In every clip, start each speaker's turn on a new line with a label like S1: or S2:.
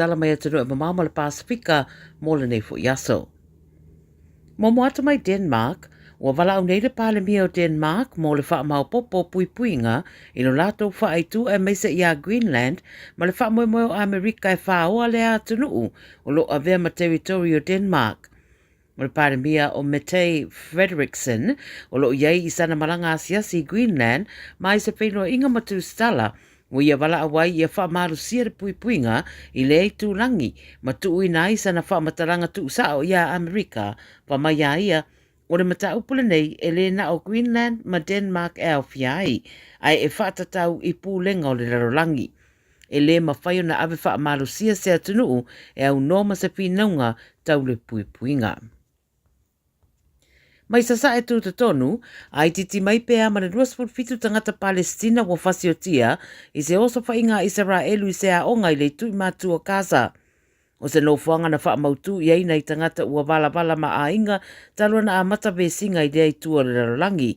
S1: tala mai atunuu e mamao ma le Pasefika mo lenei foi aso. Muamua atu mai Denmark, ua valaau nei le Palemia o Denmark mo le faamaopoopo puipuiga i lo latou faaitu aemaise iā Greenland ma le faamoemoe o Amerika e faoa lea atunuu o lo o avea ma territory o Denmark. O le Palemia o Mette Frederiksen o lo o i ai i sana malaga asiasi i Greenland ma i se feiloaiga ma Tusitala Ua ia valaau ai ia faamalosia le puipuiga i lea itulagi ma tuuina ai sana faamatalaga tuusao iā Amerika, fai mai a ia, o le mataupu lenei e le na o Greenland ma Denmark e aofia ai, ae e faatatau i pulega o le lalolagi. E le mafai ona ave faamalosia se atunuu e aunoa ma se finauga tau le puipuiga. Mai Sasae Tutotonu, a itiiti mai pea ma le 27 tagata Palesitina ua fasiotia i se osofaiga a Isaraelu i se aoga i le itu i Matua Gaza. O se nofoaga na faamautū i ai nai tagata ua valavala ma aiga talu ona amata vesiga i lea itu o le lalolagi.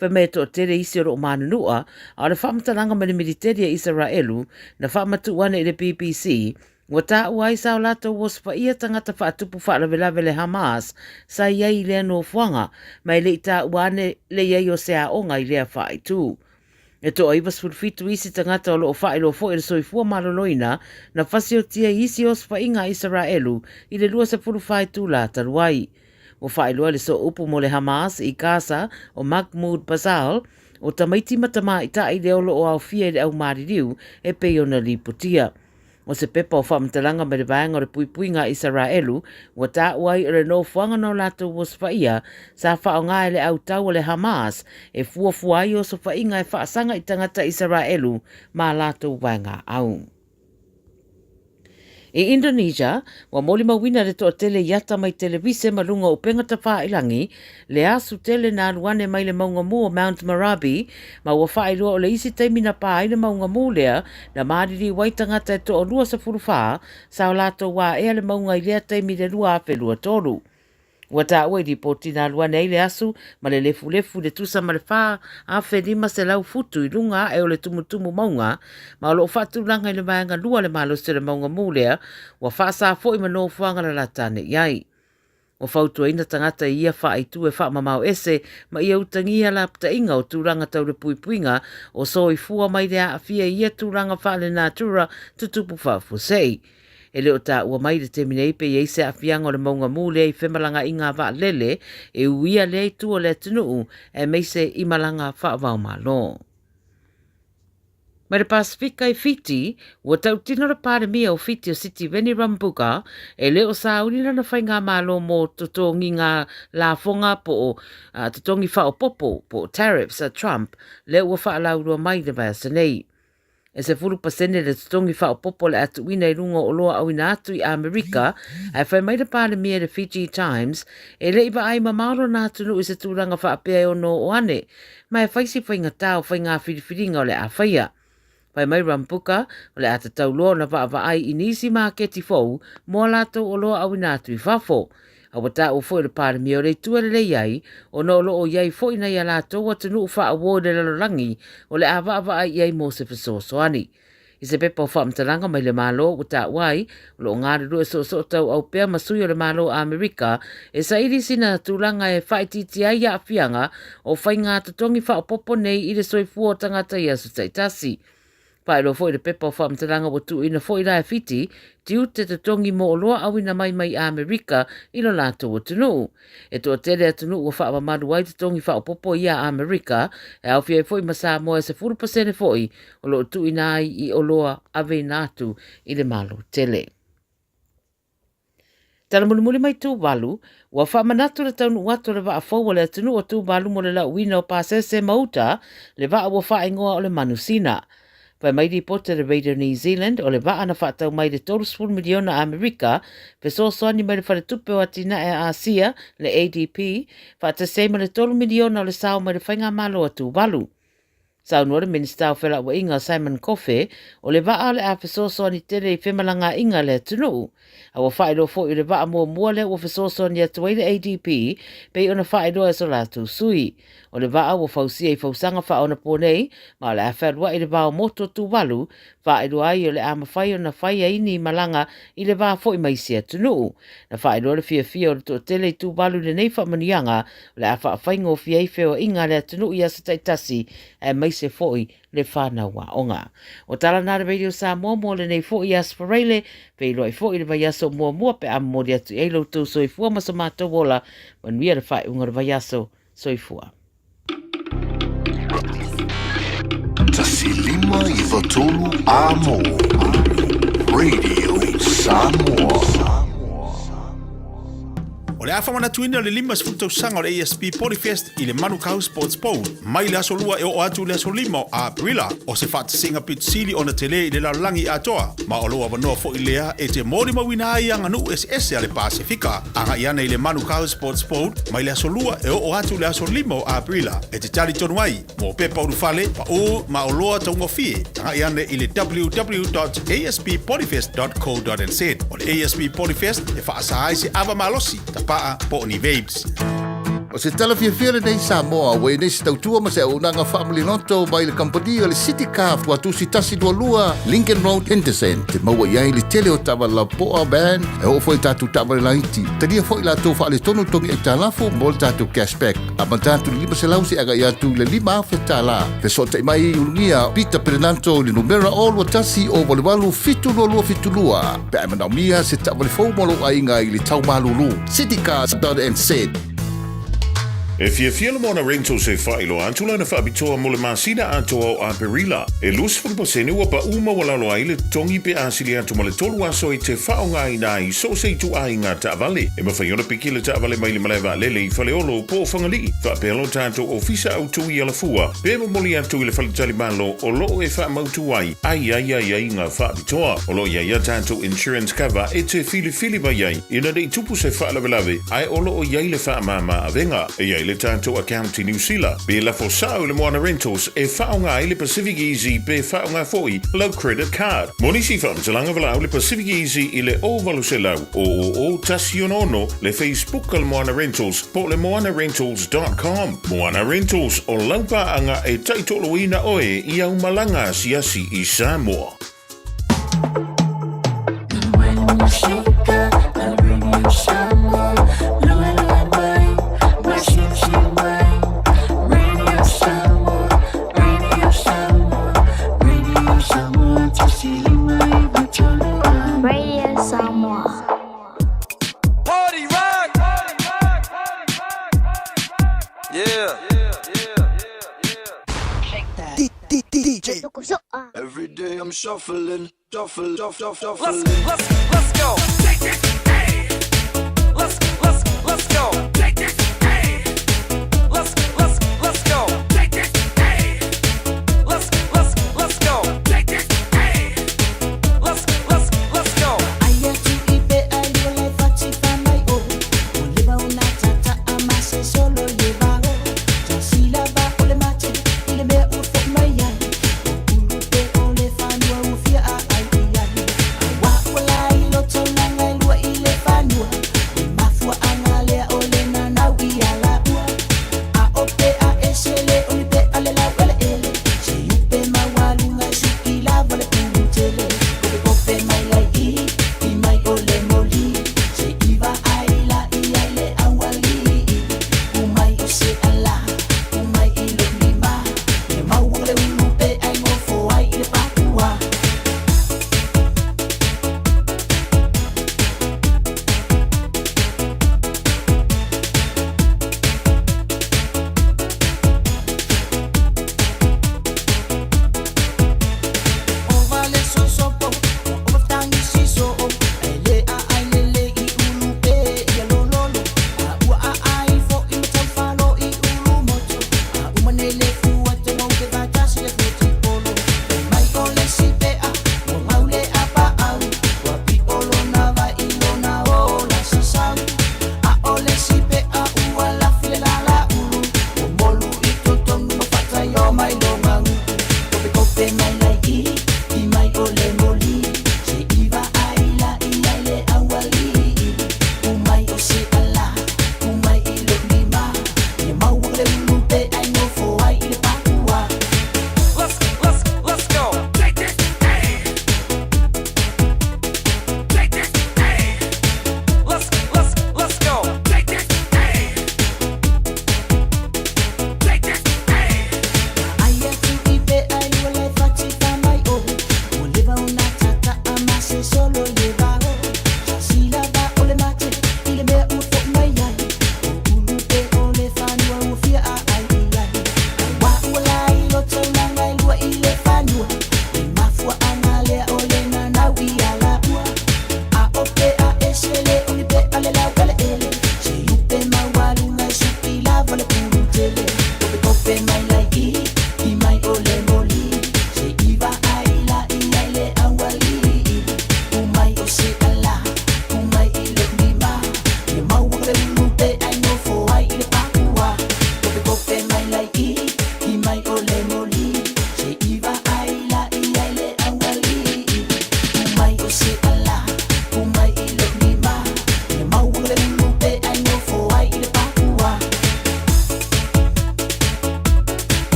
S1: Fai mai e toatele isi o loo manunua, a o le faamatalaga mai le militeli a Isaraelu na faamatuu ane i le BBC, Ua taua ai sa o latou osofaia tagata faatupu faalavelave le Hamas sa i ai i lea nofoaga, ma e le i taua ane le i ai o se aoga i lea faaitu. E toa 97 isi tagata o lo o faailoa foi e le Soifua Maloloina na fasiotia i isi osofaiga a Isaraelu i le 24 itula talu ai. Ua faailoa e le sooupu mo le Hamas i Gaza o Mahmoud Bassal, o tamaiti ma tamaitai lea o lo o aofia i le au maliliu e pei ona lipotia. O se pepa o faamatalaga mai le Vaega o le Puipuiga a Isaraelu ua taua ai o le nofoaga na o latou osofaia sa faaaoga e le autau a le Hamas e fuafua ai osofaiga e faasaga i tagata Isaraelu ma a latou vaegaau. I Indonesia, ua molimauina le toatele i ata mai televise ma luga o upega tafailangi le asu tele na alu ane mai le mauga mū o Mount Merapi, ma ua faailoa o le isi taimi na pā ai le mauga mū lea, na maliliu ai tagata e toa 24 sa o latou aea le mauga i lea taimi i le 2023. Ua taua i lipoti na alu ane ai le asu ma le lefulefu i le tusa ma le 4,500 futu i luga ae o le tumutumu mauga, ma o lo o faatulaga i le vaega lua le malosi o le mauga mū lea, ua faasa foi ma nofoaga lalata ane i ai. Ua fautuaina tagata i ia faaitu e faamamao ese ma ia utagia lapataiga o tulaga tau le puipuiga o soifua mai le aafia i ia tulaga faalenatura tutupu faafuasei. E le o taua mai i le taimi nei pe i ai se aafiaga o le mauga mū lea i femalagaaiga a vaalele e uia lea itu o le atunuu aemaise i malaga faavaomalo. Mai le Pasefika i Fiti, ua tautino le Palemia o Fiti o Sitiveni Rabuka e le o sauni lana faigamalo mō totogiga lafoga po o totogi faaopoopo po o tariffs a Trump lea ua faalaulua mai i le vaiaso nei. E 10% le totogi faaopoopo o le a tuuina i luga o oloa auina atu i Amerika, ae fai mai le Palemia i le Fiji Times e le i vaai mamao lona atunuu i se tulaga faapea e ono oo ane ma e fai si faigata o faiga filifiliga o le a faia. Fai mai Rambuka, o le a tatau loa ona vaavaai i nisi maketi fou mo a latou oloa auina atu i fafo. A ua taua foi o le Palemia o le itu e lelei ai, ona o lo o i ai foi nai a latou atunuu faauo i le lalolagi o le a vaavaai i ai mo se fesoasoani. I se pepa o faamatalaga mai le Malo ua taua ai, o lo o galulue soosoo tauau pea ma sui o le Malo o Amerika e saili sina tulaga e faaitiitia ai aafiaga o faiga totogi faaopoopo nei i le soifua o tagata i aso taitasi. Faailoa foi i le pepa o faamatalaga ua tuuina foi la e Fiti tiute totogi mo oloa auina mai mai Amerika i lo latou atunuu. E toatele atunuu ua faamamalu ai totogi faaopoopo ia Amerika, e aofia ai foi ma Samoa e 10% foi o lo o tuuina ai i oloa aveina atu i le Malo tele. Tala mulimuli mai Tuvalu, ua faamanatu le taunuu atu o le vaa fou a le atunuu o Tuvalu mo le lauina o pasese ma uta, le vaa ua faaigoa o le Manusina. Fai mai lipoti a le Radio New Zealand, o le vaa na faatau mai i le 30 miliona Amerika, fesoasoani mai le Faletupe o Atinae a Asia, le ADB, faatasi ai ma le 3 miliona o le sao mai le Faigamalo a Tuvalu. Saunoa le Minisita o Felauaiga Simon Kofe, o le vaa o le a fesoasoani tele i femalagaaiga a le atunuu. A ua faailoa foi o le vaa muamua lea ua fesoasoani atu ai le ADB pei ona faailoa e so latou sui. O le vaa ua fausia i fausaga faaonaponei ma o le a fealuai i le va o motu o Tuvalu, faailoa ai o le a mafai ona fai ai ni malaga i le va foi ma isi atunuu. Na faailoa le fiafia o le toatele i Tuvalu i lenei faamanuiaga o le a faafaigofie ai feoaiga a le atunuu i aso taitasi aemaise foi le fanau aoga. O tala na a le Radio Samoa mo lenei foi Aso Faraile, feiloai foi i le vaiaso muamua pe a momoli atu i ai lo outou soifua ma so matou ola. Manuia le faaiuga o le vaiaso. Soifua.
S2: 1593 Amo Radio Samoa.
S3: O le a faamanatuina o le 50 tausaga o le ASP Polyfest i le Manukau Sports Bowl mai le aso 2 e oo atu i le aso 5 o Aperila. O se faatasiga pito sili ona tele i le lalolagi atoa, ma o lou avanoa foi lea e te molimauina ai aganuu eseese a le Pasefika. Agai ane i le Manukau Sports Bowl mai le aso 2 e oo atu i le aso 5 o Aperila e te talitonu ai mo pepa ulufale, paʻū ma oloa taugofie. Agai ane i le www.asppolyfest.co.nz. O le ASP Polyfest e faasa ai se ava malosi, tapaa po o ni vapes.
S2: O se tala fiafia lenei Samoa ua i nei se tautua ma se auaunaga faamaliloto mai le kamupani o le City Car Tuatusi 122 Lincoln Road Henderson. Te maua i ai le tele o taavale lapoa van e oo foi i tatou taavale laiti. Talia foi latou faaletonu togi aitalafu mo le tatou cashback. Amata atu i le 500 seia agai atu i le $5,000. Fesootai mai i Ulugia Peter Perenanto i le numera 021 088 7272 pe a e manaomia se taavale fou mo lou aiga i le tau malulu. Citycars.nz.
S4: E fiafia le Moana Rentals e faailoa atu lana faapitoa mo le masina atoa o Aperila. E 20% ua paʻu maualalo ai le totogi pe a sili atu ma le tolu aso e te faaaogaina ai so o se ituaiga taavale. E mafai ona piki le taavale mai le malae vaalele i Faleolo po o Fagalii, faapea lo tatou ofisa autu i Alafua, pe momoli atu i le faletalimalo o lo o e faamautu ai ai ai aiaiga faapitoa. O lo o i ai a tatou insurance cover e te filifili mai ai ina ne i tupu se faalavelave ae o lo o i ai le faamama avega. E i ai le tatou account i Niu Sila, pe lafo sao i le Moana Rentals e faaaoga ai le Pacific Easy pe faaaoga foi lau credit card. Mo nisi faamatalaga valaau le Pacific Easy i le 0800 000 166, le Facebook a le Moana Rentals po o le moanarentals dot com. Moana Rentals, o lau paaga e taitoloina oe i au malaga asiasi i Samoa.
S5: Radio Samoa.
S6: Party rock! Yeah.
S5: DJ.
S6: Every day I'm shuffling, shuffle, shuffle, shuffle. Let's, let's, let's go. Let's, let's, let's go. Let's, let's, let's go. Let's, let's, let's go. Let's, let's, let's go.
S7: Aia tu i pe ai o le fati fa mai o. O le va una tata a ma se solo le va o. Ta sila va o le mate i le mea ua fo mai ai. O ulu pe o le fanua ua fia a ai i ai. A wa ua lai lo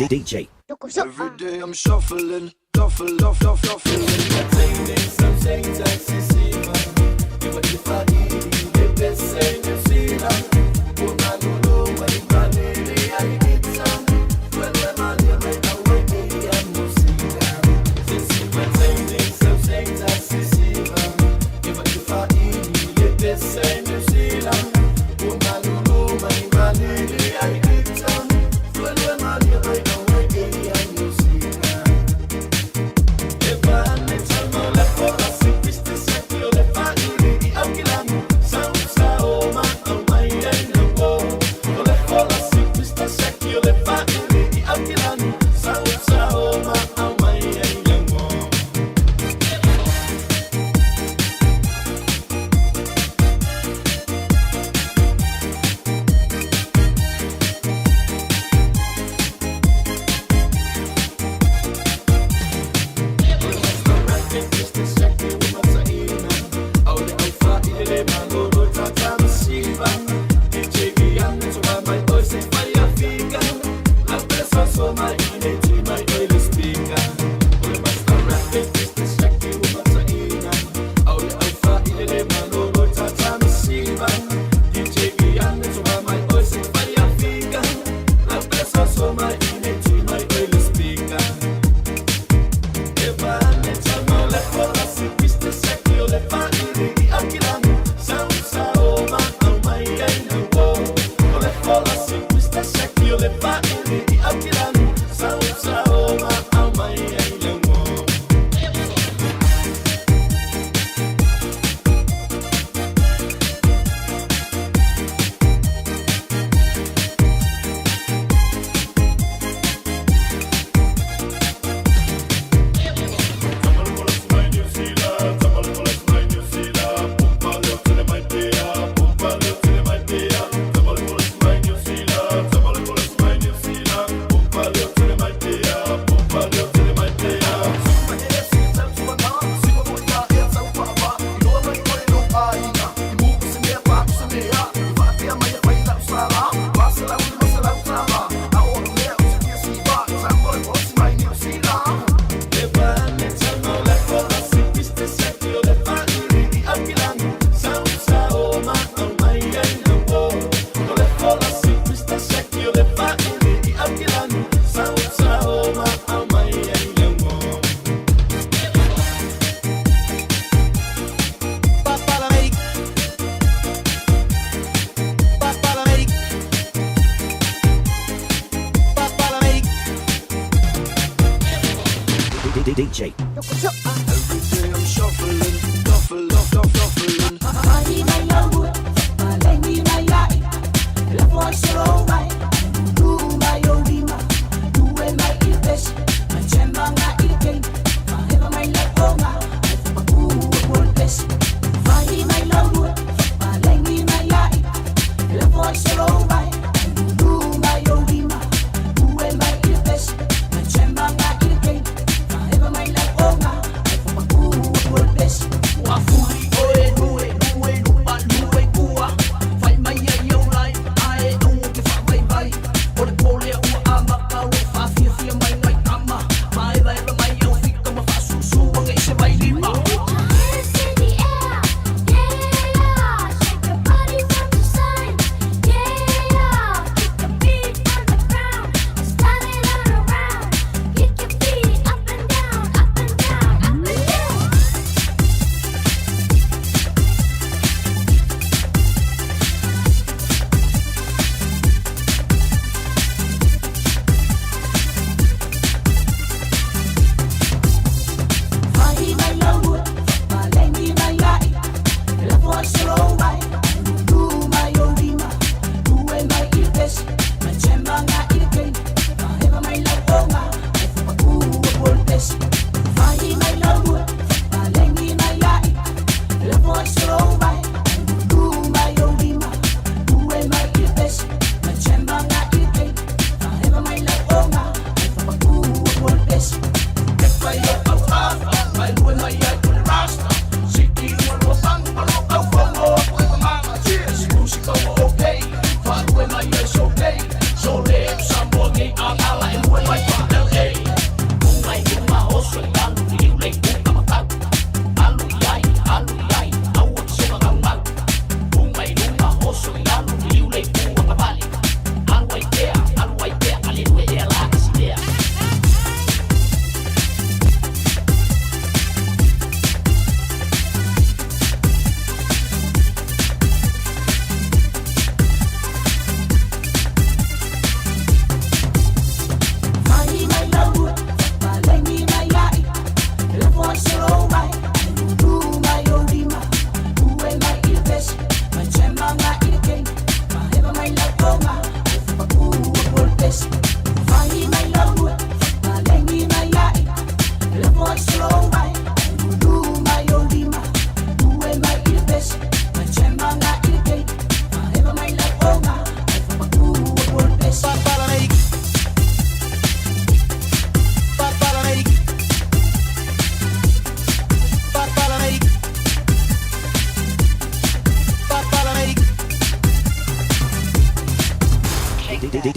S8: DJ.
S6: Every day I'm shuffling, shuffle, shuffle, shuffling.
S8: DJ.
S6: Every day I'm shuffling, shuffle, shuffle, shuffling.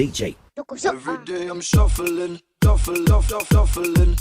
S8: DJ.
S6: Every day I'm shuffling, shuffle, shuffle, shuffling.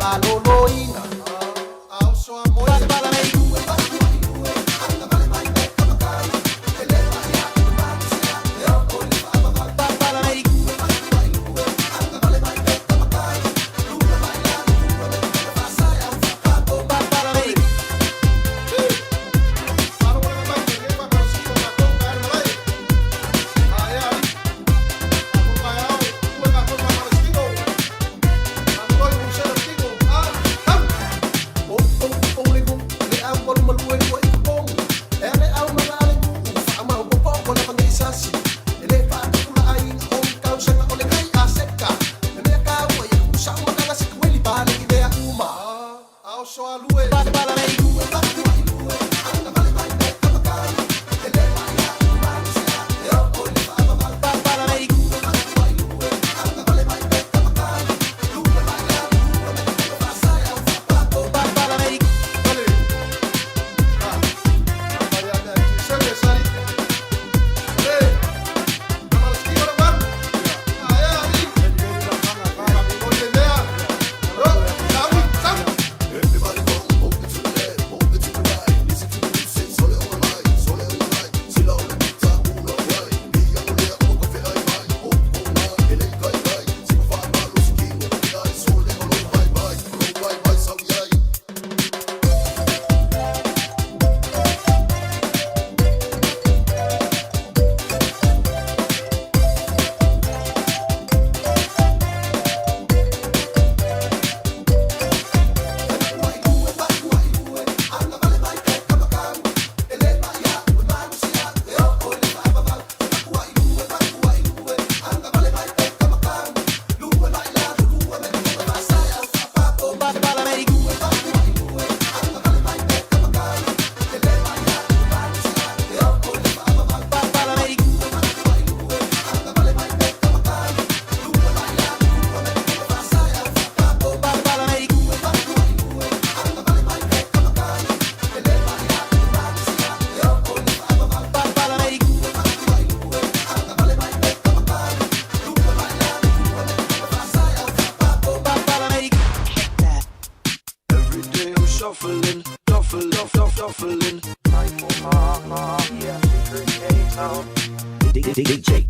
S9: maloloina. Every day I'm shuffling, shuffle, shuffle, shuffling.
S8: DJ.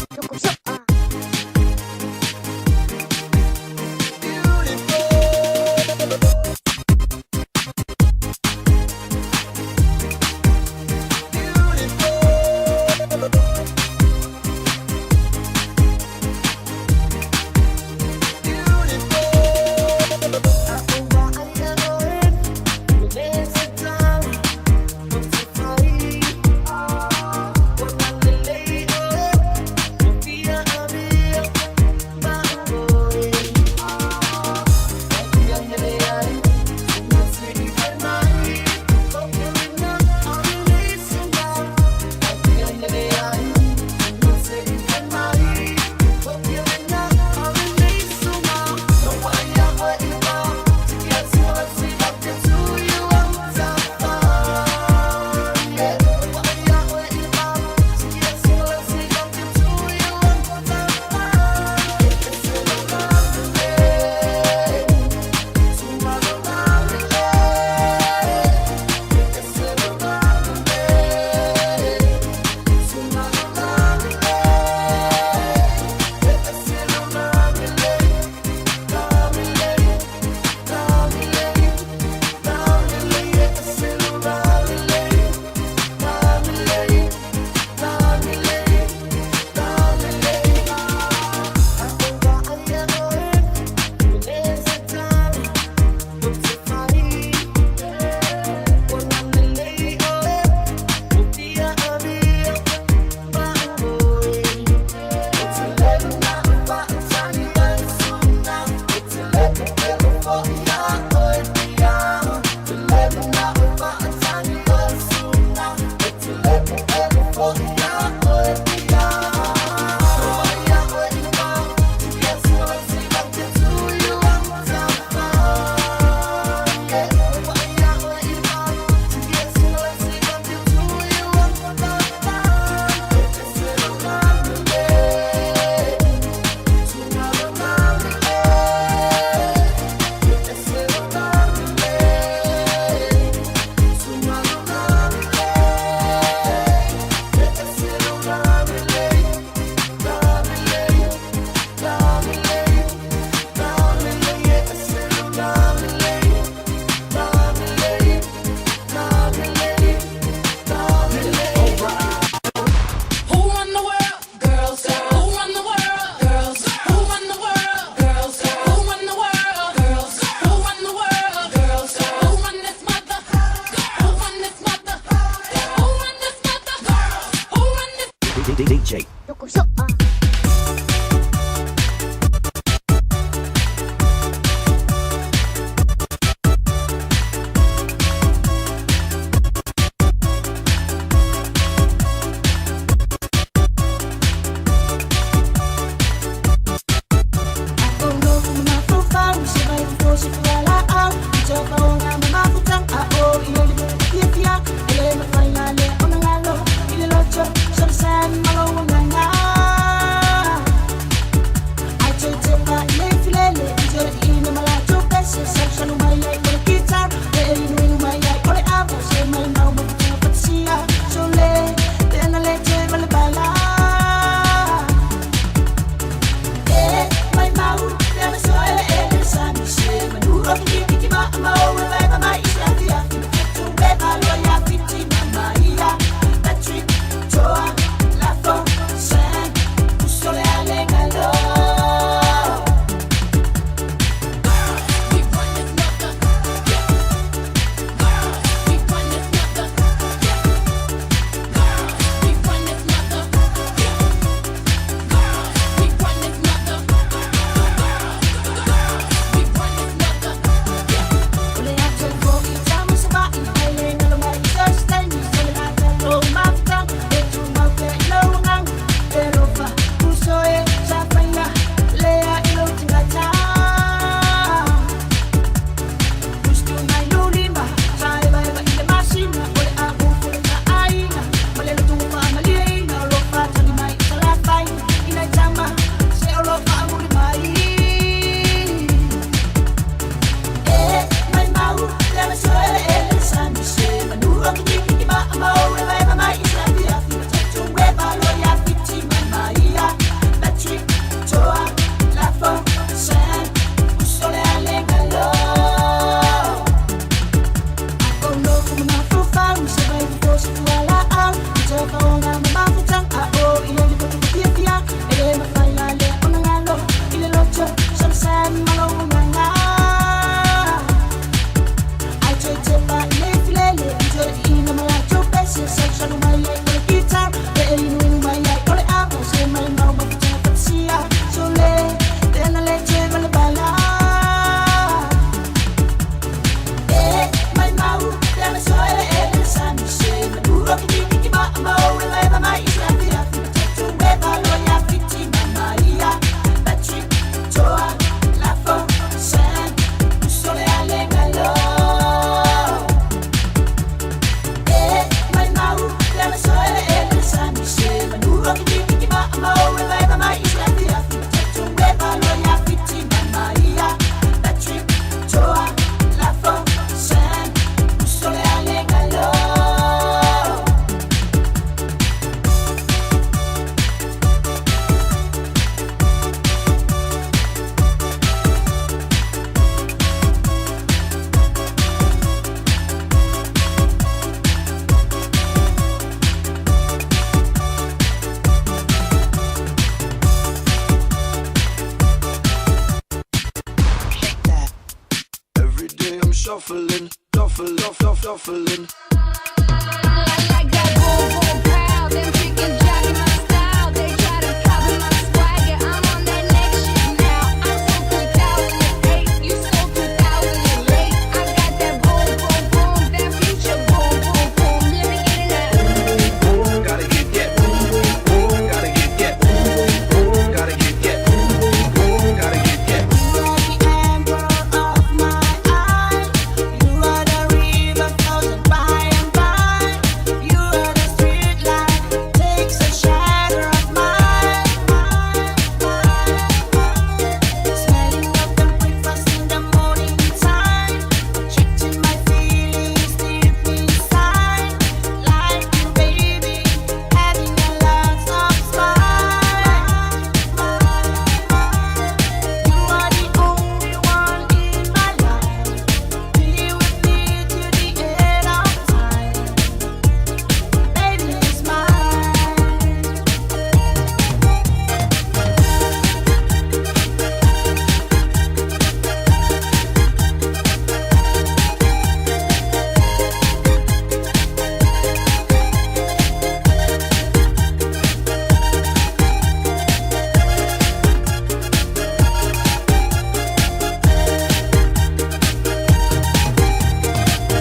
S9: Shuffling, shuffle, shuffle, shuffling.
S10: Like that boom boom pow, them chickens jocking my style. They try to copy my swagger. I'm on that next shit now. I'm so 2008, you so 2008. I got that boom boom boom, that future boom boom boom. Let me get it now.
S6: Gotta get that boom boom boom. Gotta get that boom boom boom. Gotta get that boom boom boom. Gotta get that.
S7: You are the amber of my eye. You are the river flows by and by. You are the street light takes a shadow of mine. Smelling of the breakfast in the morning time, protecting my feelings deep inside. Like you, baby, having a lot of smile. You are the only one in my life. Be with me till the end of time. Baby, it's mine.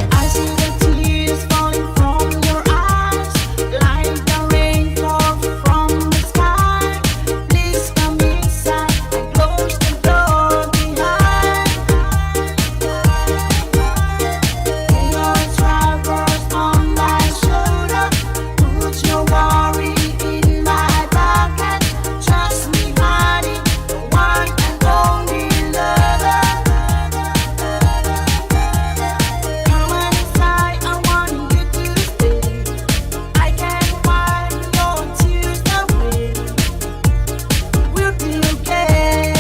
S7: I see the tears falling from your eyes, like the rainfall from the sky. Please come inside and close the door behind. Lay your troubles on my shoulder, put your worry in my pocket. Trust me, honey, the one and only lover. Come on inside, I want you to stay. I can wipe your tears away. We'll be okay.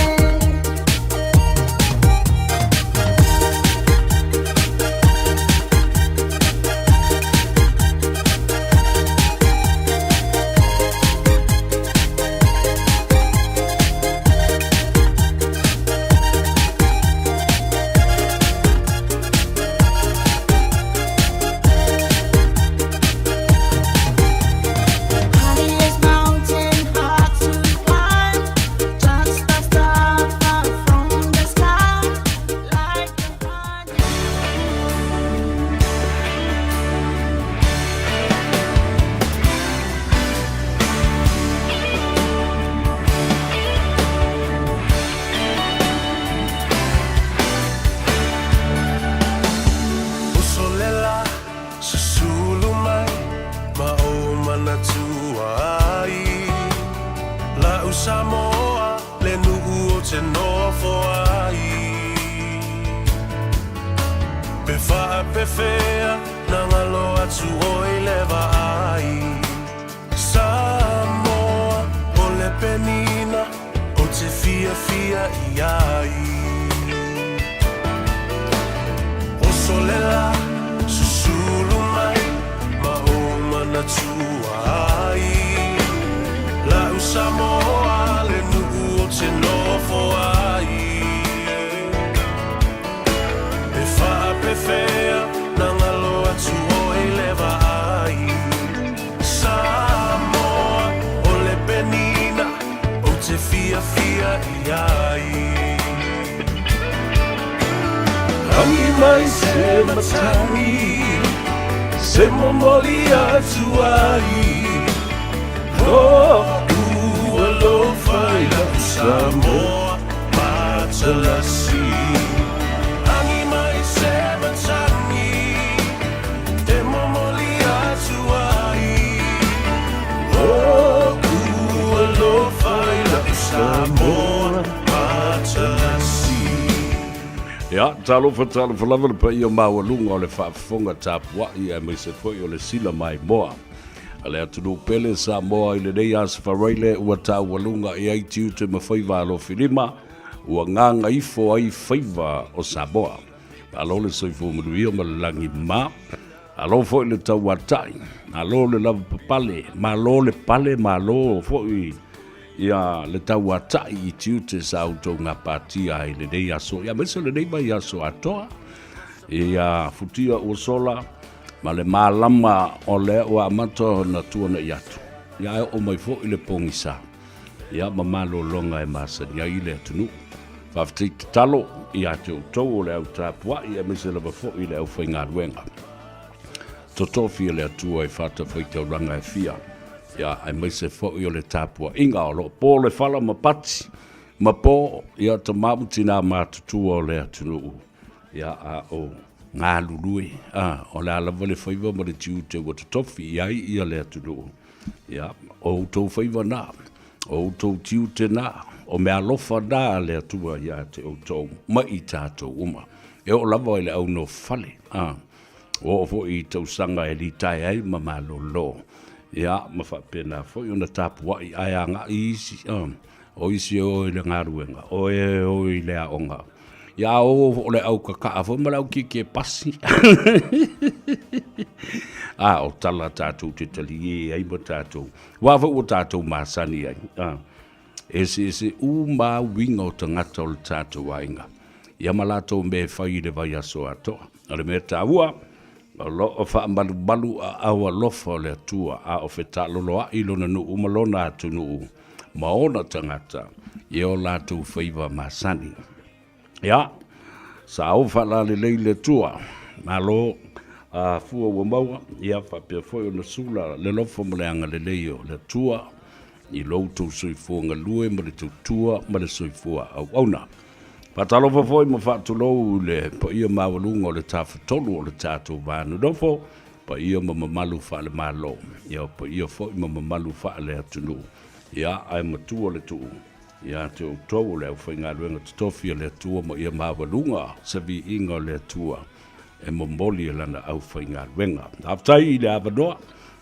S7: Highest mountain hard to climb, just a star fell from the sky, like a honey.
S11: Usolela susulu mai ma o manatua ai La'u Samoa le nu'u o te nofo ai Pe faapefea na galo atu oi le vaai Samoa o le penina o te fiafia i ai Osolela susulu mai ma o manatua ai La'u Samoa le nu'u o te nofo ai Pe faapefea na galo atu oi le vaai Samoa o le penina o te fiafia i ai Rangi mai se matangi Se momoli atu ai Lo'u alofa i lau Samoa matalasi Rangi mai se matangi E momoli atu ai Lo'u alofa i lau Samoa matalasi
S12: Ia, talofa, talofa lava le paia maualuga o le faafofoga tapuai aemaise foi o le sila maimoa a le atunuu pele Samoa i lenei aso faraile ua taualuga i ai tiute ma faiva alofilima ua gagaifo ai faiva o Samoa. Malo le soifua manuia ma le lagi mama. Malo foi le tauatai, malo le lavapapale, malo le pale, malo foi ia le tauatai i tiute sa outou gapatia ai i lenei aso, aemaise o lenei vaiaso atoa. Ia futia ua sola ma le malama o lea ua amata ona tuana'i atu, ia ae oo mai foi le pogisa, ia ma malologa e masani ai le atunuu. Faafetai tatalo ia te outou o le au tapua'i aemaise lava foi le aufaigaluega. Totofi e le Atua i fatafaitaulaga e fia, ia aemaise foi o le tapuaiga o lo o po le fala ma pati ma po, ia tama ma tinā matutua o le atunuu, ia a o galulue, a o le a lava le faiva ma le tiute ua totofi i ai ia le atunuu, ia o outou faiva na, o outou tiute na, o meaalofa na a le Atua ia te outou ma i tatou uma. E oo lava i le au nofo fale, a Ua oo foi i tausaga e litae ai ma malolo, ia, ma faapena foi ona tapuai ae agai isi, o isi e o i le galuega, o e o i le aoga. Ia, a o o le au kaka'a foi ma le au kiekie pasi. A o tala tatou te talie ai ma tatou, aua foi ua tatou masani ai. Eseese uma lava uiga o tagata o le tatou aiga, ia ma latou mea e fai i le vaiaso atoa. O le mea taua, o lo o faamalumalu aao alofa o le Atua a o fetaaloloai lona nuu ma lona atunuu ma ona tagata i o latou faiva masani. Ia, sa ou faalalelei le Atua, malo a fua ua maua, ia faapea foi ona sula le alofa ma le agalelei o le Atua i lo outou soifua galue ma le tautua ma le soifua auauna. Faatalofa foi ma faatulou i le paia maualuga o le Tafatolu o le tatou Va Nonofo, paia ma mamalu faale-Malo, ia paia foi ma mamalu faale-atunuu, ia ae matua le tuu ia te outou o le aufaigaluega totofi a le Atua ma ia maualuga se viiga o le Atua e momoli e Lana aufaigaluega. Faafetai i le avanoa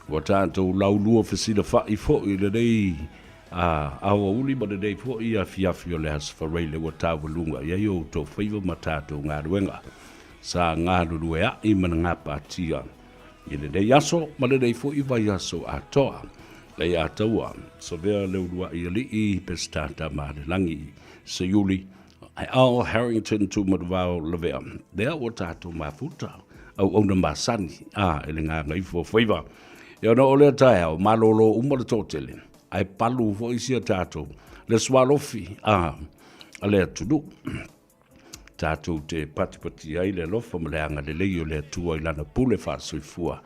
S12: ua tatou laulua fesilafai foi i lenei A aoauli ma lenei foi afiafi o le Aso Faraile ua taualuga i ai outou faiva ma tatou galuega sa galuluea'i ma gapatia i lenei aso ma lenei foi vaiaso atoa. Leiataua, Savea le ulua'i alii Peseta Tamaalelagi, Seiuli, Al Harrington Tuumanuvao Lavea, lea ua tatou mafuta, auauna masani, a, i le gagaifo o faiva. Ia ona o lea taeao, malolo uma le toatele, ae palu foi sia tatou, le sualofi a, a le atunuu. Tatou te patipati ai le alofa ma le agalelei o le Atua i Lana pule faasoifua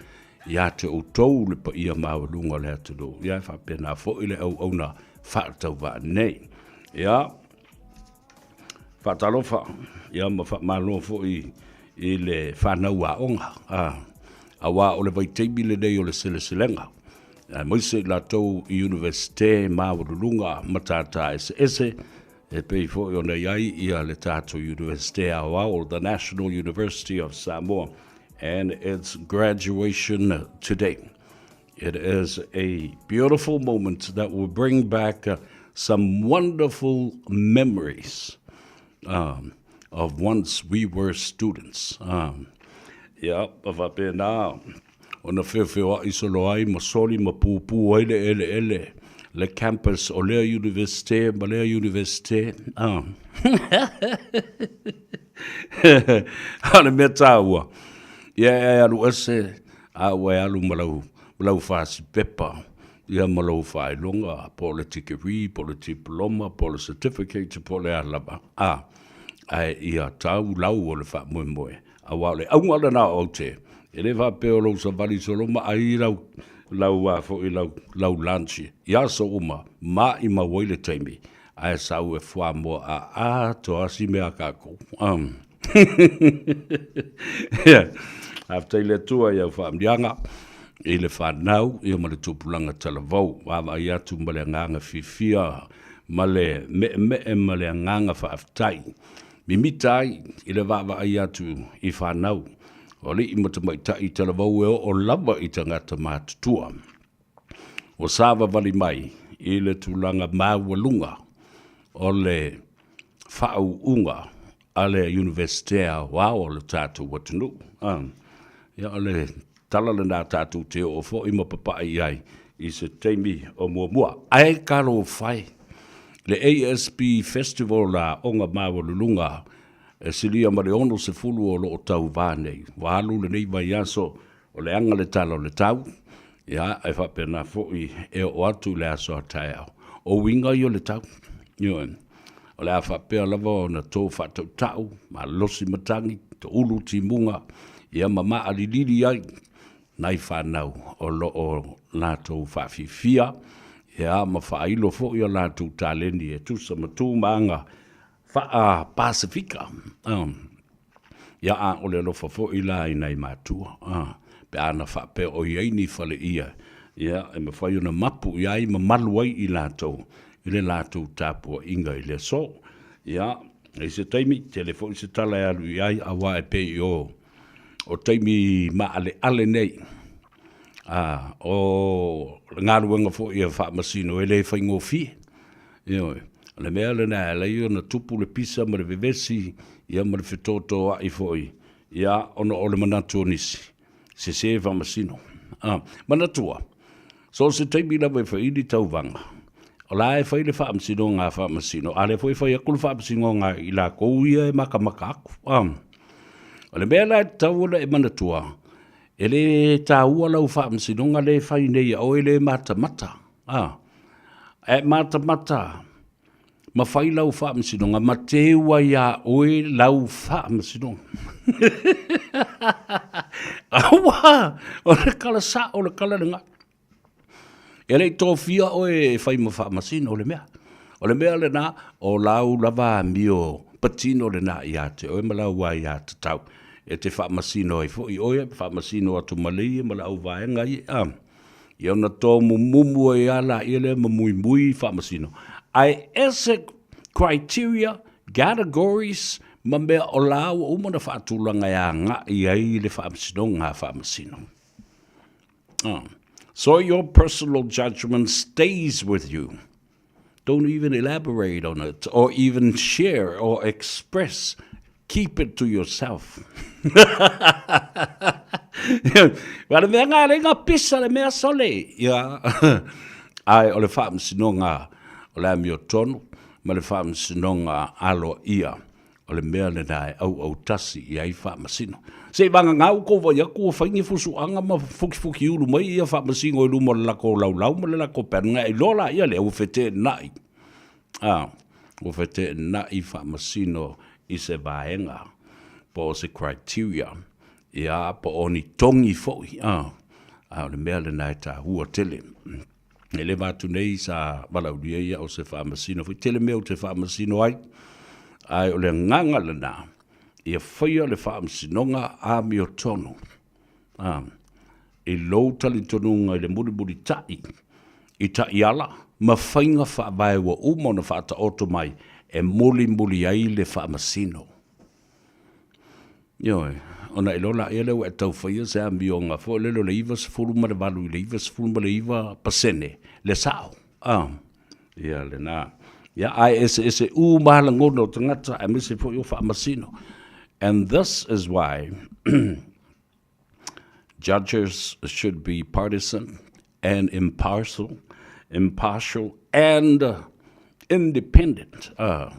S12: ia te outou le paia maualuga o le atunuu, ia e faapena foi le auauna faatauvaa nei. Ia, Faatalofa ia ma faamalo foi i le fanau aoga, aua o le vaitaimi lenei o le seleselega, aemaise i latou i Iunivesite maualuluga matata eseese, e pei foi ona i ai ia le tatou Iunivesite Aoao, the National University of Samoa, and its graduation today. It is a beautiful moment that will bring back some wonderful memories um, of once we were students. Um, ia, a faapena ona feofeoaʻi solo ai ma soli ma pupū ai le eleele le campus o lea Universite ma lea Universite. Ah. A o le mea taua, ia e alu ese A ua e alu ma lau, ma lau fasi pepa, ia ma lou faailoga, po o le tikeri, po o le diploma, po o le certificate, po o le a lava, a, ae ia tau lau o le faamoemoe, aua o le auga lena o aute, e le faapea o lou savali solo ma ai lau, lau a foi lau, lau lunch i aso uma, maimau ai le taimi, ae sau e fuamoa a atoa si mea a kākou. Um. Faafetai le Atua i au faamanuiaga i le fanau ia ma le tupulaga talavou. Vaavaai atu ma le agaga fiafia ma le meemee ma le agaga faafetai. Mimita ai i le vaavaai atu i fanau, o alii ma tamaitai talavou e oo lava i tagata matutua. Ua savavali mai i le tulaga maualuga o le faauuga a le Iunivesite Aoao o le tatou atunuu. Ia, o le tala lena tatou te oo foi ma papai i ai i se taimi o muamua. Ae talofa e, le ASB Festival a Aoga Maualuluga. E silia ma le 60 o lo o tauvā nei. Ua alu lenei vaiaso o leaga le tala o le tau, ia, e faapena foi e oo atu i le aso a taeao. O uiga ia o le tau. Ioe. O le a faapea lava ona to faatautau, malosi matagi, toulu timuga, ia ma maaalilili ai nai fanau o lo o latou faafiafia, ia ma faailo foi a latou taleni e tusa ma tu ma aga faa-Pasefika. Ia, a o le alofa foi la i nai matua, pe ana faapea o i ai ni faleia, ia, e mafai ona mapu i ai ma malu ai i latou i le latou tapuaiga i le aso. Ia, i se taimi, tele foi se tala e alu i ai, aua e pei o, o taimi maaleale nei, a, o le galuega foi a Faamasino e le faigofie. Ioe. O le mea lena e ala ai ona tupu le pisa ma le vevesi, ia ma le fetotoai foi, ia, ona o le manatu o nisi, sese faamasino. A, manatua, so o se taimi lava e faili tauvaga, o la e fai le faamasinoga a faamasino, a o lea foi e fai atu le faamasinoga a i latou ia e makamaka atu. A, o le mea la e tatau ona e manatua, e le taua lau faamasinoga lea e fai nei a oe lea e matamata. A, e matamata ma fai lau faamasinoga ma teu ai iā oe lau faamasinoga. Aua, o le kala sao o le kala lena. E le i tofia oe e fai ma faamasino le mea. O le mea lena, o lau lava amio patino lena ia te oe ma lau aiatatau. E te faamasino ai foi oe, faamasino atu ma le ia ma le auvaega ia. A. Ia ona tomumumu ai lava laia lea ma muimui faamasino. Ae ese criteria, categories ma mea o la ua uma ona faatulaga e agai ai le faamasinoga a faamasino. Oh. So your personal judgment stays with you. Don't even elaborate on it or even share or express. Keep it to yourself. Wa le mea ngā le ngā pisa le mea sole. Ia. Ai, o le faamasinoga o le amiotonu ma le faamasinoga aloaia O le mea lena e auautasi i ai faamasino. Se i vagana ua tou vaai atu ua fai ni fusuaga ma fukifukiulu mai ia faamasino i luma o le latou laulau ma le latou pen, ona e iloa laia lea ua feteenai, a, ua feteenai faamasino i se vaega po o se criteria, ia, po o ni togi foi, a, a o le mea lena e taua tele. E leva atu nei sa valaaulia ia o se faamasino foi. Tele mea ou te faamasino ai, ae o le agaga lena, ia faia le faamasinoga amiotonu, a, i lou talitonuga i le mulimulitai i taiala ma faiga faavae ua uma ona faataoto mai e mulimuli ai le faamasino. Ioe, ona iloa laia lea ua e tau faia se amioga foi lele o le 98 i le 99% le sao. A, ia lena. Ia, ae eseese uma lava lagona o tagata aemaise foi o faamasino. And this is why judges should be partisan and impartial, impartial and independent. Uh,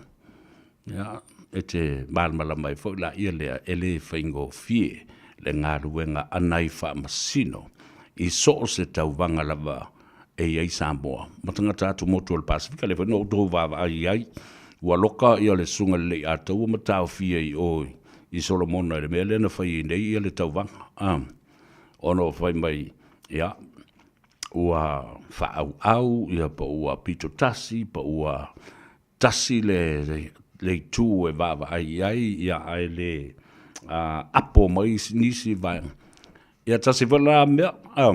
S12: ia, e te malamalama ai foi la ia lea e le faigofie le galuega a nai faamasino i so o se tauvaga lava e i ai Samoa ma tagata atumotu o le Pasefika, lea foi na outou vaavaai i ai, ua loka ia le Susuga i le Leiataua ma taofia i o i Solomona i le mea lea na fai ai nei ia le tauvaga, a, ona ua fai mai, ia, ua faaauau ia po ua pito tasi, po ua tasi le, le itu e vaavaai i ai, ia, ae le apo mai nisi vaega. Ia tasi foi la mea, a,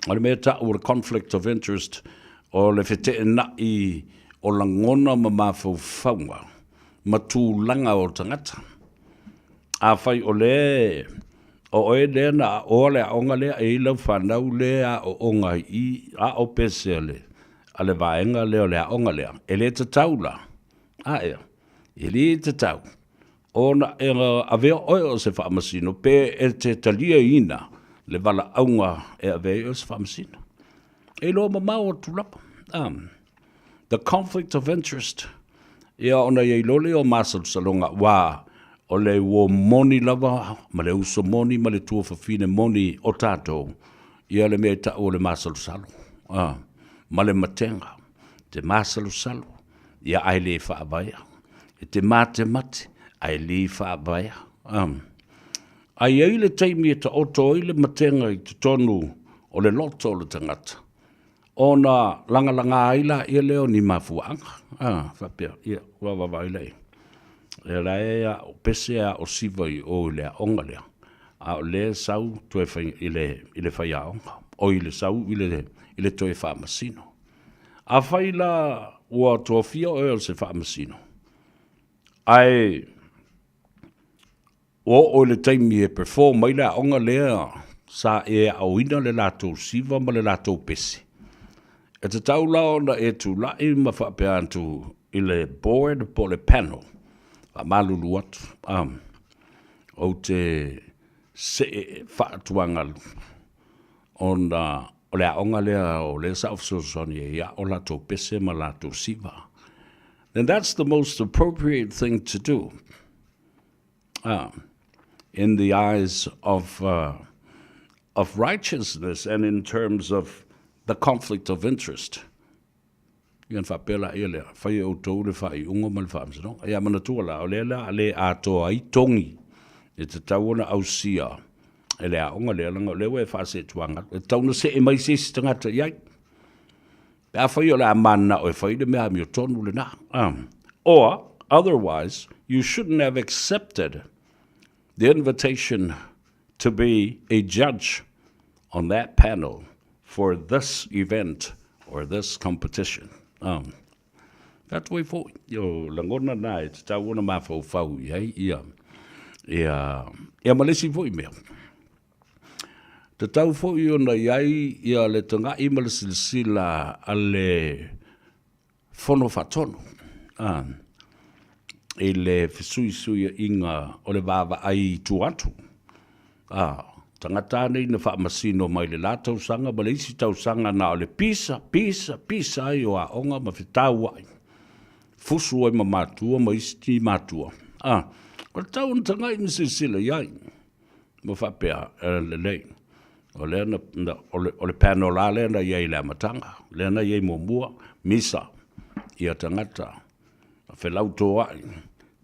S12: o le mea e tau o le conflict of interest, o le feteenai o lagona ma mafaufauga ma tulaga o tagata. Afai o le o oe lea na aoa le aoga lea, e i ai lau fanau lea aooga i i, ao pese a le, a le vaega lea o le aoga lea, e le tatau la, a ea, e le tatau ona e avea oe o se faamasino pe e te taliaina le valaauga e avea ai oe se faamasino. E iloa mamao atu lava. Um, the conflict of interest. Ia ona i ai loa lea o masalosaloga aua o le uo moni lava ma le uso moni ma le tuafafine moni o tatou, ia le mea e tau o le masalosalo, a, ma le matega. E te masalosalo, ia ae le faavaea. E te matemate, ae le faavaea. A. Ae i ai le taimi e taoto ai le matega i totonu o le loto o le tagata, ona lagalaga ai laia lea o ni mafuaaga, a, faapea, ia, ua vaavaai la i ai, o la e ao pese ao siva i o i le aoga lea, a o lea e sau toe fai i le, i le faiaoga, oi le sau i le, i le toe faamasino. Afai la ua tofia oe o se faamasino, ae Ua oo i le taimi e perform ai le aoga lea sa e aoina le latou siva ma le latou pese. E tatau la ona e tulai ma faapea atu i le board po o le panel, faamalulu atu, ou te see faatuagalu ona o le aoga lea o lea sa ou fesoasoani ai e ao latou pese ma latou siva. Then that's the most appropriate thing to do. In the eyes of, of righteousness and in terms of the conflict of interest. Ia ona faapea laia lea, fai e outou le faaiuga ma le faamasinoga. Ia manatua la, o lea la a le atoa ai togi e tatau ona ausia e le aoga lea, leaga o lea ua e faaseetuagalu, e tatau ona see mai se isi tagata i ai. Pe afai o le a mananao e fai le mea amiotonu lena. Or, otherwise, you shouldn't have accepted the invitation to be a judge on that panel for this event or this competition. Fai atu ai foi, o lagona na e tatau ona mafaufau i ai ia, ia, ia ma le isi foi mea. Tatau foi ona i ai ia le taga'i ma le silasila a le Fono Faatonu i le fesuisuia'iga o le vaavaai i tua atu. A, tagata nei na faamasino mai le la tausaga ma le isi tausaga na o le pisa, pisa, pisa ai o aoga ma fetaua'i, fusu ai ma matua ma isi matua. A, o le tatau ona taga'i ma silasila i ai. Ua faapea, e lelei, o lea na, na, o le, o le panel lava lea na i ai i le amataga, lea na i ai muamua, misa ia tagata, felautoa'i,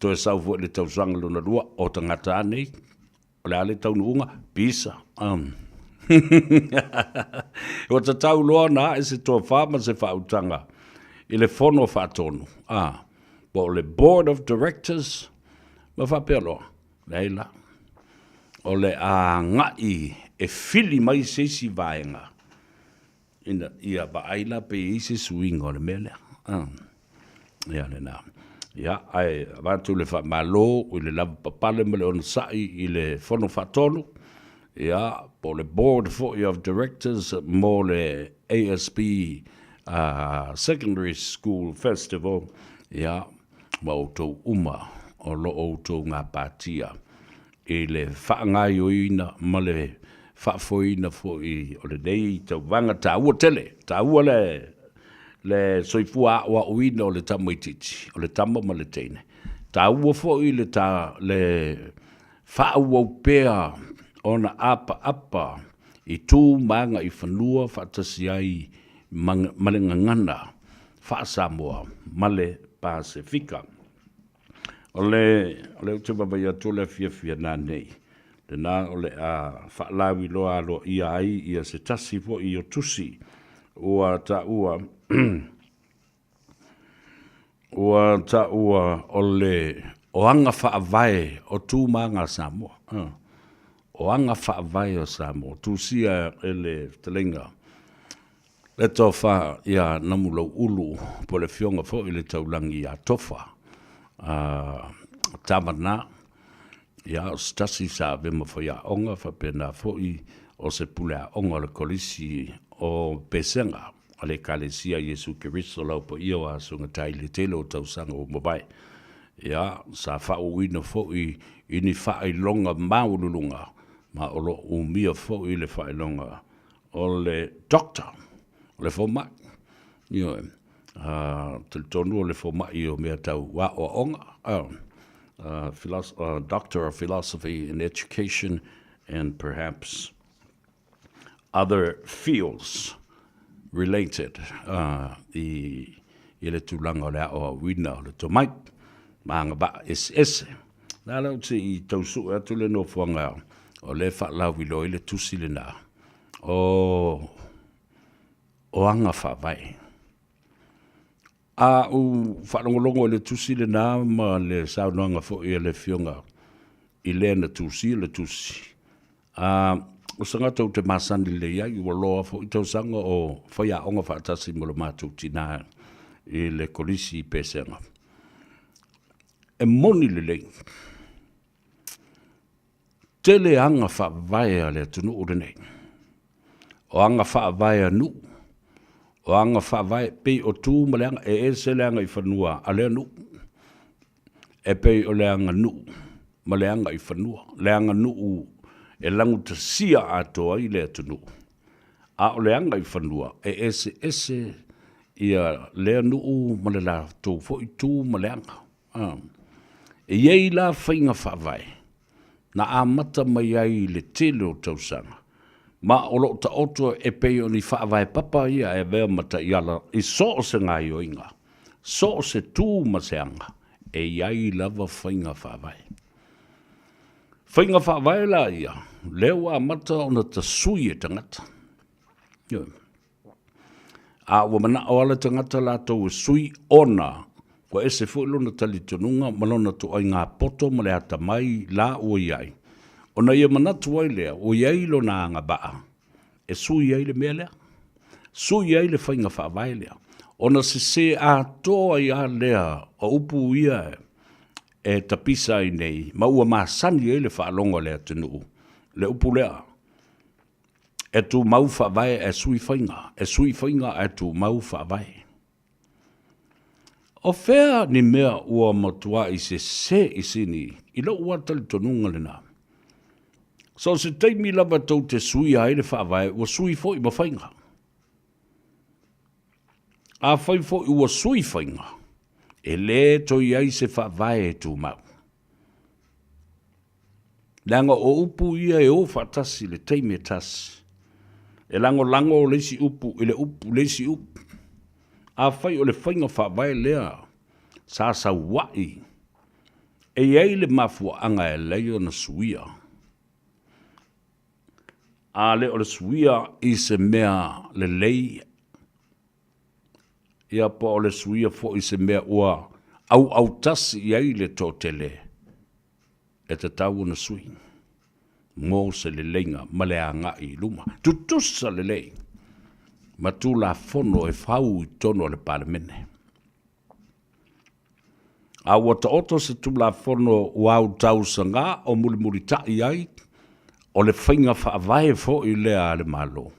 S12: toe sau foi i le tausaga lona lua, o tagata lava nei, o le a le taunuuga? Pisa. Um. Ua tatau loa ona ae se tofa ma se faautaga i le fono faatonu, a, po o le Board of Directors, ma faapea loa, Leai la. O le a agai e fili mai se isi vaega ina ia vaai la pe i ai se suiga o le mea lea. Ia lena. Ia, ae avatu le faamalo i le lavapapale ma le onosai i le Fono Faatonu, ia, po o le Board foi of Directors mo le ASB Secondary School Festival, ia, ma outou uma o lo o outou gapatia i le faagaoioiina ma le faafoeina foi o lenei tauvaga taua tele, taua le le soifua aoaoina o le tamaitiiti, o le tama ma le teine. Taua foi le ta le faaauau pea ona apaapa i tu ma agaifanua faatasi ai ma ma le gagana faa-Samoa ma le Pasefika. O le, o lea ou te vaavaai atu o le afiafi a nanei, lena o le a faalauiloa aloaia ai ia se tasi foi o tusi ua taua ua taua o le o aga faavae o tu ma aga a Samoa. O aga faavae o Samoa, tusia e le fetalaiga Le tofa ia Namulauulu po o le afioga foi i le Taulagi ia Tofa Tavana, ia o se tasi sa avea ma faiaoga faapena foi o se puleaoga o le Kolisi o Pesega a le Ekalesia a Iesu Keriso Lau Paia o Asugatai i le tele o tausaga ua mavae. Ia, sa faauuina foi i ni faailoga maualuluga ma o lo o umia foi le faailoga o le doctor, o le fomai. Ioe. Talitonu o le fomai o mea tau aoaoga, Doctor of Philosophy in Education and perhaps other fields related i le tulaga o le aoaoina o le tomai ma agavaa eseese. La la ou te i tau sue atu le nofoaga o lea e faalauiloa ai le tusi lena o o aga faavae. A ou faalogologo i le tusi lena ma le saunoaga foi a le Afioga i le na tusia le tusi, a o se tagata ou te masani lelei ai, ua loa foi tausaga o faiaoga faatasi ma lo matou tina i le Kolisi i Pesega. E moni lelei, tele aga faavae a le atunuu lenei. O aga faavae a nuu, o aga faavae pei o tu ma le aga, e ese le agaifanua a lea nuu, e pei o le aganuu ma le agaifanua. Le aganuu e lagutasia atoa ai le atunuu, a o le agaifanua e eseese ia lea nuu ma le latou foi tu ma le aga. E i ai la faiga faavae na amata mai ai i le tele o tausaga, ma o lo o taoto e pei o ni faavae papa ia e avea ma taiala i so o se gaoioiga, so o se tu ma se aga, e i ai lava faiga faavae. Faiga faavae la ia, lea ua amata ona tasui e tagata. Ioe. A ua manao lava le tagata latou e sui ona ua ese foi lona talitonuga ma lona ituaiga poto ma le atamai la ua i ai, ona ia manatu ai lea ua i ai lona agavaa e sui ai le mea lea, sui ai le faiga faavae lea, ona sese atoa ai lava lea o upu ia e tapisa ai nei ma ua masani ai le faalogo a le atunuu le upu lea. E tumau faavae ae sui faiga, e sui faiga ae tumau faavae. O fea ni mea ua matuai sese i sini i lou lava talitonuga lena? So o se taimi lava tou te suia ai le faavae, ua sui foi ma faiga. Afai foi ua sui faiga, e le toe i ai se faavae e tumau. Leaga o upu ia e o faatasi i le taimi e tasi. E lagolago le isi upu i le upu le isi upu. Afai o le faiga faavae lea sa saua'i, e i ai le mafuaaga e ala ai ona suia. A le o le suia i se mea lelei, ia po o le suia foi i se mea ua auautasi i ai le toatele, e tatau ona sui mo se leleiga ma le agai i luma. Tutusa lelei ma Tulafono e fau i totonu o le Palemene. A ua taoto se Tulafono ua autausaga o mulimulitai ai, o le faiga faavae foi lea a le Malo.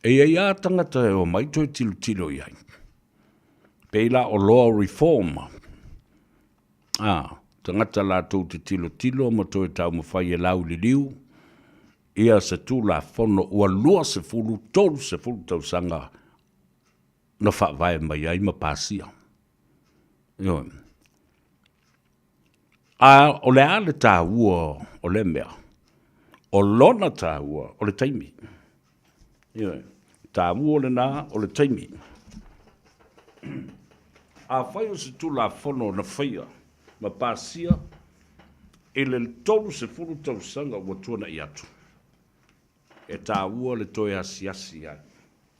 S12: E i ai lava tagata e omai toe tilotilo i ai. Pei la o Law Reform, a, tagata latou te tilotilo ma toe taumafai e lauliliu ia se Tulafono ua 20, 30 tausaga na faavae mai ai ma pasia. Ioe. A o le a le taua o lea mea? O lona taua o le taimi. Ioe, taua lena o le taimi. Afai o se Tulafono na faia ma pasia i le 30 tausaga ua tuanai atu, e taua le toe asiasi ai.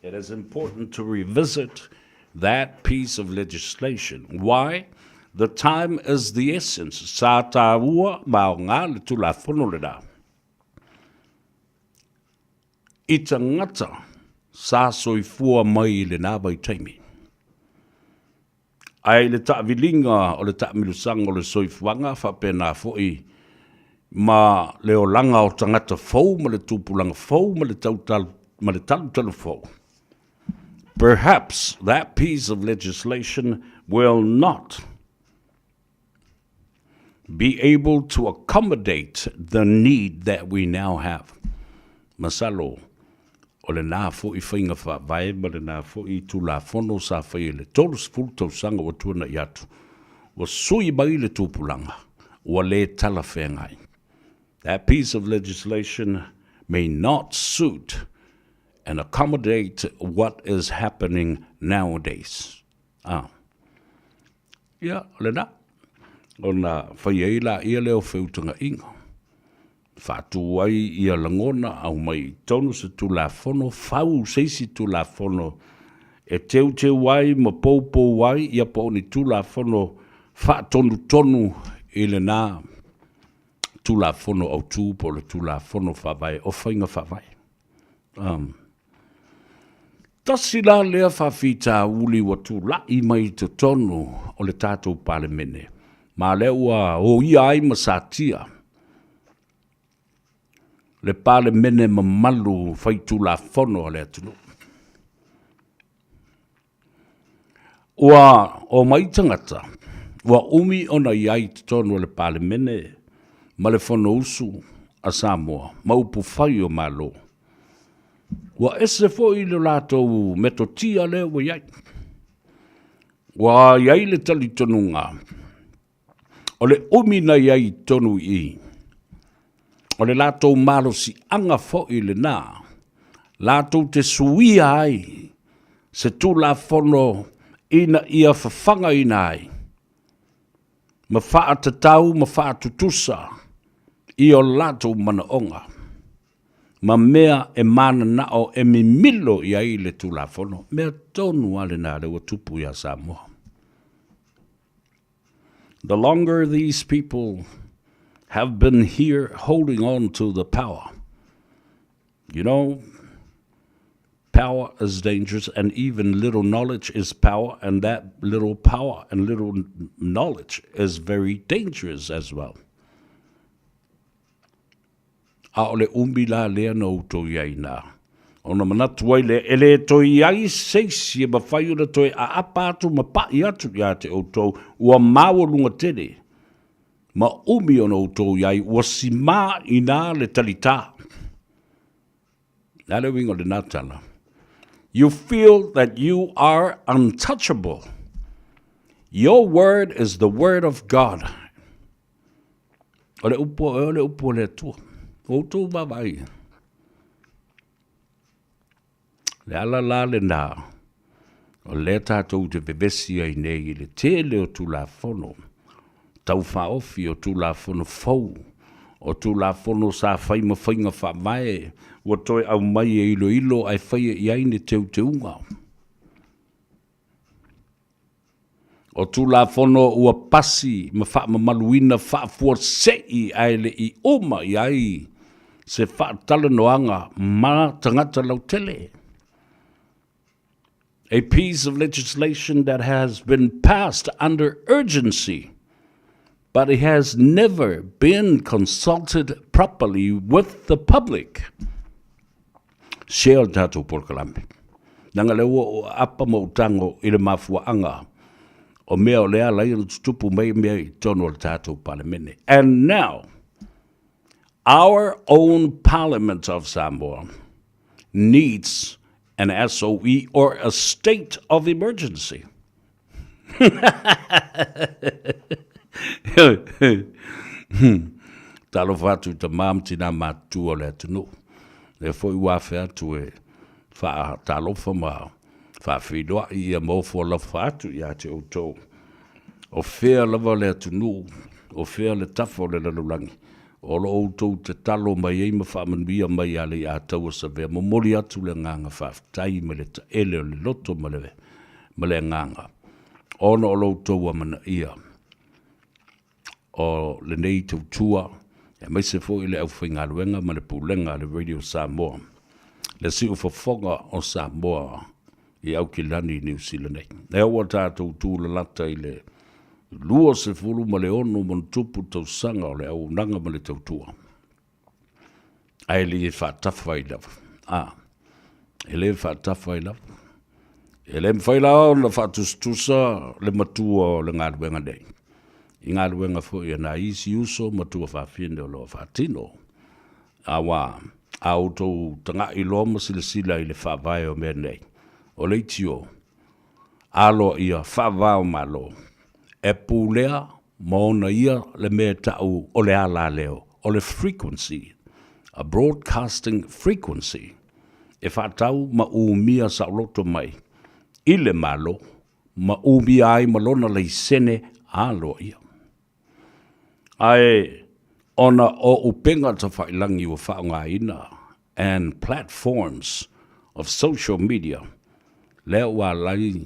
S12: It is important to revisit that piece of legislation. Why? The time is the essence. Sa taua ma aoga le Tulafono lena i tagata sa soifua mai i lena vaitaimi. Ae i le taaviliga o le taamilosaga o le soifuaga faapena foi ma le olaga o tagata fou ma le tupulaga fou ma le ma le talutalu fou, perhaps that piece of legislation will not be able to accommodate the need that we now have. Masalo. O lena foi faiga faavae ma lena foi Tulafono sa faia i le 30 tausaga ua tuanai atu, ua sui mai le tupulaga, ua le talafeagai. That piece of legislation may not suit and accommodate what is happening nowadays. Ah. Ia, o lena. Ona fai ai laia lea o feutagaiga. Faatu ai ia lagona aumai i totonu se Tulafono, fau se isi Tulafono e teuteu ai ma poupou ai ia po o ni Tulafono faatonutonu i lena Tulafono Autu po o le Tulafono Faavae o Faiga Faavae. Um, tasi la lea faafitauli ua tulai mai i totonu o le tatou Palemene, ma lea ua oia ai ma satia le Palemene mamalu faitulafono a le atunuu. Ua omai tagata ua umi ona i ai i totonu o le Palemene ma le Fonousu a Samoa ma upufai o Malo. Ua ese foi lo latou metotia lea ua i ai. Ua i ai le talitonuga o le umi na i ai i totonu i i, o le latou malosiaga foi lena latou te suia ai se Tulafono ina ia fafagaina ai ma faatatau ma faatutusa i o latou manaoga ma mea e mananao e mimilo i ai le Tulafono. Mea tonu lava lena lea ua tupu ia Samoa. The longer these people have been here holding on to the power, you know, power is dangerous and even little knowledge is power and that little power and little knowledge is very dangerous as well. A o le umi la lea na outou i ai ina, ona manatu ai lea, e le toe i ai se isi e mafai ona toe aapa atu ma paʻi atu ia te outou, ua maualuga tele ma umi ona outou i ai, ua simā i ina le talitā. Le a le uiga o lena tala? You feel that you are untouchable. Your word is the word of God. O le upu a oe, o le upu a le Atua. O outou vaavaai. Le ala la lena, o lea tatou te vevesi ai nei i le tele o Tulafono, taufaofi o Tulafono fou, o Tulafono sa fai ma faiga faavae, ua toe aumai e iloilo ae faia i ai ni teuteuga. O Tulafono ua pasi ma faamamaluina faafuasei ae le i uma i ai se faatalanoaga ma tagata lautele. A piece of legislation that has been passed under urgency but it has never been consulted properly with the public. Share le tatou polokalame. Leaga lea ua ou aapa ma ou tago i le mafuaaga o mea o lea ala ai ona tutupu mai mea i totonu o le tatou Palemene. And now, our own Parliament of Samoa needs an SOE or a state of emergency. Talofa atu i tamā ma tinā matutua o le atunuu. Lea foi ua afe atu e faatalofa ma faafeiloai ia ma ofo alofa atu ia te outou. O fea lava le atunuu, o fea le tafa o le lalolagi, o lo outou tatalo mai ai ma faamanuia mai ia Leiataua Savea. Momoli atu le agaga faafetai ma le taele o le loto ma le ma le agaga ona o lo outou amanaia o lenei tautua aemaise foi le aufaigaluega ma le pulega a le Radio Samoa, le siufofoga o Samoa i Aukilani i Niu Sila nei. Lea ua tatou tulalata i le 26 tausaga o le auaunaga ma le tautua. Ae le faatafa ai lava. A, e le faatafa ai lava. E le mafai la ona faatusatusa le matua o le galuega nei i galuega foi a nai isi uso ma tuafafine o lo o faatino. Aua A outou taga'i loa ma silasila i le faavae o mea nei, o le itio, aloaia faava o Malo, e pulea ma ona ia le mea e ta'u o le alaleo, o le frequency, a broadcasting frequency, e fa'atau ma umia saoloto mai i le Malo ma umia ai ma lona laisene aloaia. Ae ona o upega tafailangi ua faaaogaina and platforms of social media, lea ua alai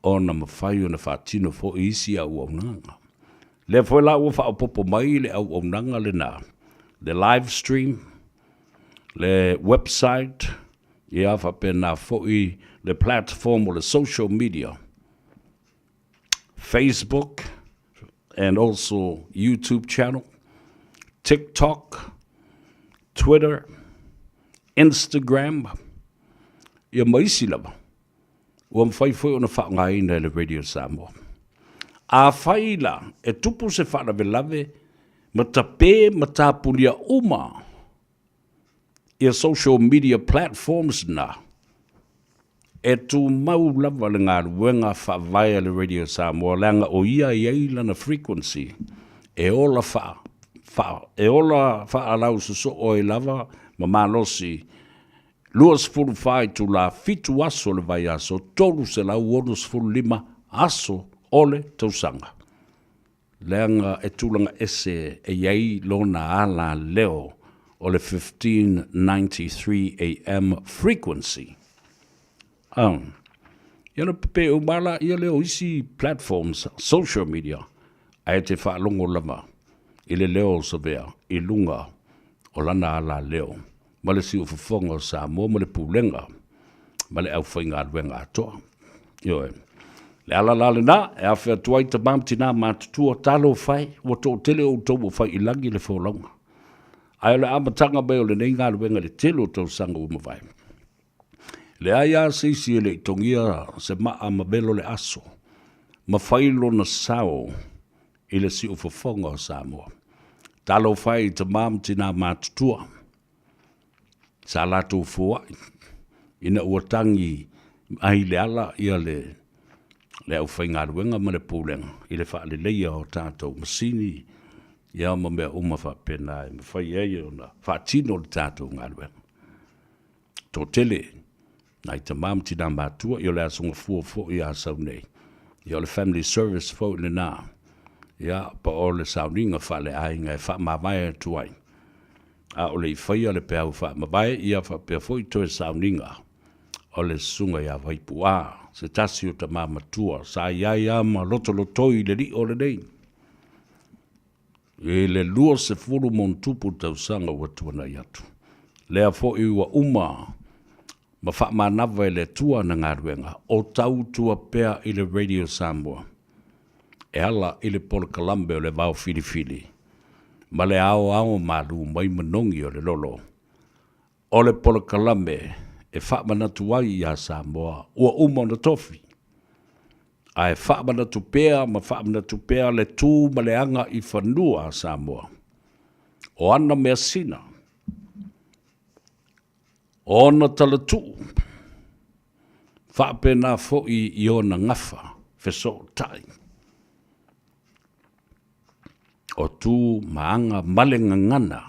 S12: ona mafai ona faatino foi isi auaunaga. Lea foi la ua faaopoopo mai le auaunaga lena, le live stream, le website, ia faapena foi le platform o le social media, Facebook and also YouTube channel, TikTok, Twitter, Instagram, ia ma isi lava, ua mafai foi ona faaaogaina e le Radio Samoa. Afai la e tupu se faalavelave ma tape ma tapunia uma ia social media platforms na, e tumau lava le galuega faavae a le Radio Samoa leaga o ia e i ai lana frequency e ola faa, faa, e ola faalausoso'o ai lava ma malosi 24 itula, fitu aso o le vaiaso, 365 aso o le tausaga. Leaga e tulaga ese e i ai lona alaleo o le 1593 AM frequency. Oh. Ia na pepe uma la ia lea o isi platforms, social media, ae te faalogo lava i le leo o Savea i luga o lana alaleo ma le siufofoga o Samoa ma le Pulega ma le aufaigaluega atoa. Ioe. Le ala la lena e afe atu ai tama ma tina matutua, talofa e, ua toatele outou ua fai i lagi le folauga. Ae o le amataga mai o lenei galuega i le tele o tausaga ua mavae. Leai lava se isi e le i togia se maa ma velo le aso ma fai lona sao i le siufofoga o Samoa. Talofa e i tama ma tina matutua sa latou foai ina ua tagi ai le ala ia le le aufaigaluega ma le pulega i le faaleleia o tatou masini ia ma mea uma faapena e mafai ai ona faatino le tatou galuega. Toatele nai tama ma tina matua, ia o le Aso Gafua foi ia sau nei, ia o le family service foi lena, ia po o le sauniga faaleaiga e faamavae atu ai. A o le i faia le peau faamavae, ia faapea foi toe sauniga o le susuga ia Vaipu'a, se tasi o tama matua sa i ai lava ma lotolotoi i le lio lenei. I le 20 ma ona tupu tausaga ua tuanai atu. Lea foi ua uma ma faamanava e le Atua ana galuega o tautua pea i le Radio Samoa e ala i le polokalame o le Vao Filifili ma le aoao malu mai manogi o le lolo o le polokalame e faamanatu ai iā Samoa ua uma ona tofi, ae faamanatu pea ma faamanatu pea le tu ma le aga i fanua a Samoa. O ana measina, o ona talatuu, faapena foi i ona gafa fesootai. O tu ma aga ma le gagana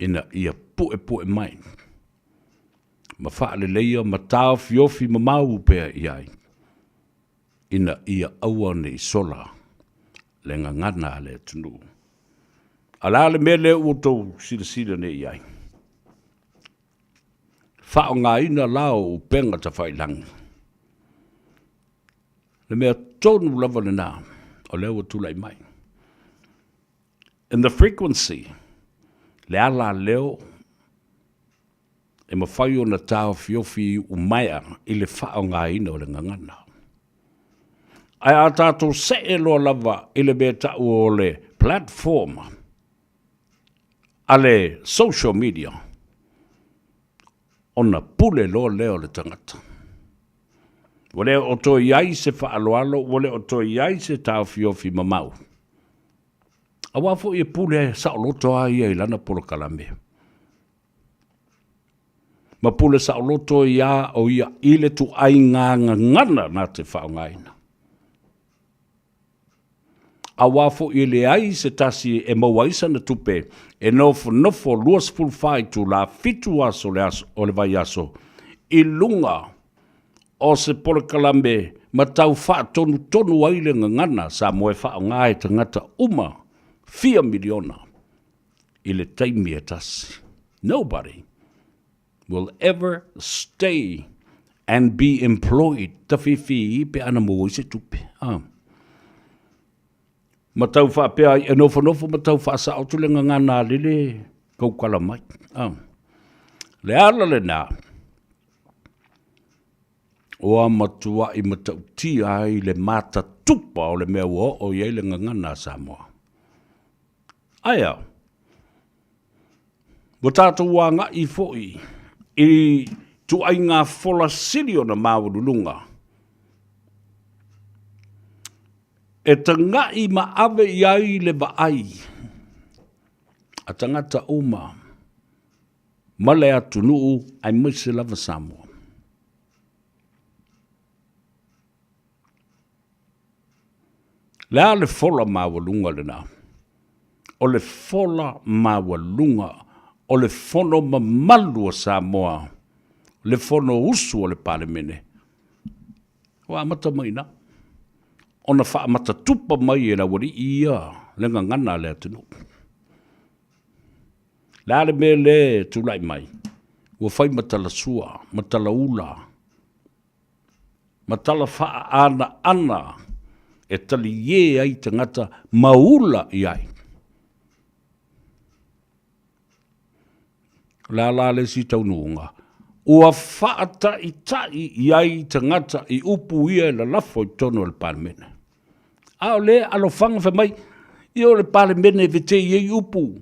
S12: ina ia puepue mai ma faaleleia ma taofiofi mamau pea i ai, ina ia aua ne i sola le gagana a le atunuu. A o le a le mea lea ua outou silasila nei i ai? Faaaogaina la o upega tafailagi. Le mea tonu lava lena o lea ua tulai mai. In the frequency, le alaleo e mafai ona taofiofi umaea i le faaaogaina o le gagana. Ae a tatou see loa lava i le mea ta'u o le platform a le social media, ona pule loa lea o le tagata. Ua le o toe i ai se faaaloalo, ua le o toe i ai se taofiofi mamau. Auā foi e pule saoloto lava ia i lana polokalame. Ma pule saoloto ai lava o ia i le tuaiga gagana na te faaaogaina. Auā foi e leai se tasi e maua ai sana tupe e nofonofo 24 itula, fitu aso o le vaiaso i luga o se polokalame ma tau faatonutonu ai le gagana Samoa e faaaoga e tagata uma fia miliona i le taimi e tasi. Nobody will ever stay and be employed tawhiwhi pe ana maua ai se tupe. Ah. Ma tau faapea ai e nofonofo ma tau faasao atu le gagana a lele kaukala mai. Ah. Le ala lena, ua matuai matautia ai le matatupa o le mea ua oo i ai le gagana a Samoa. Ae a? Ua tatou agai foi i tuaiga fola sili ona maualuluga e taga'i ma ave i ai le vaai a tagata uma ma le atunuu aemaise lava Samoa. Le a le fola maualuga lena? O le fola maualuga o le fono mamalu a Samoa, le Fonousu a le Palemene, ua amata mai i ina ona faamatatupa mai e le aualii ia le gagana a le atunuu. Le a le mea lea e tulai mai? Ua fai ma talasua, ma talaula, ma tala faaanaana e taliē ai tagata ma ula i ai. O le a la le isi taunuuga? Ua faataita'i i ai tagata i upu ia e lalafo i totonu o le Palemene. A o lea alofaga fai mai, ia o le Palemene e vetei ai upu.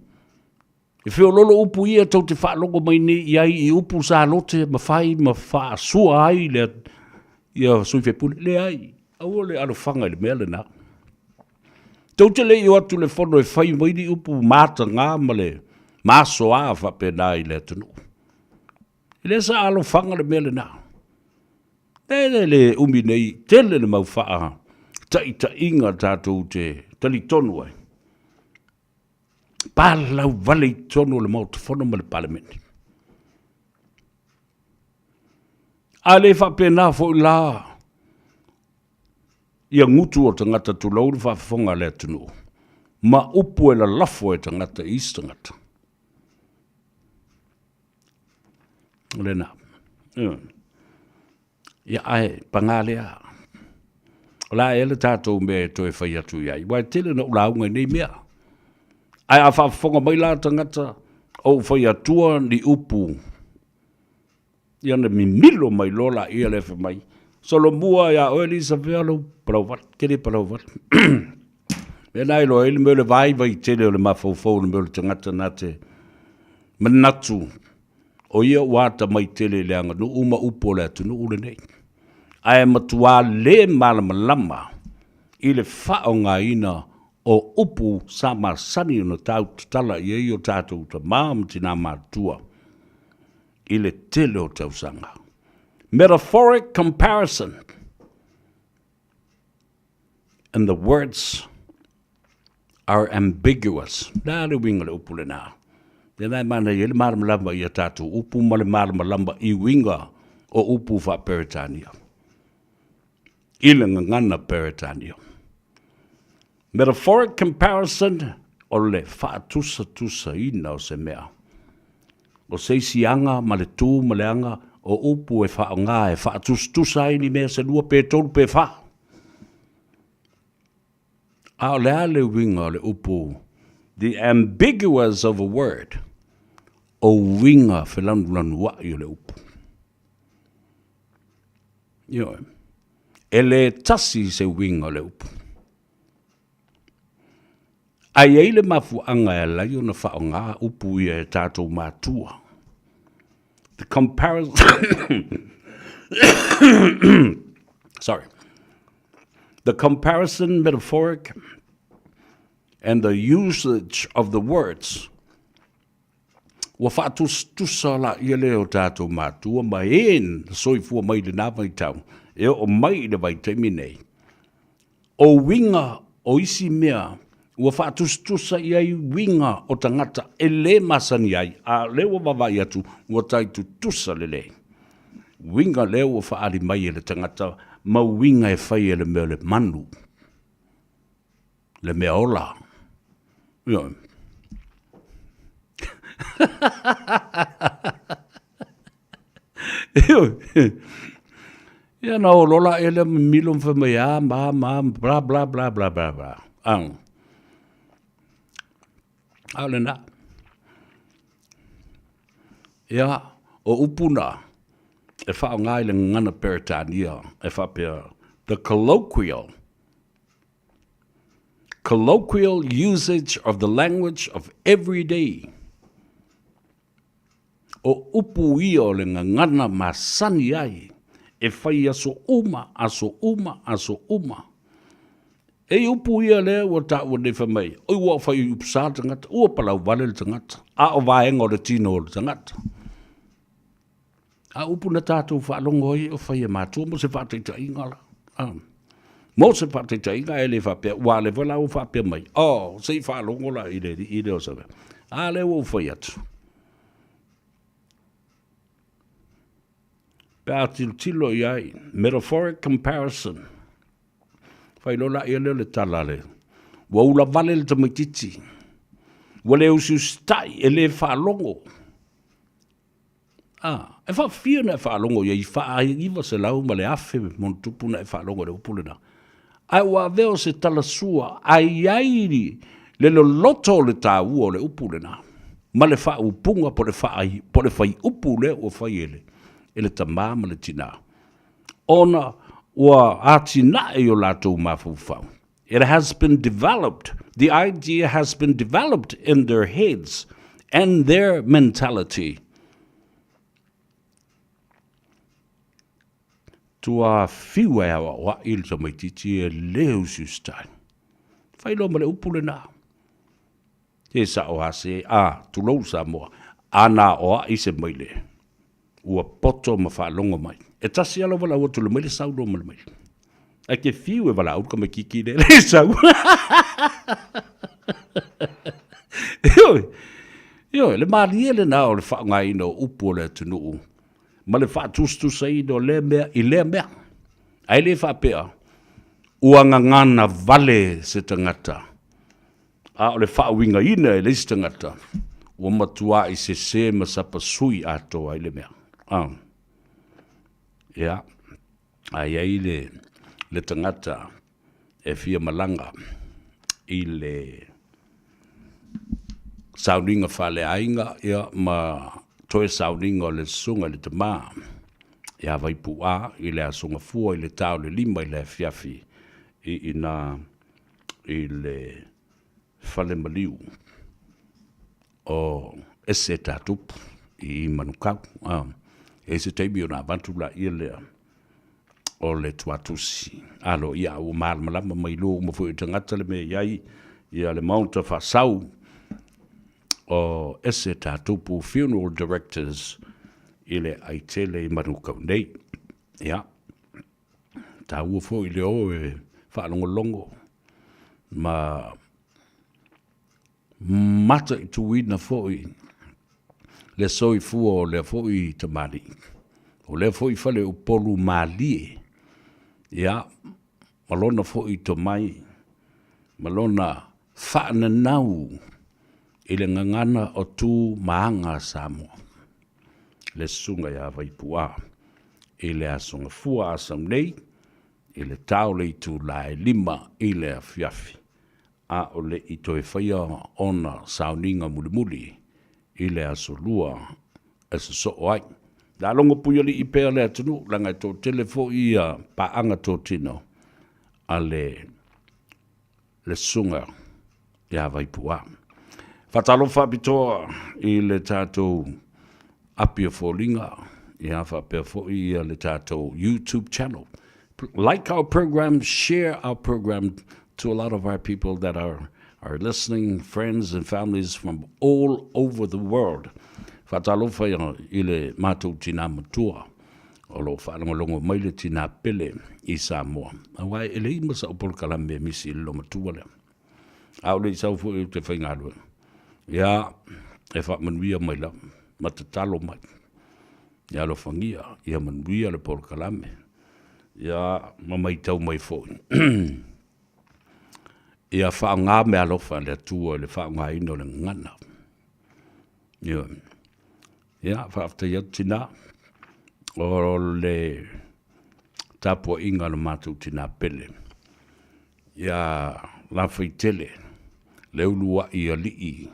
S12: E feoloolo upu ia tou te faalogo mai nei i ai i upu sa lote ma fai ma faasua ai le, ia sui faipule. Leai, aua le alofaga i le mea lena. Tou te le i o atu i le fono e fai mai ni upu mataga ma le masoa faapena i le atunuu. E le sa alofaga le mea lena. E le umi nei, tele le mau faataitaiga tatou te talitonu ai. Palau vale i totonu o le Maota Fono ma le Palemene. A le faapena foi la ia gutu o tagata tulou le faafofoga a le atunuu ma upu e lalafo e tagata i isi tagata. O lena. Ia, ae paga lea, o le a ea le tatou mea e toe fai atu i ai? Aua e tele na ou lauga i nei mea. Ae a faafofoga mai la tagata, o ou fai atua ni upu, ia ona mimilo mai loa laia lea fai mai, solomua ia oe Lisa fea lou palauvale, tele palauvale. Mea na iloa ai le mea o le vaivai tele o le mafaufau o le mea o le tagata na te manatu O ia ua atamai tele i le aganuu ma upu o le atunuu lenei, ae matuā le malamalama i le faaaogaina o upu sa masani ona tau tatala i ai o tatou tama ma tinā matutua i le tele o tausaga. Metaphoric comparison and the words are ambiguous. Le a le uiga o le upu lena? Lena e manaia ai le malamalama i a tatou upu ma le malamalama i uiga o upu faa-Peretania i le gagana Peretania. Metaphoric comparison o le faatusatusaina o se mea. O se isi aga ma le tu ma le aga o upu e faaaoga e faatusatusa ai ni mea se lua pe tolu pe fa. A o le a le uiga o le upu the ambiguous of a word, o uiga felanulanua'i o le upu. Ioe. E le tasi se uiga o le upu. Ae i ai le mafuaaga e ala ai ona faaaoga upu ia e tatou matua. The comparison sorry. The comparison metaphoric and the usage of the words. Ua faatusatusa laia lea o tatou matua ma e na soifua mai i lena vaitau e oo mai i le vaitaimi nei. O uiga o isi mea ua faatusatusa i ai uiga o tagata e le masani ai, a o lea ua vaavaai atu ua tai tutusa lelei. Uiga lea ua faaali mai e le tagata ma uiga e fai e le mea o le manu. Le mea ola. Ioe. Ioe. Ia na olo la ele milo ma fai mai a ma ma bla bla bla bla bla bla. Ang. A o lena. Ia, o upu na, e faaaoga i le gagana Peretania e faapea, the colloquial Colloquial usage of the language of every day. O upu ia o le gagana masani ai e fai aso uma, aso uma, aso uma. E i upu ia lea ua taua nei fai mai, oi ua fai upu sa le tagata, ua palau vale le tagata, a o vaega o le tino o le tagata. A upu na tatou faalogo ai o fai e matua mo se faataitaiga la. Ah. Mo se faataitaiga e le faapea, ua le foi la ua faapea mai, oh, se i faalogo la i le alii lea o Samoa. A lea ua ou fai atu. Pe a tilotilo i ai, metaphoric comparison. Fai loa laia lea o le tala a le, ua ula vale le tamaitiiti, ua le usiusitai, e le faalogo. A, e faafia ona e faalogo i ai i faa-900 ma le 1000 ma ona tupu ona e faalogo i le upu lena. Ae ua avea o se tala sua a i ai le loloto o le taua o le upu lena ma le faaupuga po o le po o le faiupu lea ua fai e le, e le tamā ma le tinā, ona ua atinae i o latou mafaufau. It has been developed, the idea has been developed in their heads and their mentality. Tua fiu e aoaoaʻi le tamaitiiti e le usiusitai. Fai loa ma le upu lena. E sao lava se, a, tulou Samoa, a na aoaʻi se maile, ua poto ma faalogo mai. E tasi lava lou valaau atu i le maile, sau loa ma le maile. Ae ke fiu e valaau le tamaitiiti lea e le sau. Ioe, ioe, le malie lena o le faaaogaina o upu o le atunuu ma le faatusatusaina o lea mea i lea mea. Ae le faapea, ua gagana vale se tagata A o le faauigaina e le isi tagata, ua matuai sese ma sapasui atoa ai le mea. A. Ia, a i ai le, le tagata e fia malaga i le sauniga faaleaiga, ia, ma toe sauniga o le susuga i le tama ia Vaipu'a i le Aso Gafua i le ta o le 5 i le afiafi i ina i le fale maliu o Ese Tatupu i Manukau. E i ai se taimi ona avatu laia lea o le tuatusi. Alo ia ua malamalama ma iloa uma foi e tagata le mea e i ai ia le Maota Faasau o Ese Tatupu Funeral Directors i le aitele i Manukau nei. Ia, taua foi le o e faalogologo ma mataituina foi le soifua o lea foi tamalii, o lea foi faleupolu malie, ia, ma lona foi tomai ma lona faananau i le gagana o tu ma aga a Samoa, le Susuga ia Vaipu'a i le Aso Gafua a sau nei i le ta o le itula e 5 i le afiafi, a o le i toe faia ona sauniga mulimuli i le Aso Lua e sosoo ai. Le a logo puialii pea le atunuu, leaga e toatele foi ia paaga totino a le le Susuga ia Vaipu'a. Faatalofa faapitoa i le tatou api o foliga, ia faapea foi ia le tatou YouTube channel. Like our program, share our program to a lot of our people that are our listening friends and families from all over the world. Faatalofa i le matou tinā matua o lo o faalogologo mai le tinā pele i Samoa. Aua e leai ma sa'u polokalame e misi i le loomatua lea. A o le i sau foi ou te faigaluega, ia, e faamanuia mai lava ma tatalo mai. Ia alofagia, ia manuia le polokalame, ia ma maitau mai foi. Ia faaaoga meaalofa a le Atua i le faaaogaina o le gagana. Ioe. Ia, faafetai atu tinā. O le tapuaiga a le matou tinā pele. Ia Lafaitele, le uluai alii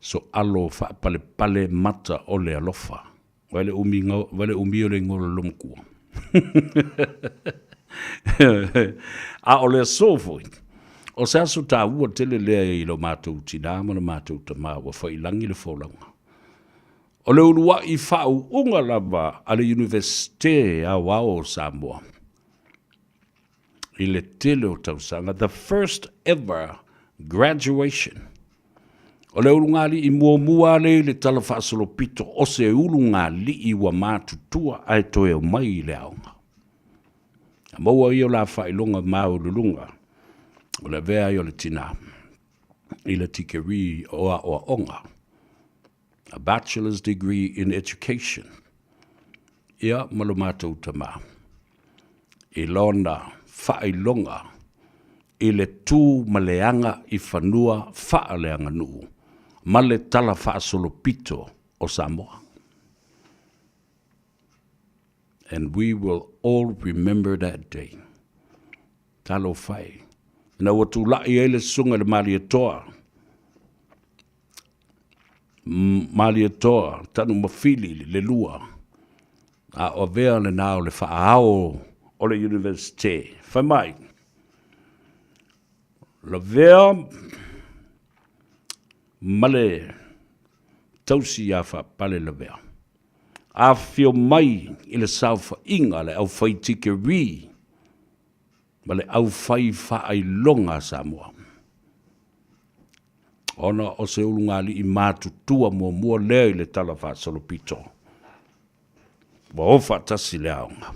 S12: soalo faapalepale mata o le alofa. Vai le umi, vai le umi o le igoa o le lomatua. A o le aso foi, o se aso taua tele lea i lo matou tinā ma lo matou tamā ua faiilagi le folauga. O le uluai faauuga lava a le Iunivesite Aoao o Samoa i le tele o tausaga, the first ever graduation. O le ulugalii muamua lea i le talafaasolopito o se ulugalii ua matutua ae toe omai i le aoga. A maua ia o la faailoga maualuluga o le avea ai o le tinā i le tikerii o aoaoga, a bachelor's degree in education, ia ma lo matou tamā i lona faailoga i le tu ma le aga i fanua faaleaganuu ma le talafaasolopito o Samoa. And we will all remember that day. Talofa e, ina ua tulai ai le Susuga i le Malietoa, Malietoa Tanumafili le lua, a o avea lena o le faaao o le Iunivesite. Fai mai, lavea ma le tausi ia Faapale Lavea. Afifio mai i le saofaiga a le aufai tikeri ma le aufai faailoga a Samoa. Ona o se ulugalii matutua muamua lea i le Tala Faasolopito, ua o faatasi le aoga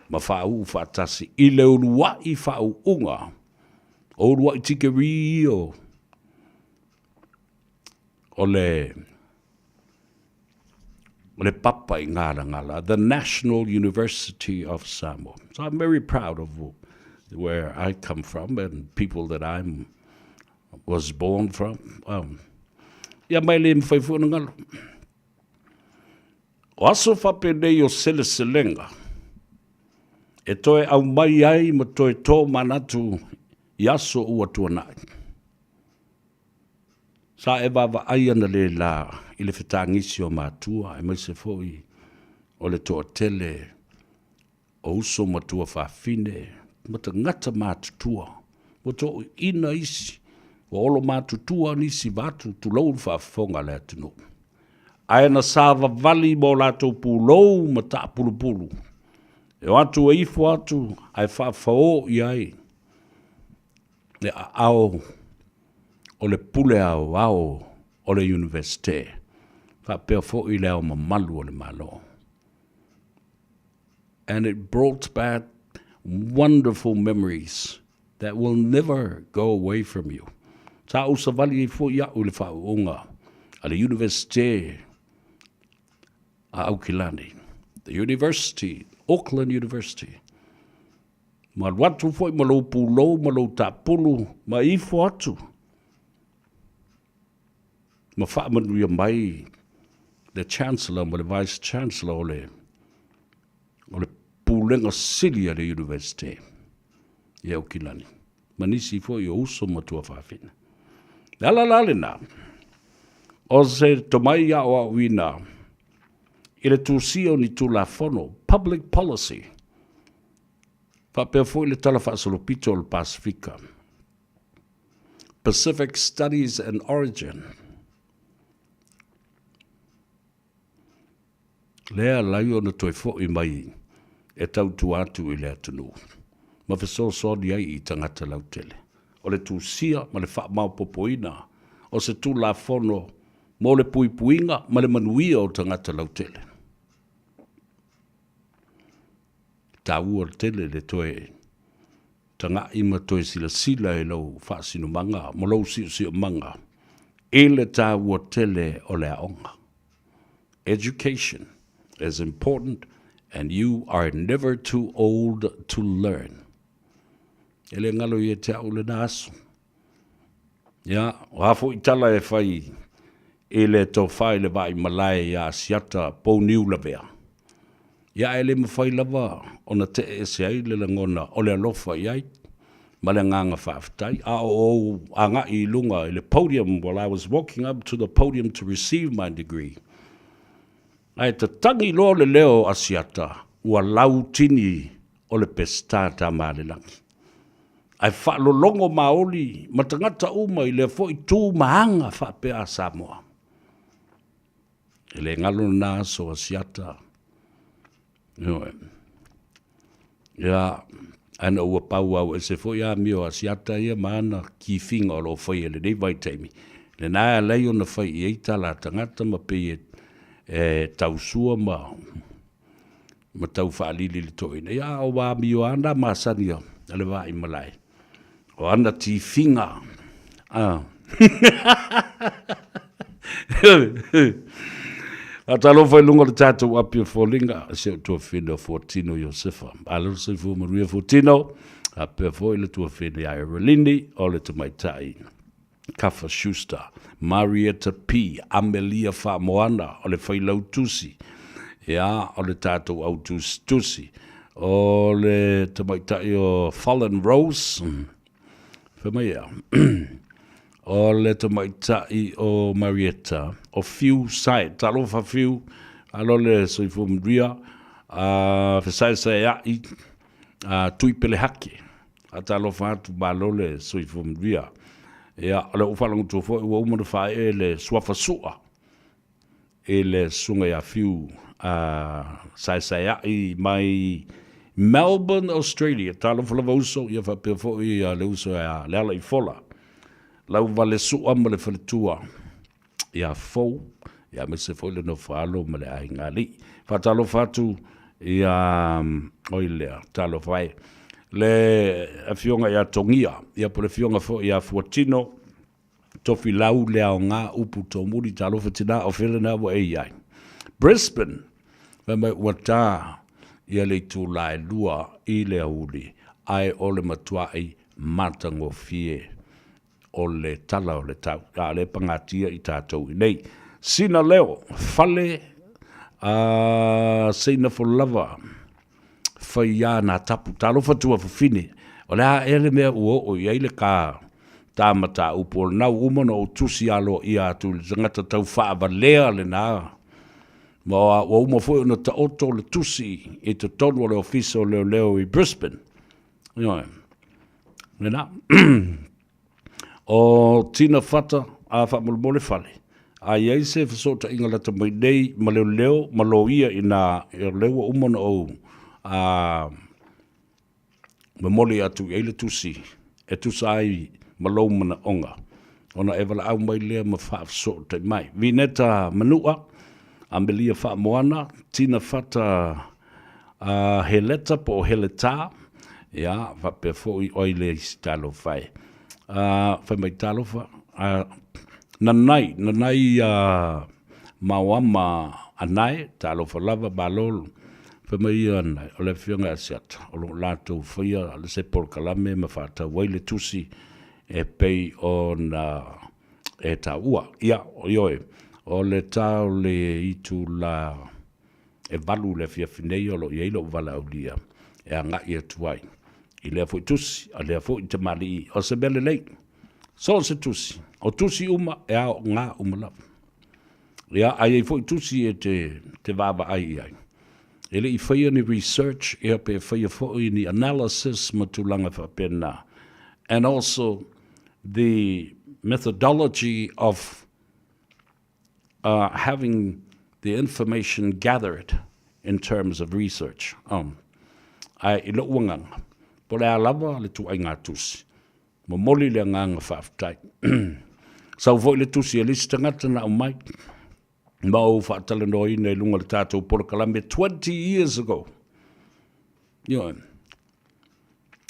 S12: ma faauu faatasi i le uluai faauuga o uluai tikeri ia o le o le papa i Galagala, the National University of Samoa. So I'm very proud of where I come from and people that I'm was born from. Um, ia mai le mawhai fua na ngalo. O aso whapenei o seleselega, e toe au mai ai ma toe tō manatu i aso ua tuanai. Sa e vaavaai analeila i le fetagisi o matua aemaise foi o le toatele o uso ma tuafafine ma tagata matutua ua toeaiina isi, ua olo matutua nisi vaeatu tulou le faafofoga a le atunuu. Ae na savavali ma o latou pulou ma taapulupulu e o atu e ifo atu ae faafao i ai le aao o le pule aoao o le Iunivesite, faapea foi le Ao Mamalu o le Malo. And it brought back wonderful memories that will never go away from you. Sa ou savali ai foi au i le faauuga a le Iunivesite a Aukilani, the University, Auckland University. Ma alu atu foi ma lou pulou ma lou taapulu ma ifo atu ma faamanuia mai le Chancellor ma le Vice Chancellor o le o le Pulega Sili a le Universite i Aukilani ma nisi foi o uso ma tuafafine. Le ala la lena, o se tomai aoaoina i le tusia o ni Tulafono, Public Policy, faapea foi le Tala Faasolopito o le Pasefika, Pacific Studies and Origin, lea alai ona toe foi mai e tautua atu i le atunuu ma fesoasoani ai i tagata lautele. o le tusia ma le faamaopoopoina o se Tulafono mo le puipuiga ma le manuia o tagata lautele. E taua tele le toe taga'i ma toe silasila i lou faasinomaga ma lou siosiomaga i le taua tele o le aoga. Education is important and you are never too old to learn. E le galo ia te au lena aso. Ia, o a foi tala e fai i le tofa i le vaai malae ia Asiata Pouniulavea, ia ae le mafai lava ona tee ese ai le lagona o le alofa i ai ma le agaga faafetai. A o ou agai i luga i le podium while I was walking up to the podium to receive my degree, ae tatagi loa le leo o Asiata, ua lautini o le Peseta Tamaalelagi. Ae faalologo maoli ma tagata uma i lea foi tu ma aga faapea a Samoa. E le galo lena aso Asiata. Ioe. Ia, ae na ua pau au ese foi amio a Asiata ia ma ana kifiga o lo o faia i lenei vaitaimi. Lena e ala ai ona fai i ai tala a tagata ma pei e, e tausua ma ma tau faalili i le toeaina, ia a o amio lava na masani a le Vaaimalae, o ana tifiga, a. Faatalofa i luga o le tatou api o foliga, si ou tuafine o Fuatino Iosefa. Malo le soifua manuia Fuatino, faapea foi le tuafine ia Erelini o le tamaitai. Kafa Schuster, Marietta P, Amelia Faamoana, o le Failautusi, ia, o le tatou au tusitusi, o le tamaitai o Fallen Rose, fai mai ea, o le tamaitai o Marietta, o Fiu Sae, talofa Fiu, alo le soifua manuia, a fesaesaea'i, a Tuipelehake, Faatalofa atu, malo le soifua manuia. Ia, o lea ua faalogo foi ua uma ona faaee le suafa Sua i le susuga ia Fiu a Saesaea'i mai Melbourne, Australia. Talofa lava uso, ia faapea foi le uso ia Lealaifola, Lauvalesu'a ma le faletua. ia Fou, ia aemaise foi le nofo alo ma le aiga alii. Faatalofa atu ia oi lea, talofa e. Le afioga ia Togia, ia po le afioga foi ia Fuatino, Tofilau le aoga upu tomuli, talofa tina o fea lena ua e i ai. Brisbane, fai mai ua ta ia le itula e 2 i le aoauli, ae o le matuai matagofie o le tala o le tau, a o lea e pagatia i tatou i inei. Sina leo, fale a seina folava, fai a nā tapu, talofa tuafafine, o le a ea le mea ua oo i ai le ka ta mataupu o lena ua uma ona ou tusi aloaia atu i le tagata tau faavalea lena, ma ua uma foi ona taoto le tusi i totonu o le Ofisa o Leoleo i Brisbane. Ioe. Lena. O Tina Fata, a faamolemole fale, a i ai se fesootaiga lata mai nei ma leoleo ma loia ina o lea ua uma ona ou a, momoli atu i ai le tusi e tusa ai ma lou manaoga, ona e valaau mai lea ma faafesootai mai. Vineta Manua, Amelia Faamoana, Tina Fata A he leta po o he letā, ia, faapea foi oi le isi talofa e. A, fai mai talofa, a, nanai, nanai a Maoama Anae, talofa lava, malo, fai mai ia Anae, o le Afioga ia Asiata, o lo o latou faia le se polokalame ma faatau ai le tusi e pei ona e taua. Ia, ioe, o le ta o le itula e 8 i le afiafi nei o lo o i ai lou valaaulia e agai atu ai i lea foi tusi a lea foi tamalii. O se mea lelei, so o se tusi, o tusi uma e aoga uma lava. Ia, a i ai foi tusi e te, te vaavaai i ai, e le i faia ni research, ia pe faia foi ni analysis ma tulaga faapena. And also the methodology of uh, having the information gathered in terms of research. Um, ae i lou agaga, po o le a lava le tuaiga tusi. Momoli le agaga faafetai. Sau foi le tusi a le isi tagata na aumai ma ou faatalanoaina i luga o le tatou polokalame 20 years ago. Ioe.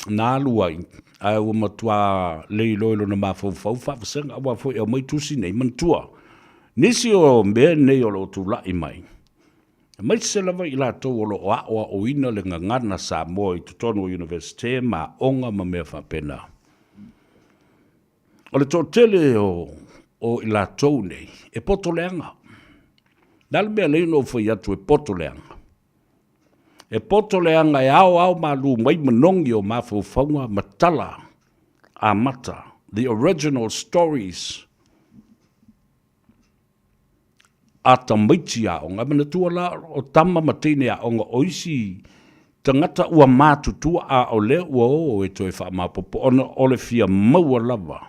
S12: Na alu ai, ae ua matua le iloa i lona mafaufau faavasega, aua foi e aumai tusi nei, manatua, nisi o mea nei o lo o tulai mai, aemaise lava i latou o lo o aoaoina le gagana Samoa i totonu o Iunivesite ma aoga ma mea faapena. O le toatele o, o i latou nei, e poto leaga. Le a le mea lea na ou fai atu e poto leaga? E poto leaga e aoao malu mai manogi o mafaufauga ma tala amata, the original stories a tamaiti aoga. E manatua la o tama ma teine aoga o isi tagata ua matutua a o lea ua o e toe faamaopoopo ona o le fia maua lava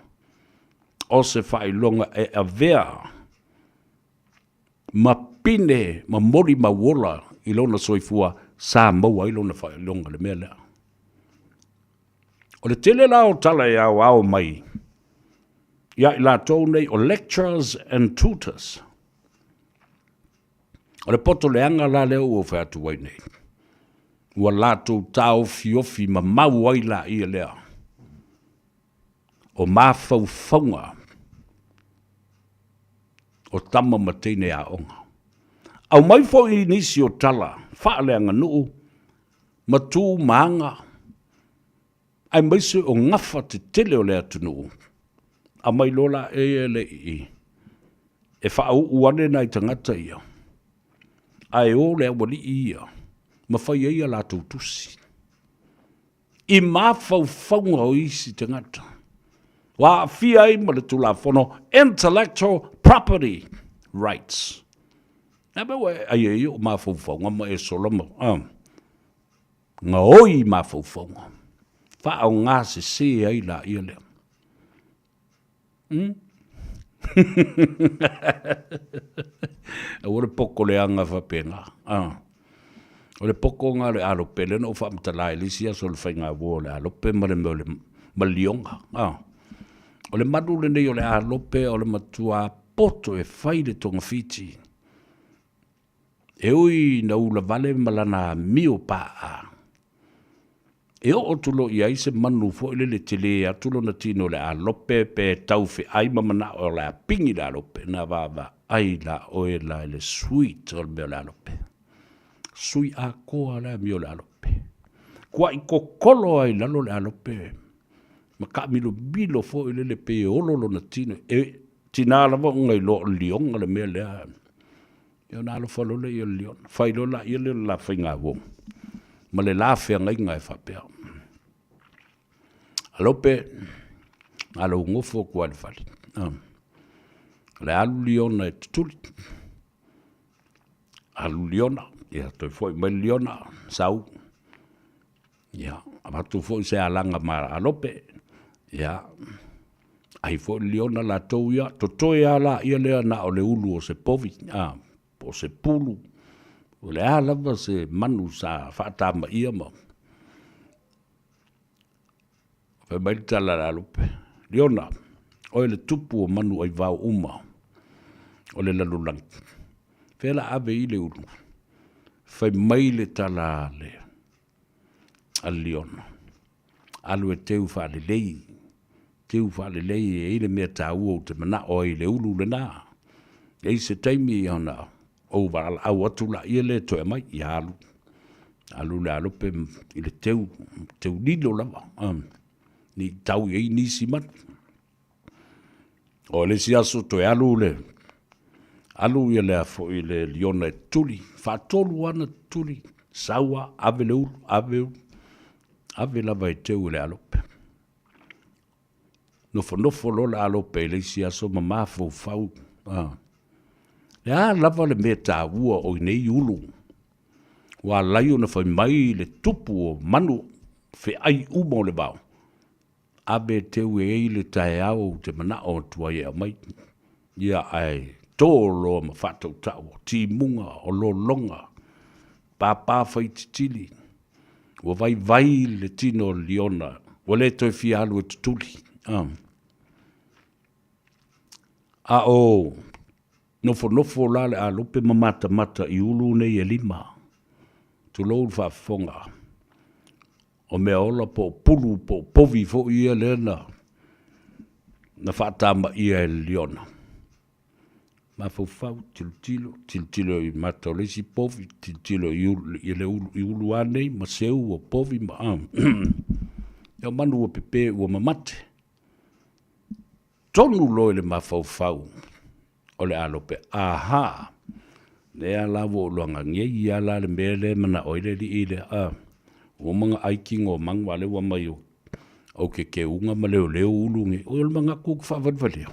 S12: o se faailoga e avea ma pine ma molimau ola i lona soifua sa maua ai lona faailoga i le mea lea. O le tele la o tala e aoao mai ia i latou nei o lecturers and tutors. O le poto leaga la lea ua ou fai atu ai nei, ua latou taofiofi mamau ai laia lea o mafaufauga o tama ma teine aoga. Aumai foi nisi o tala faaleaganuu ma tu ma aga aemaise o gafa tetele o le atunuu, aumai loa la e le i e faauu ane nai tagata ia, ae o le aualii ia ma fai ai a latou tusi i mafaufauga o isi tagata ua aafia ai ma le Tulafono Intellectual Property Rights. Le a mea ua e ai ai ou mafaufauga ma e sola ma gaoi mafaufauga, faaaoga sese ai laia lea. Hmm? Aua le poko leaga faapena. Ah. O le pokoga o le alope, lea na ou faamatala i le isi aso o le faigauo o le alope ma le mea o le malioga. Ah. O le malu lenei o le alope o le matua poto e fai le togafiti. E ui ina ulavale ma lana amio paa, e oo atu loa i ai se manu foi lele tele atu lona tino i le alope pe tau feai ma manao o le a pigi le alope, na vaavaai la oe la i le sweet o le mea o le alope. Sui atoa le amio o le alope. Kuai kokolo ai i lalo le alope ma taamilomilo foi lele pei e olo lona tino. E tina lava ona iloa o le lioga le mea lea. Ia ona alofa loa lea i le liona, fai loa laia lea o le la faigauo ma le la feagaiga e faapea, Alope, na lou nofo atu lava i le fale, o le alu liona e tutuli, alu liona, ia toe foi mai le liona, sau, Ia, avatu foi se alaga ma Alope, ia, ai foi le liona latou ia, totoe lava laia lea na o le ulu o se povi, a, po o se pulu, o le a lava se manu sa faatamaia ma fai mai le tala a le Alope, Liona, oe le tupu o manu aivao uma o le lalolagi, fea la ave i le ulu? Fai mai le tala a le a le liona. Alu e teu faalelei, teu faalelei e i ai le mea taua ou te manao ai i le ulu lena. E i ai se taimi ona ou valaau atu laia lea e toe aumai, ia alu. Alu le alope i le teu, teu lilo lava, ne i tau i ai nisi manu. O le isi aso toe alu le alu ia le foi le liona e tuli, faatolu ana tuli, saua ave le ulu, ave ulu, ave lava e teu e le alope. Nofonofo loa le alope i le isi aso ma mafaufau. Ah. Le a lava le mea taua o i nei ulu, ua alai ona fai mai le tupu o manu feai uma o le vao, Ave teu e ai le taeao ou te manao atu ai e aumai. Ia ae to loa ma faatautau o timuga, o lologa, pāpā faititili, ua vaivai le tino o le liona, ua le toe fia alu e tutuli. A o nofonofo la le alope ma matamata i ulu nei e lima, tulou le faafofoga, o mea ola po o pulu po o povi foi ia lea na na faatamaia e le liona. Mafaufau, tilotilo, tilotilo i mata o le isi povi, tilotilo i ulu, i le ulu, i ulu a nei ma seu o povi ma a. Ia o manu ua pepe ua mamate. Tonu loa i le mafaufau o le alope, aha, lea la ua ou iloaga nei a la le mea lea e manao ai le alii lea, a, ua uma ona ai tino o manu a o lea ua aumai ou te teuga ma leoleo ulu nei, oi o le manatu ou te faavalevalea.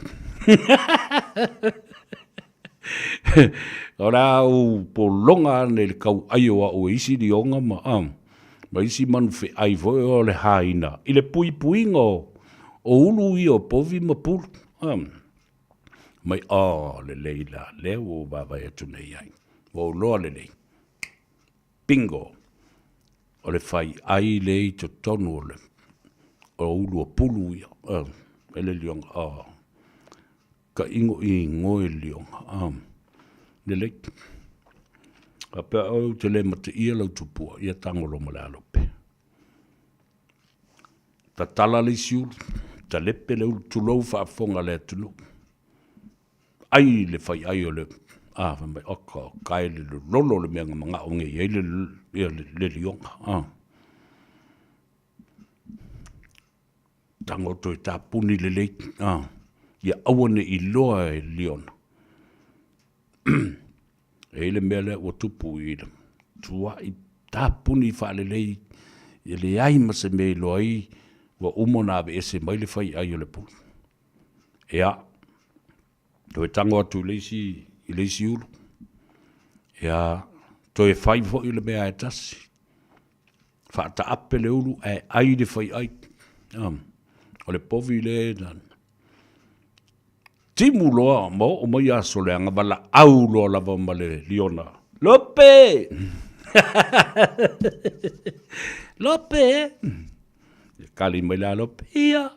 S12: O le a ou pologa ane i le tauai o au e isi lioga ma, a, ma isi manu feai foi o le haina i le puipuiga o, o ulu ia o povi ma pulu. A, mai, oh, lelei la, lea ua ou vaavaai atu nei ai. Ua ou loa lelei. Bingo! O le faiai lea i totonu o le o ulu o pulu ia, e le lioga, oh. Ka igoigo e le lioga, ah. Lelei. Faapea oe ou te le mateia lau tupua, ia tago loa ma le alope. Tatala le isi ulu, talepe le ulu, tulou faafofoga a le atunuu. Ai le fai ai o le, a, fai mai, oka, oka e le lololo le mea na manao nei ai le, ia, le, le lioga, a. Tago toe tapuni lelei, a, ia aua ne i iloa e le liona. E i ai le mea lea ua tupu i le tuai tapuni faalelei, e leai ma se mea e iloa ai ua uma ona aveese mai le faiai o le pulu. Ia, toe tago atu i le isi, i le isi ulu. Ia, toe fai foi le mea e tasi. Faataape le ulu ae ai le faiai. O le povi lea na timu loa ma oo mai aso leaga valaau loa lava ma le liona. Lope! Lope! Kali mai la Lope, ia!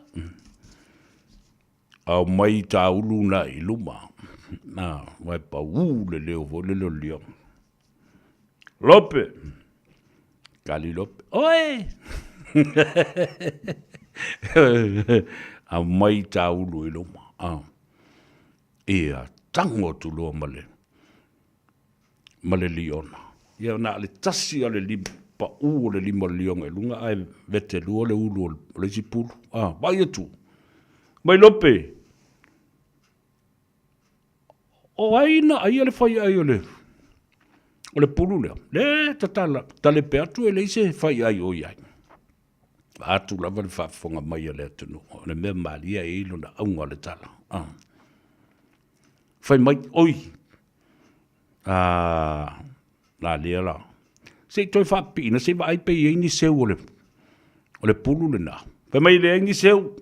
S12: Aumai taulu na i luma. Na, wai pau le leo foi le leo liona. Lope! Kali Lope, oe! Aumai taulu i luma. Ah. Ia, tango atu loa ma le, ma le liona. Ia na o le tasi o le lima, pau o le lima o le liona i luga ae vetelua le ulu o le isi pulu. Ah, vaai atu. Mai Lope! O ai na aia le faiai o le o le pulu lea? Le tatala, talepe atu e leai se faiai o i ai. Vaeatu lava le faafofoga mai a le atunuu, o le mea malie e i ai lona auga o le tala. Ah. Fai mai, oi, ah, la lea la. Se i toe faapipiina, se i vaai pe i ai ni seu o le, o le pulu lena. Fai mai e leai ni seu.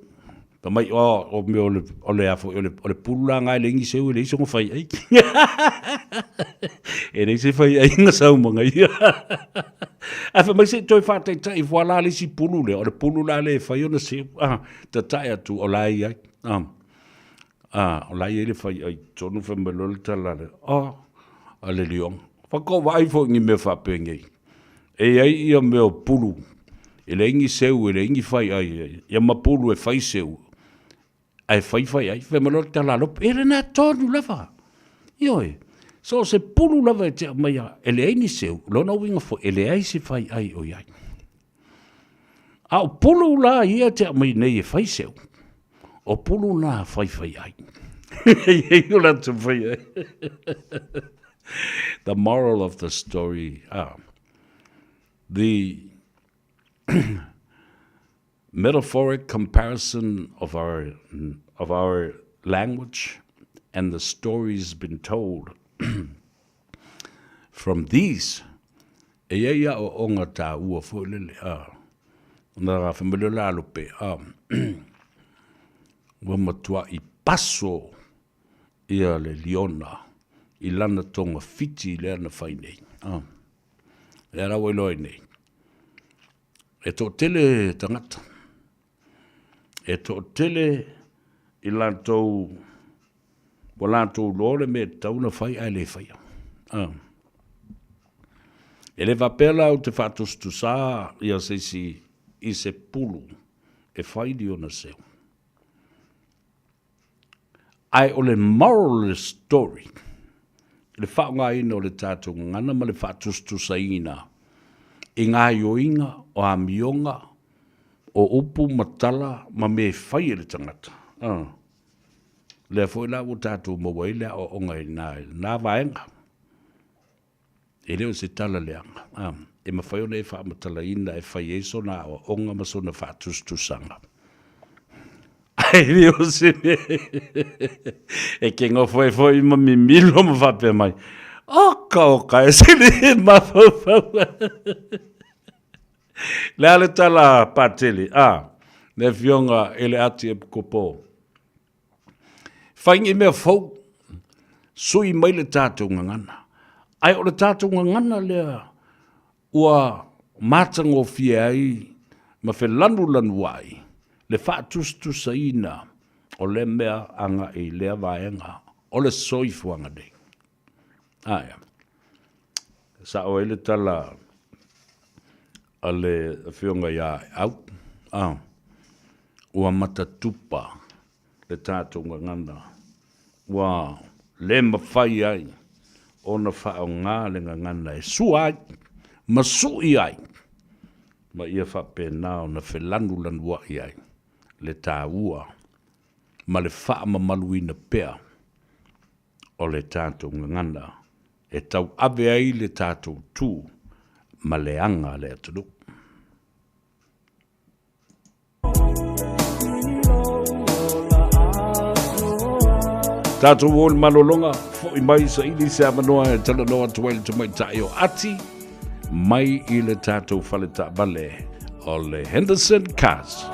S12: Fai mai, oh, o mea o le, o le a foi, o le, o le pulu la nga e leai ni seu, e leai soona fai ai. E leai se fai ai na sau ma ia. Ae fai mai se i toe faataitai fua la le isi pulu lea, o le pulu la lea e fai ona seu. Ah, tatai atu o la e i ai. Ah. A, o la e i ai le faiai i totonu, fai mai loa le tala a le, oh, a le lioga. Faatoa vaai foi i ni mea faapenei. E i ai ia mea o pulu, e leai ni seu, e leai ni faiai, ia ma pulu e fai seu, ae fai faiai. Fai mai loa le tala a Lope, e lena tonu lava. Ioe, so o se pulu lava e te aumaia, e leai ni seu, lona uiga foi, e leai se faiai o i ai. A o pulu la ia te aumai nei e fai seu, o pulu na faifai ai. E i o latou fai ai. The moral of the story, the metaphoric comparison of our, of our language and the stories been told from these E i ai aoaoga taua foi lele, a, ona la fai mai lea o le alope, a, ua matuai paso ia le liona i lana togafiti lea na fai nei. A, lea la ua iloa ai nei, e toatele tagata. E toatele i latou ua latou iloa le mea e tatau ona fai ae le faia. A. E le faapea la ou te faatusatusa ia se isi i se pulu e fai liona seu. Ae o le moral o le story, le faaaogaina o le tatou gagana ma le faatusatusaina i gaoioiga o amioga o upu ma tala ma mea e fai e le tagata. Lea foi la ua tatou maua ai le aoaoga i lena vaega. E le o se tala leaga, a, e mafai ona e faamatalaina e fai ai sona aoaoga ma sona faatusatusaga. Ae le o se mea e ke nofo ai foi ma mimilo ma faapea mai, oka oka e se le mafaufau. Le a le tala Patele, a, le afioga i le Ati Epikopo. Fai ni mea fou, sui mai le tatou gagana. Ae o le tatou gagana lea ua matagofie ai ma felanulanuai le faatusatusaina o lea mea agai i lea vaega o le soifuaga nei. Ae, sao ai le tala a le afioga ia Au, a, ua matatupa le tatou gagana, ua le mafai ai ona faaaoga le gagana e sua ai ma sui ai, ma ia faapena ona felanulanuai ai le taua ma le faamamaluina pea o le tatou gagana e tauave ai le tatou tu ma le aga a le atunuu. Tatou o i le malologa, foi mai saili se avanoa e talanoa atu ai le tamaitai o Ati mai i le tatou fale taavale o le Henderson Cars.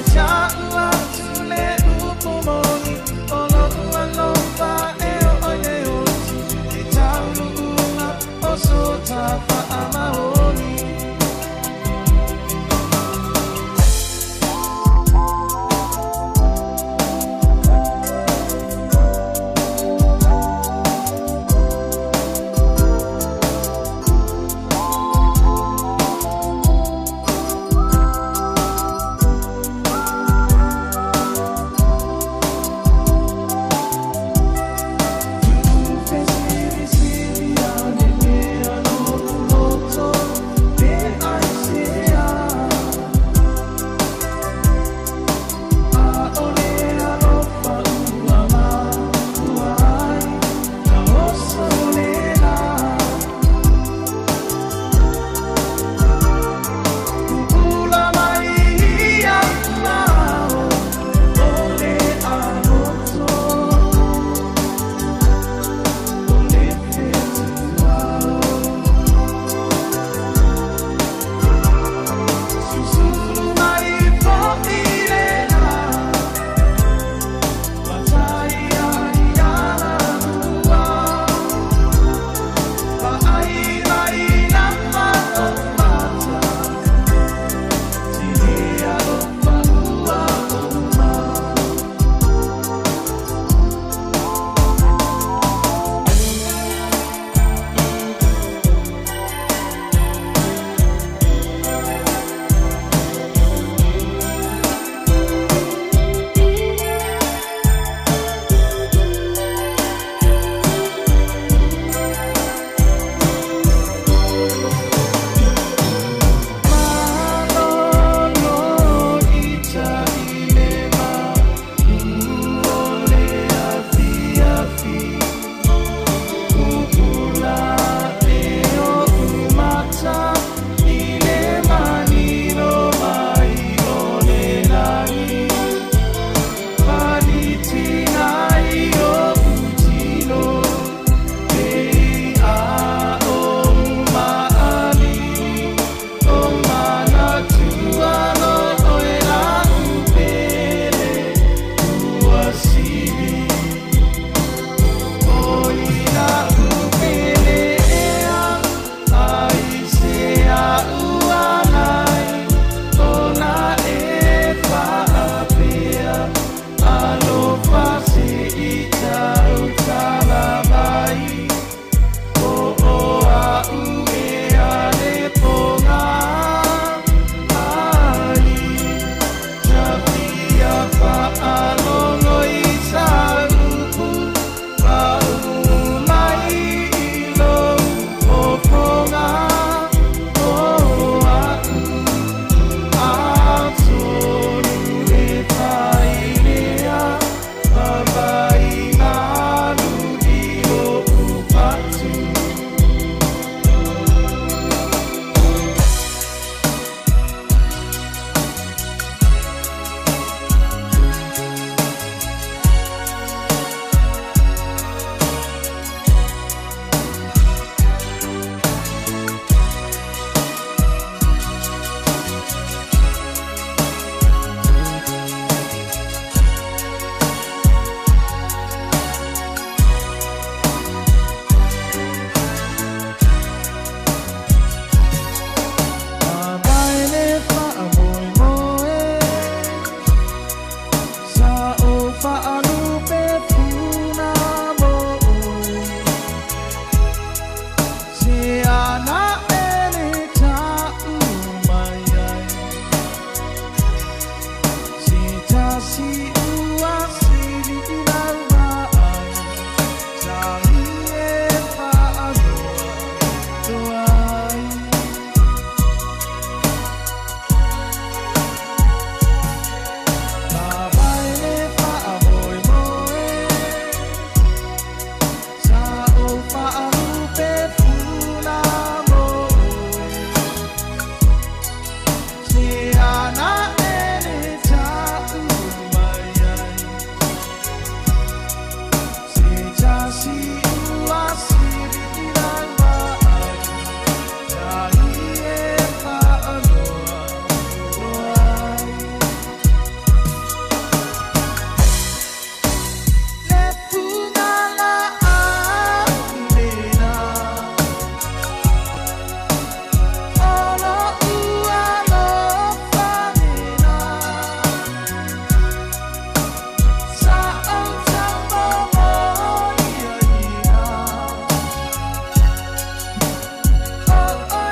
S7: O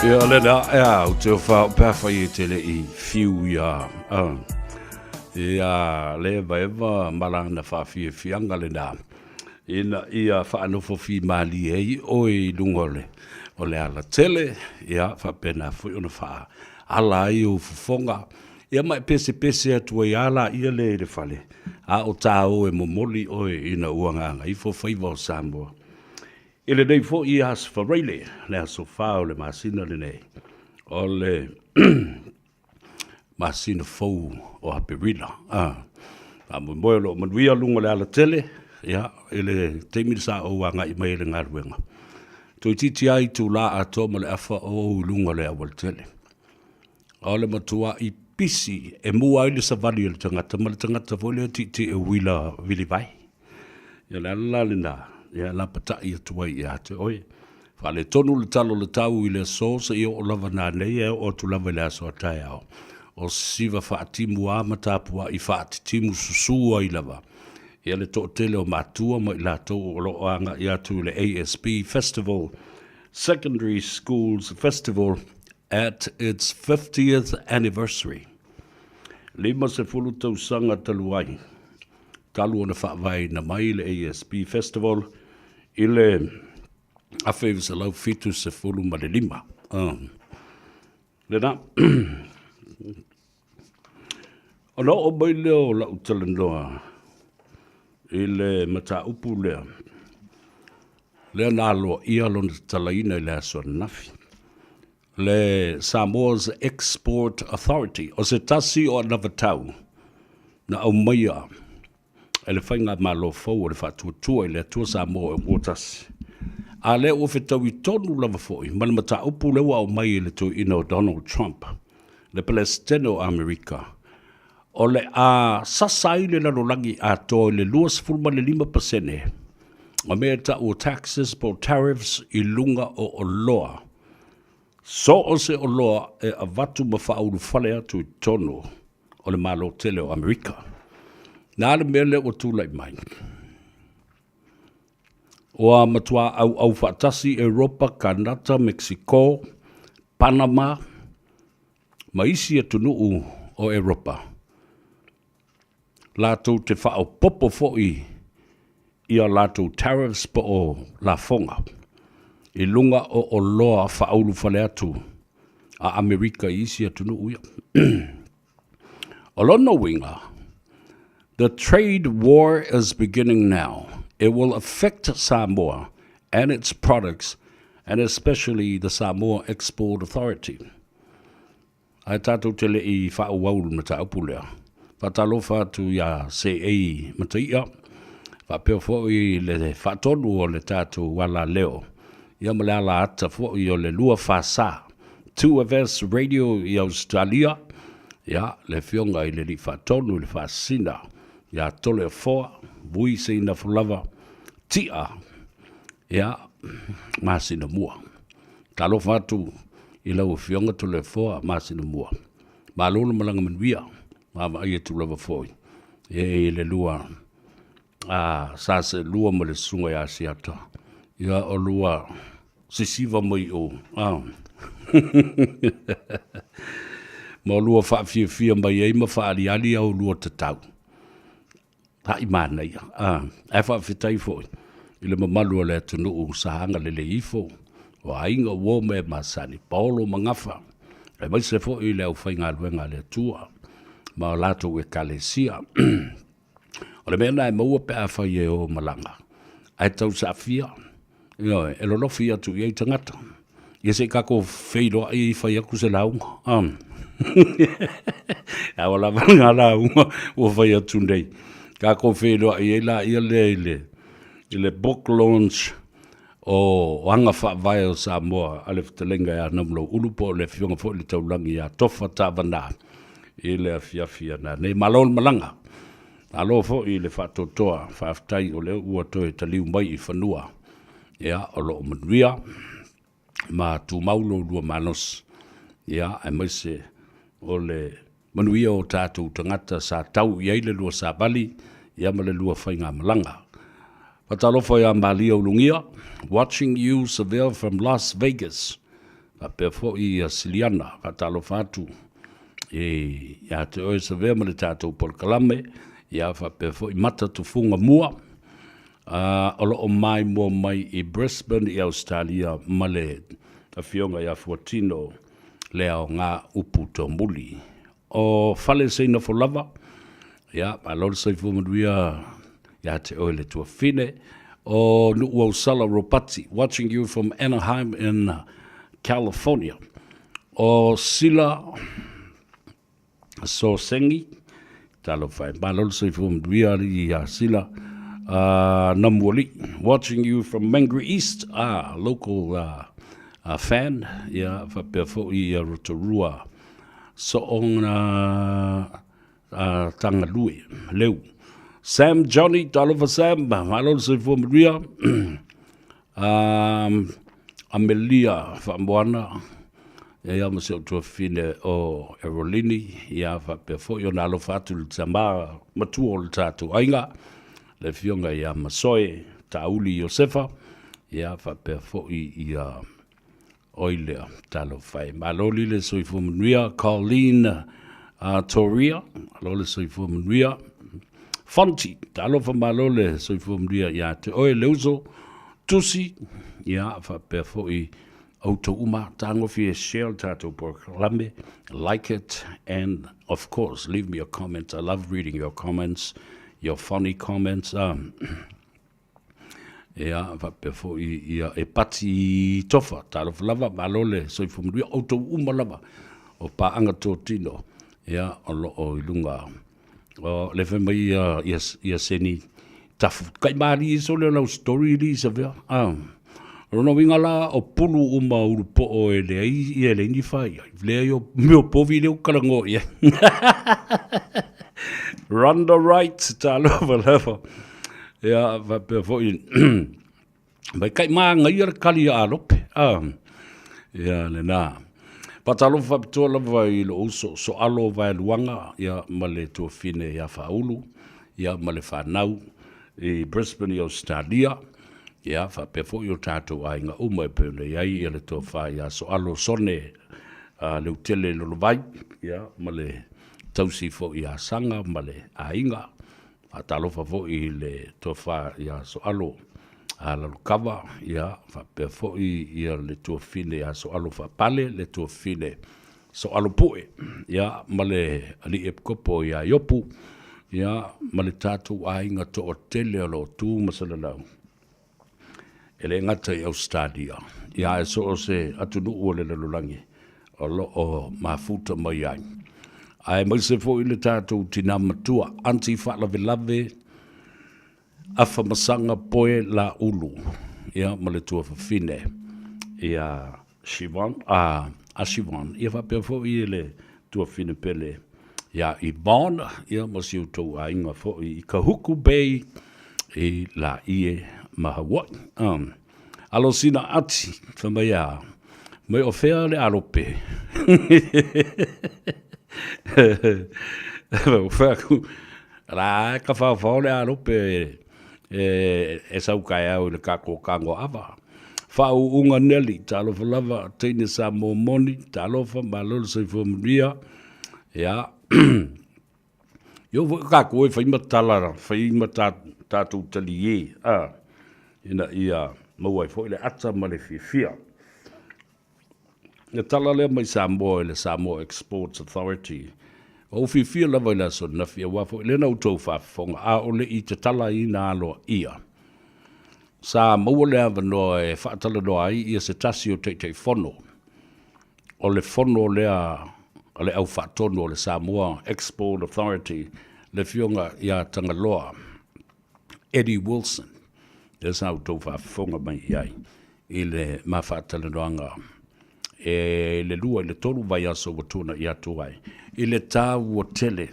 S12: Ia lena, ea, ou te ofa au pe afai e te le'i fiu ia, ia le evaeva ma lana faafiafiaga lena, ina ia faanofo fimalie ai oe i luga o le, o le alatele, ia, faapena foi ona faaala ai ou fofoga, ia ma e pesepese atu ai lava laia lea i le fale, a o tāo e momoli oe ina ua gagaifo faiva o Samoa. I lenei foi Aso Faraile, le aso 4 o le masina lenei, o le masina fou o Aperila. Faamoemoe o lo o manuia luga o le alatele, ia, i le taimi sa ou agai mai i le galuega. Toeitiiti lava itula atoa ma le afa o ou i luga o le aualatele. O le matuai pisi e mua ai le savali a le tagata ma le tagata foi lea tietie uila vilivae. Ia o le ala la lena, ia e lapatai atu ai ia te oe. Faaletonu le tala o le tau i le aso seia oo lava nanei e oo atu lava i le aso a taeao. O siva faatimu lava ma tapuai faatitimu susu ai lava ia le toatele o matua ma i latou o lo o agai atu i le ASB Festival, Secondary Schools Festival at its 50th anniversary. 50 tausaga talu ai, talu ona faavaeina mai le ASB Festival i le 1975. Lena. Ona oo mai lea o lau talanoa i le mataupu lea, lea na aloaia lona tatalaina i le aso ananafi, le Samoa's Export Authority, o se tasi o anavatau na aumaia e le Faigamalo fou o le Faatuatua i le Atua Samoa ua Tasi, a lea ua fetaui tonu lava foi ma le mataupu lea ua aumai e le toeaina o Donald Trump, le Peresetene o Amerika, o le a sasa ai le lalolagi atoa i le 25% o mea e tau o taxes po o tariffs i luga o oloa. So o se oloa e avatu ma faaulufale atu i totonu o le Malo tele o Amerika. Na le mea lea ua tulai mai? Ua matua auau faatasi Europa, Kanata, Mexico, Panama ma isi atunuu o Europa latou te faaopoopo foi i a latou tariffs po o lafoga i luga o oloa faaulufale atu a Amerika i isi atunuu ia. O lona uiga, the trade war is beginning now. It will affect Samoa and its products and especially the Samoa Export Authority. Ae tatou te le i faaauau le mataupu lea. Faatalofa atu iā Seei Mataia, faapea foi le faatonu o le tatou alaleo, ia ma le alaata foi o le lua FaSa, 2FS Radio i Ausetalia, ia, le Afioga i le Alii Faatonu i le Faasisina ia Toleafoa Vui Seinafulava Tia, ia, Masinamua. Talofa atu i lau Afioga Toleafoa Masinamua. Malo le malaga manuia, vaavaai atu lava foi e i le lua a sa seelua ma le susuga ia Asiata, ia o lua sisiva mai o a ma o lua faafiafia mai ai ma faaaliali au lua tatau. Haʻi manaia, ae faafetai foi i le mamalu o le atunuu sa agalelei ifo, o aiga, uo ma e masani, paolo ma gafa, aemaise foi le aufaigaluega a le Atua ma o latou ekalesia. O le mea lena e maua pe afai e o malaga, ae tausaafia, ioe, e lolofi atu i ai tagata. Ia se i tatou feiloai fai atu se lauga. A ua lava lena lauga ua fai atu nei. Tatou feiloai ai laia lea i le, i le book launch o aga faavae o Samoa a le fetalaiga ia Namulauulu po o le afioga foi i le Taulagi ia Tofa Tavanā i le afiafi ananei. Malo le malaga. Malo foi i le faatoatoa, faafetai o lea ua toe taliu mai i fanua. Ia, o lo o manuia ma tumau lo lua malosi, ia, aemaise o le manuia o tatou tagata sa tau i ai le lua savali, ia ma le lua faigamalaga. Faatalofa ia Malia Ulugia, watching you Seville from Las Vegas. Faapea foi ia Siliana, faatalofa atu i ia te oe Savea ma le tatou polokalame, ia faapea foi Mata Tufuga Mua, o lo o maimoa mai i Brisbane i Ausetalia ma le Afioga ia Fuatino Leaoga Upu Tomuli. O Fale Seinofo lava, ia, malo le soifua manuia ia te oe le tuafine. O Nuuausala Ropati, watching you from Anaheim in California. O Sila Sosengi, talofa e, malo le soifua manuia alii ia Sila. Namualii, watching you from Mangere East, ah, local fan, ia, faapea foi ia Rotorua. Soona Tagalue, Leu. Sam Johnny, talofa Sam, malo le soifua manuia. Amelia Faamoana, ia ma si ou tuafafine o Erolini, ia faapea foi ona alofa atu i le tama matua o le tatou aiga, le afioga ia Masoe Tauli Iosefa, ia faapea foi ia Oi lea, talofa e. Malo li le soifua manuia, Colleen Toria, malo le soifua manuia. Fonti, talofa malo le soifua manuia ia te oe le uso, Tusi, ia faapea foi outou uma, tagofie share le tatou polokalame, like it, and of course, leave me a comment. I love reading your comments, your funny comments. Ia, faapea foi ia e pati tofa, talofa lava, malo le soifua manuia, outou uma lava o paaga totino, ia, o lo o i luga o le fai mai ia, ia, ia Seni Tafu. Kai malie sole o lau story li sa vea. Ah. O lona uiga la, o pulu uma ulupo'o e leai ia e leai ni fai ai. Leai o mea o povi lea ua talanoa i ai. Rhonda Wright, talofa lava. Ia, faapea foi, mai kai māgaia le kali a Alope. Ah, ia, lena. Faatalofa faapitoa lava i lou uso Soalo Vaeluaga, ia, ma le tuafine ia Faaulu, ia, ma le fanau i Brisbane i Ausetalia, ia, faapea foi o tatou aiga uma e pei ona i ai ia le tofa ia Soalo Sone Leutele Lolovai, ia, ma le tausi foi ia Saga ma le aiga. Faatalofa foi i le Tofa ia Soalo Lalokava, ia, faapea foi ia le tuafafine ia Soalo Faapale, le tuafafine Soalo Pue, ia, ma le Alii Epikopo ia Iopu, ia, ma le tatou aiga toatele o lo o tu ma salalau. E le gata i Ausetalia, ia ae so o se atunuu o le lalolagi o lo o mafuta mai ai. Aemaise foi le tatou tina matua, Aunty Faalavelave Afamasaga Poe Laulu, ia ma le tuafafine ia Siobhan, a, a Siobhan, ia faapea foi le tuafafine pele ia Yvonne, ia ma si outou aiga foi i Kahuku Bay i Laie ma Hawaii. Um, alo sina ati, fai mai a, mai o fea le alope. O fea ku, la ka whawhao le alope e, e sau kaeau i le kako kango ava. Faauuga Nelly, talofa lava, teine Samoa moni, talofa, malo le soifua manuia. Ia, io foi kākou e fai ma tala, fai ma tātou taliē, a, ina ia maua ai foi le ata ma le fiafia. Le tala lea mai Samoa i le Samoa Exports Authority, ua ou fiafia lava i le aso ananafi aua foi lea na outou faafofoga a o le i tatalaina aloaia. Sa maua le avanoa e faatalanoa ai ia se tasi o Taitaifono o le fono lea a le Au Faatonu o le Samoa Export Authority, le Afioga ia Tagaloa Eddie Wilson, lea sa outou faafofoga mai i ai i le ma faatalanoaga e le 2 i le 3 vaiaso ua tuanai atu ai, i le taua tele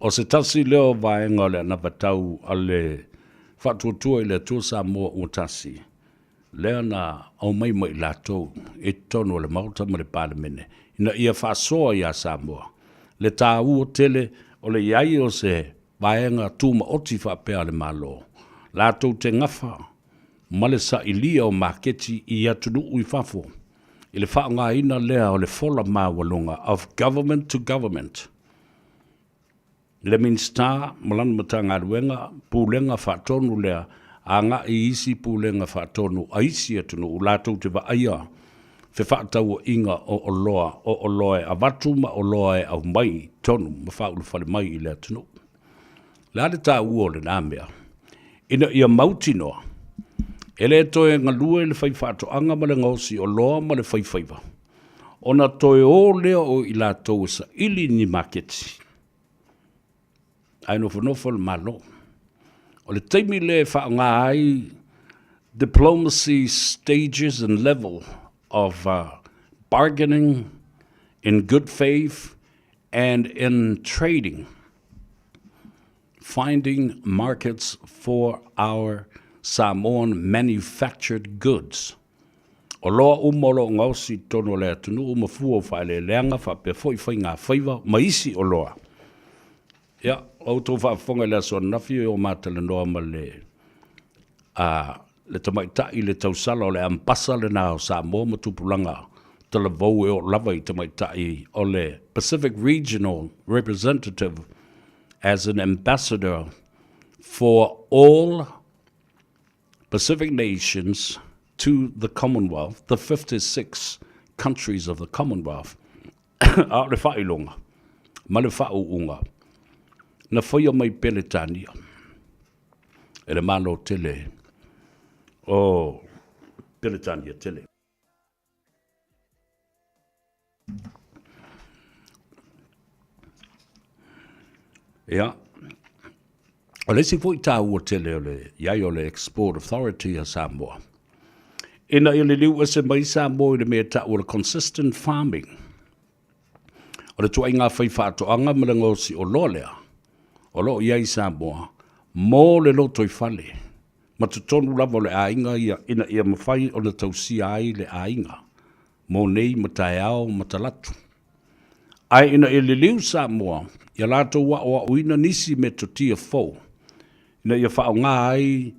S12: o se tasi lea o vaega o le anavatau a le Faatuatua i le Atua Samoa ua tasi, lea na aumai mai latou i totonu o le Maota ma le Palemene ina ia faasoa iā Samoa le taua tele o le i ai o se vaega tumaoti faapea a le Malo latou te gafa ma le sailia o maketi i atunuu i fafo. i le faaaogaina lea o le fola maualuga of government to government. Le Minisita ma lana Matagaluega, Pulega Faatonu lea agai i isi Pulega Faatonu a isi atunuu latou te vaaia fefaatauaiga o oloa, o oloa e avatu ma oloa e aumai tonu ma faaulufale mai i le atunuu. O le a le taua o lena mea? Ina ia mautinoa, e le toe galue le faifaatoaga ma le gaosi oloa ma le faifaiva, ona toe o lea o i latou e saili ni maketi, ae nofonofo le Malo. O le taimi lea e faaaoga ai diplomacy stages and level of bargaining in good faith and in trading, finding markets for our Samoan manufactured goods. Oloa uma o lo o gaosi i totonu o le atunuu ma fua o faaeleeleaga faapea foi faigafaiva ma isi oloa. Ia, o outou faafofoga i le aso ananafi o matalanoa ma le a le tamaitai i le tausala o le ambasa lena o Samoa ma tupulaga talavou e oo lava i tamaitai o le Pacific Regional Representative as an ambassador for all Pacific nations to the Commonwealth, the 56 countries of the Commonwealth, a o le faailoga ma le faauuga na faia mai Peretania e le Malo tele o Peretania tele. Ia, o le isi foi taua tele o le i ai o le Export Authority a Samoa, ina ia liliu ese mai Samoa i le mea e tau o le consistent farming, o le tuaiga faifaatoaga ma le gaosi oloa lea o lo o i ai i Samoa mo le lotoifale ma totonu lava o le aiga ia ina ia mafai ona tausia ai le aiga mo nei ma taeao ma talaatu. Ae ina ia liliu Samoa ia latou aoaoina nisi metotia fou ina ia faaaoga ai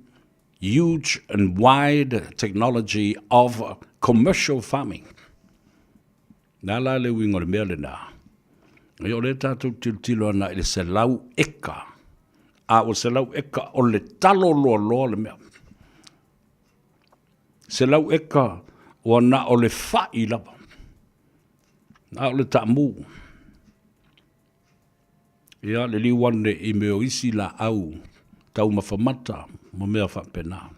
S12: huge and wide technology of commercial farming. Na la le uiga o le mea lena. Ia o lea tatou tilotilo ana i le 100 eka. A ua 100 eka o le talo loaloa le mea. 100 eka ua na o le fai lava. Na o le taamu. Ia le liu ane i mea o isi laau taumafa mata ma mea faapena.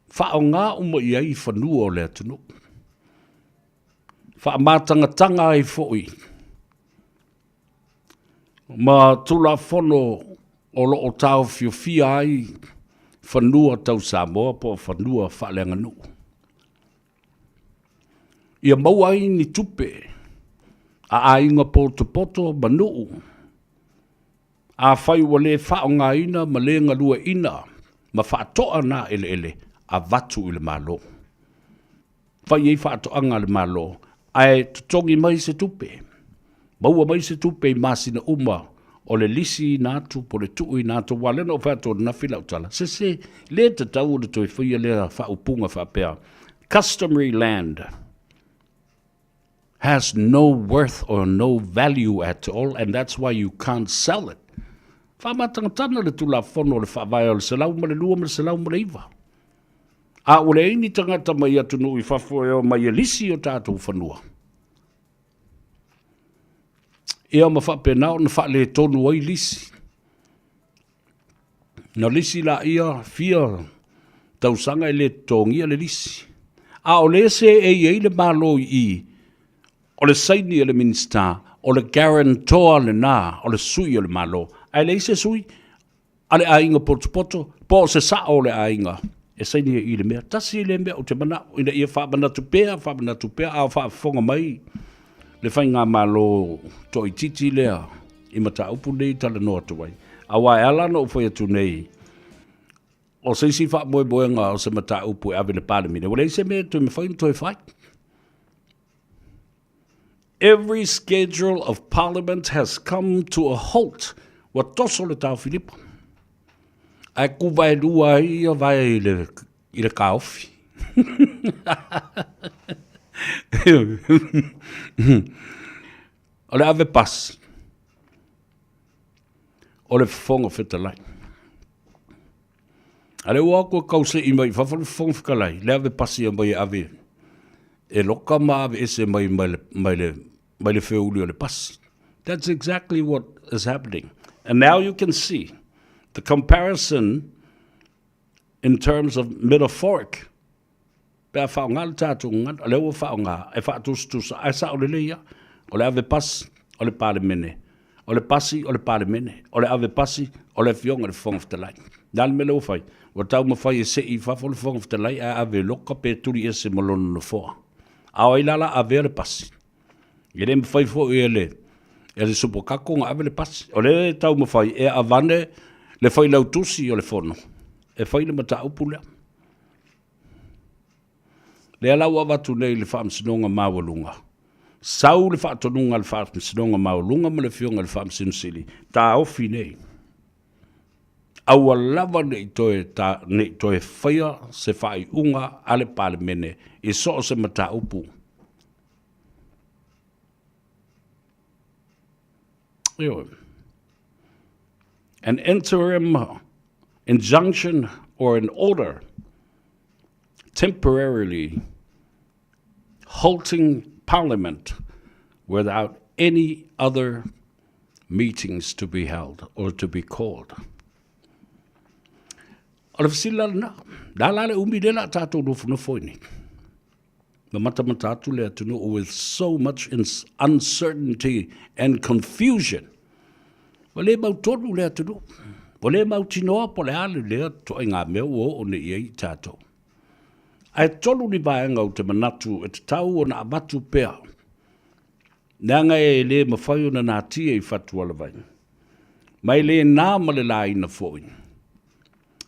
S12: Faaaoga uma i ai fanua o le atunuu. Faamatagataga ai foi ma Tulafono o lo o taofiofia ai fanua tau Samoa po o fanua faaleaganuu. Ia maua ai ni tupe a aiga potopoto ma nuu afai ua le faaaogaina ma le galueaiina ma faatoa na eleele, avatu i le Malo. Fai ai faatoaga a le Malo ae totogi mai se tupe, maua mai se tupe i masina uma o le lisiina atu po o le tuuina atu, aua o lea na ou fai atu ananafi lau tala, sese, le tatau ona toe faia lea faaupuga faapea, customary land has no worth or no value at all and that's why you can't sell it. Faamatagatana le Tulafono o le Faavae o le 102 ma le 109. A ua leai ni tagata mai atunuu i fafo e omai e lisi o tatou fanua, ia ma faapena ona faaletonu ai lisi. Na lisi laia fia tausaga e le totogia le lisi. A o lea seei ai le Malo i i, o le saini a le Minisita, o le guarantor lena o le sui o le Malo. Ae leai se sui, a le aiga potopoto po o se sao o le aiga e saini ai i le mea. Tasi lea mea ou te manao ina ia faamanatu pea, faamanatu pea, a o faafofoga mai le faigamalo toaitiiti lea i mataupu nei e talanoa atu ai. Aua e ala ona ou fai atu nei, o se isi faamoemoega o se mataupu e ave i le Palemene, ua leai se mea e toe mafai ona toe fai. Every schedule of Parliament has come to a halt. Ua toso le taofilipa. Ae kuvaelua ai ia vae i le, i le kaofi. O le ave pasi, o le Fofoga Fetalai. A lea ua o atu e tau sei mai i fafo le Fofoga Fetalai, le ave pasi e aumai e ave e loka ma ave ese mai mai le, mai le, mai le feuli o le pasi. That's exactly what is happening. And now you can see the comparison in terms of metaphoric Pe a faaaoga le tatou gagana, o lea ua faaaoga e faatusatusa, ae sao lelei lava, o le ave pasi, o le Palemene, o le pasi, o le Palemene, o le ave pasi, o le Afioga i le Fofoga Fetalai. O le a le mea lea ua fai? Ua taumafai e sei i fafo le Fofoga Fetalai ae ave e loka pe tuli ese ma lona nofoa. A o ai la la avea le pasi? E le mafai foi e le e le Supakako ona ave le pasi. O lea e taumafai e avane le Failautusi o le Fono e fai le mataupu lea. Lea la ua avatu nei i le Faamasinoga Maualuga, sau le faatonuga a le Faamasinoga Maualuga ma le Afioga i le Faamasino Sili, taofi nei. Aua lava ne i toe, ta, ne i toe faia se faaiuga a le Palemene i so o se mataupu. Ioe. An interim injunction or an order temporarily halting Parliament without any other meetings to be held or to be called. O le fesili la lena, la la le umi lea la tātou nofonofo i nei. Ma matamata atu le atunuu with so much uncertainty and confusion. Ua le mautonu le atunuu. Ua le mautinoa po o le a le lea ituaiga mea ua oo nei i ai i tatou. Ae tolu ni vaega ou te manatu e tatau ona avatu pea, leaga e le mafai ona natia i fatualavai, ma e le na ma le laina foi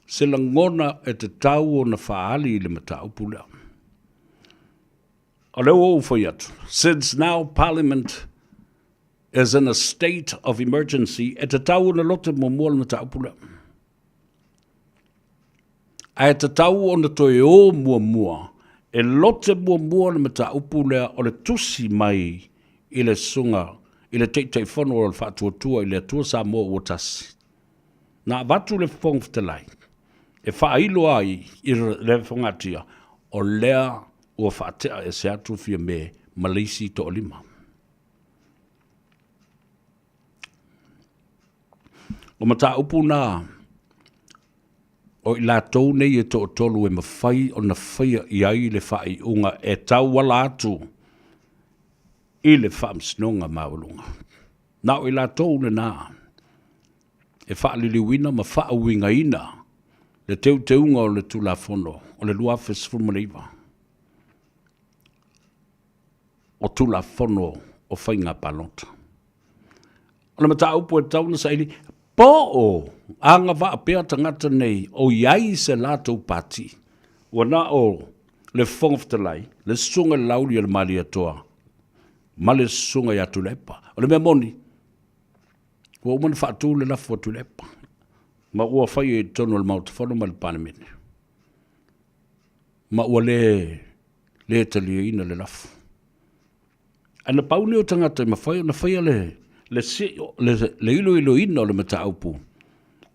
S12: se lagona e tatau ona faaali i le mataupu lea. O lea ua ou fai atu, since now Parliament is in a state of emergency, e tatau ona lote muamua le mataupu lea. Ae tatau ona toe o muamua e lote muamua le mataupu lea o le tusi mai i le susuga i le Taitaifono o le Faatuatua i le Atua Samoa ua Tasi. Na avatu le Fofoga Fetalai e faailo ai i le fogatia o lea ua faatea ese atu Fiame ma le isi toalima. O mataupu na o i latou nei e toatolu e mafai ona faia i ai le faaiuga e tauala atu i le Faamasinoga Maualuga. Na o i latou lena e faaliliuina ma faauigaina le teuteuga o le Tulafono o le 2019 o Tulafono o Faiga Palota. O le mataupu e tatau ona saili, po o agavaa pea tagata nei o i ai se latou pati, ua na o le Fofoga Fetalai, le Susuga i le Laauli o le Malietoa ma le Susuga ia Tuilaepa. O le mea moni, ua uma ona faatu le lafo a Tuilaepa, ma ua faia i totonu o le Maota Fono ma le Palemene, ma ua le le taliaina le lafo. Ae na pau lenei o tagata e mafai ona faia le, le, le, le iloiloina o le mataupu,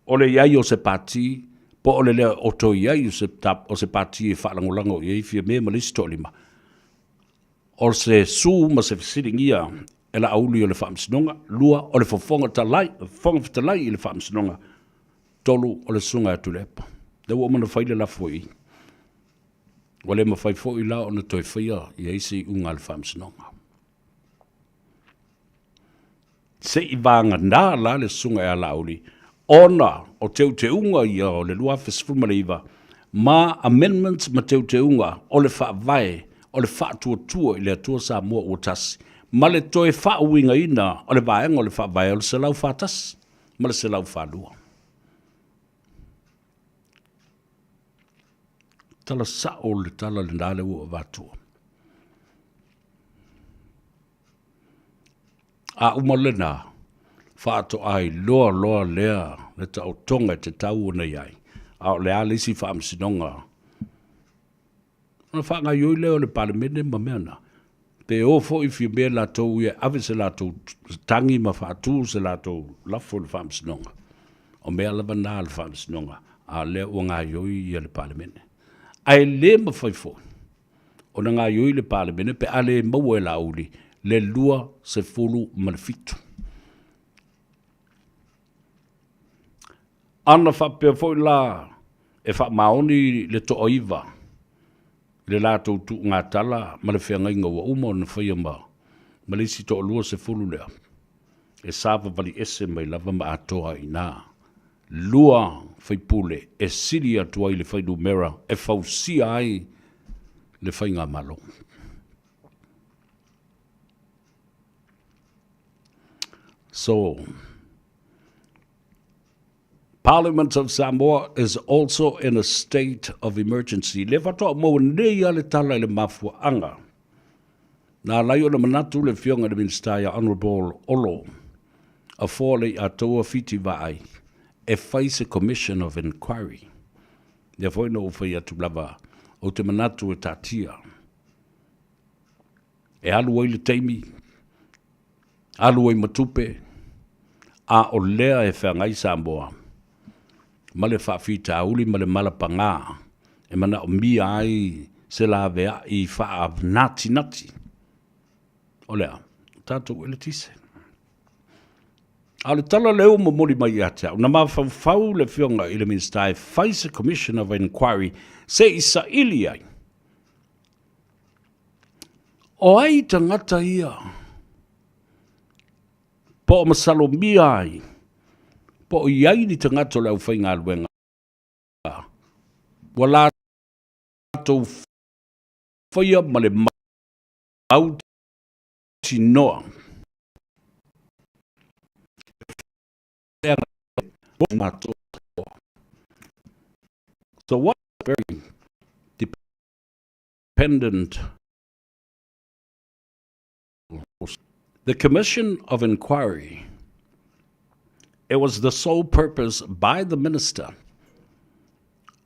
S12: o le i ai o se pati, po o le le o toe i ai o se, o se pati e faalagolago i ai Fiame ma le isi toalima, o se su ma se fesiligia e Laauli o le Faamasinoga, lua, o le Fofoga Fetalai, Fofoga Fetalai i le Faamasinoga, tolu, o le Susuga ia Tuilaepa. Lea ua uma ona fai le lafo i i. Ua le mafai foi la ona toe faia i ai se iuga a le Faamasinoga. Se i vagana la le Susuga ia Laauli ona o teuteuga ia o le 2019 ma amendments ma teuteuga o le Faavae o le Faatuatua i le Atua Samoa ua Tasi ma le toe faauigaina o le vaega o le Faavae o le 141 ma le 142. Tala sao le tala lena lea ua avatua. A uma lena, faatoa iloa loa lea le taotoga e tatau ona i ai, a o le a le isi faamasinoga ona faagaoioi lea o le Palemene ma mea na. Pe o foi Fiamē latou ia e ave se latou tagi ma faatu se latou lafo i le Faamasinoga. O mea lava na a le Faamasinoga, a o lea ua gaoioi ia le Palemene. Ae le mafai foi ona gaoioi le Palemene pe a le maua e Laauli le 27. Ana faapea foi la e faamaoni le toaiva i le latou tuugatala ma le feagaiga ua uma ona faia ma ma le isi toalua sefulu lea, e savavali ese mai lava ma atoa ai i ina lua faipule e sili atu ai le fuainumera e fausia ai le faigamalo. So, Parliament of Samoa is also in a state of emergency. Le faatoa maua nei lava le tala i le mafuaaga na ala ai ona manatu le Afioga i le Minisita ia Honourable Olo Afoa Lei'atoa Fiti Vaai e fai se Commission of Inquiry. Lea foi na ou fai atu lava, ou te manatu e taatia. E alu ai le taimi, alu ai ma tupe, a o lea e feagai Samoa ma le faafitauli ma le mala pagā e manaomia ai se laveai faanatinati. O le a? O tatou eletise. A o le tala lea ua momoli mai ia te au, na mafaufau le Afioga i le Minisita e fai se Commission of Inquiry se i saili ai O ai tagata ia po o masalomia ai, po o i ai ni tagata o le aufaigaluega ua latou faia ma le mautinoa So what very dependent The Commission of Inquiry it was the sole purpose by the Minister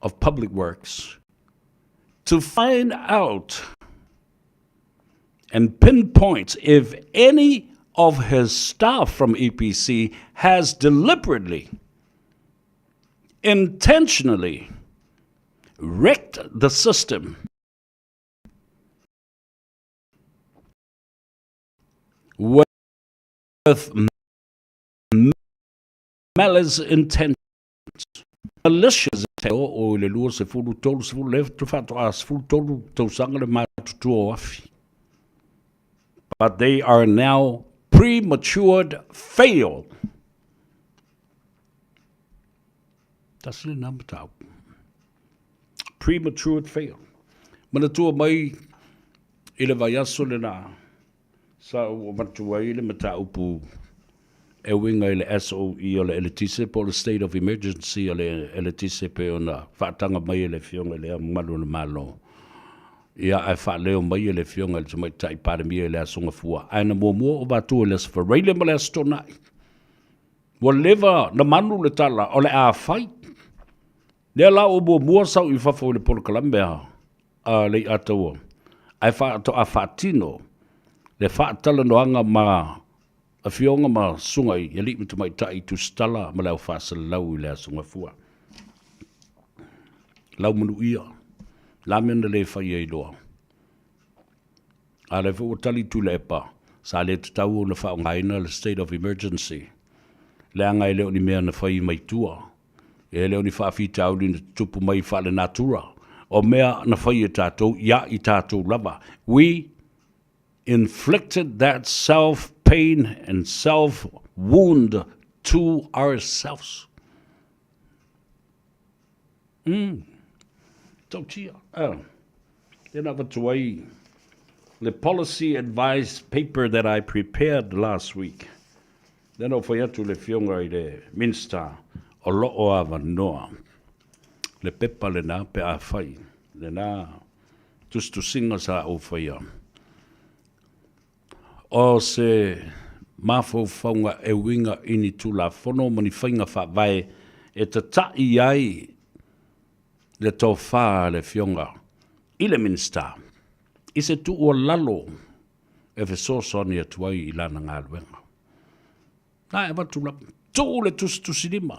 S12: of Public Works to find out and pinpoint if any of his staff from EPC has deliberately, intentionally wrecked the system with malice intent, malicious intent. O i le 20, 30, le faatoa 13 tausaga le matutua o Afi. But they are now prematured fail. Tasi lena mataupu. Prematured fail. Manatua mai i le vaiaso lena sa ou avatu ai le mataupu e uiga i le SOE o le eletise po o le State of Emergency o le eletise pei ona faataga mai e le Afioga i le Ao Mamalu o le Malo. Ia, ae faaleo mai e le Afioga i le Tamaitai Palemia i le Aso Gafua, ae na muamua ou avatua i le Aso Faraile ma le Aso Toonai. Ua leva na manu le tala o le a fai. Lea la ua muamua sau i fafo i le polokalame a Lei'ataua, ae faatoa faatino le faatalanoaga ma afioga ma susuga i alii ma tamaitai i Tusitala ma le au faasalalau i le Aso Gafua. Laumanuia, la mea na le fai ai loa. A o lea foi ua tali Tuilaepa, sa le tatau ona faaaogaina le state of emergency, leaga e le o ni mea na fai mai tua, e le o ni faafitauli na tutupu mai faalenatura, o mea na fai e tatou ia i tatou lava. We inflicted that self pain and self wound to ourselves. Umm. Tautia. Ah. Lea na avatu ai le policy advice paper that I prepared last week. Lea na ou fai atu i le Afioga i le Minister o lo o avanoa le pepa lena pe a fai lena tusitusiga sa ou faia. O se mafaufauga e uiga i ni Tulafono ma ni faiga faavae e tata'i ai le tofa a le Afioga i le Minisita i se tuualalo. e fesoasoani atu ai i lana galuega. Na e avatu lava, tuu le tusitusilima,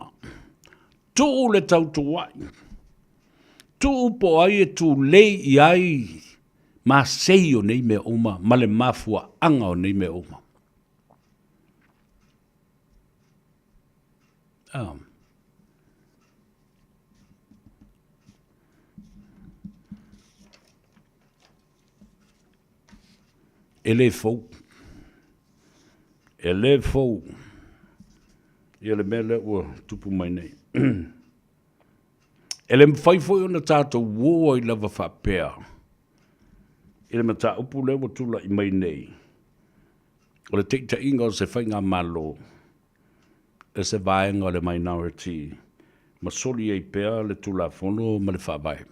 S12: tuu le tautuua'i, tuu po o ai e tulei i ai masei o nei mea uma ma le mafuaaga o nei mea uma. Oh. E le fou. E le fou ia le mea lea ua tupu mai nei. E le mafai foi ona tatou ō ai lava faapea i le mataupu lea ua tulai mai nei, o le taitaiga o se faigamalo e se vaega o le minority ma soli ai pea le Tulafono ma le Faavae.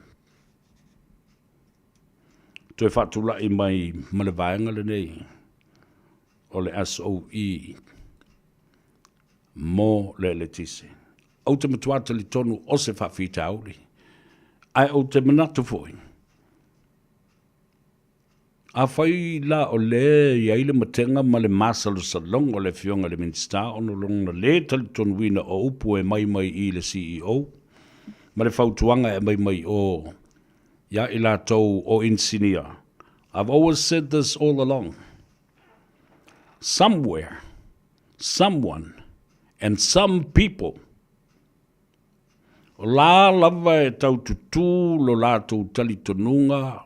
S12: Toe faatulai mai ma le vaega lenei o le SOE mo le eletise. Ou te matua talitonu o se faafitauli, ae ou te manatu foi, Afai la o lea e i ai le matega ma le masalosaloga o le Afioga i le Minisita ona o lona lē talitonuina o upu e aumai mai i le CEO ma le fautuaga e aumai mai o ia i latou o inisinia, I've always said this all along, somewhere, someone and some people O la lava e tau tutū lo latou talitonuga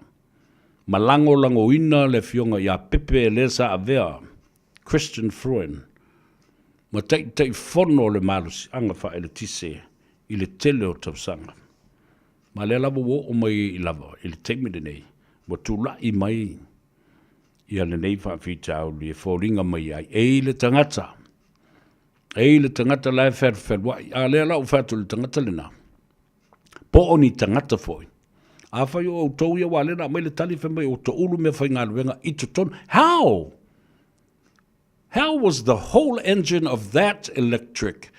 S12: ma lagolagoina le Afioga ia Pepe lea sa avea Christian Freund ma Taitaifono o le Malosiaga Faaeletise i le tele o tausaga. Ma lea lava ua oo mai lava i le taimi lenei ua tulai mai ia lenei faafitauli e foliga mai ai e i le tagata E i le tagata la e fealualuai, a lea la ua fai atu i le tagata lena, po o ni tagata foi, afai o outou ia, aua o lea na aumai le tali fai mai ua toulu meafaigaluega i totonu. How? How was the whole engine of that electric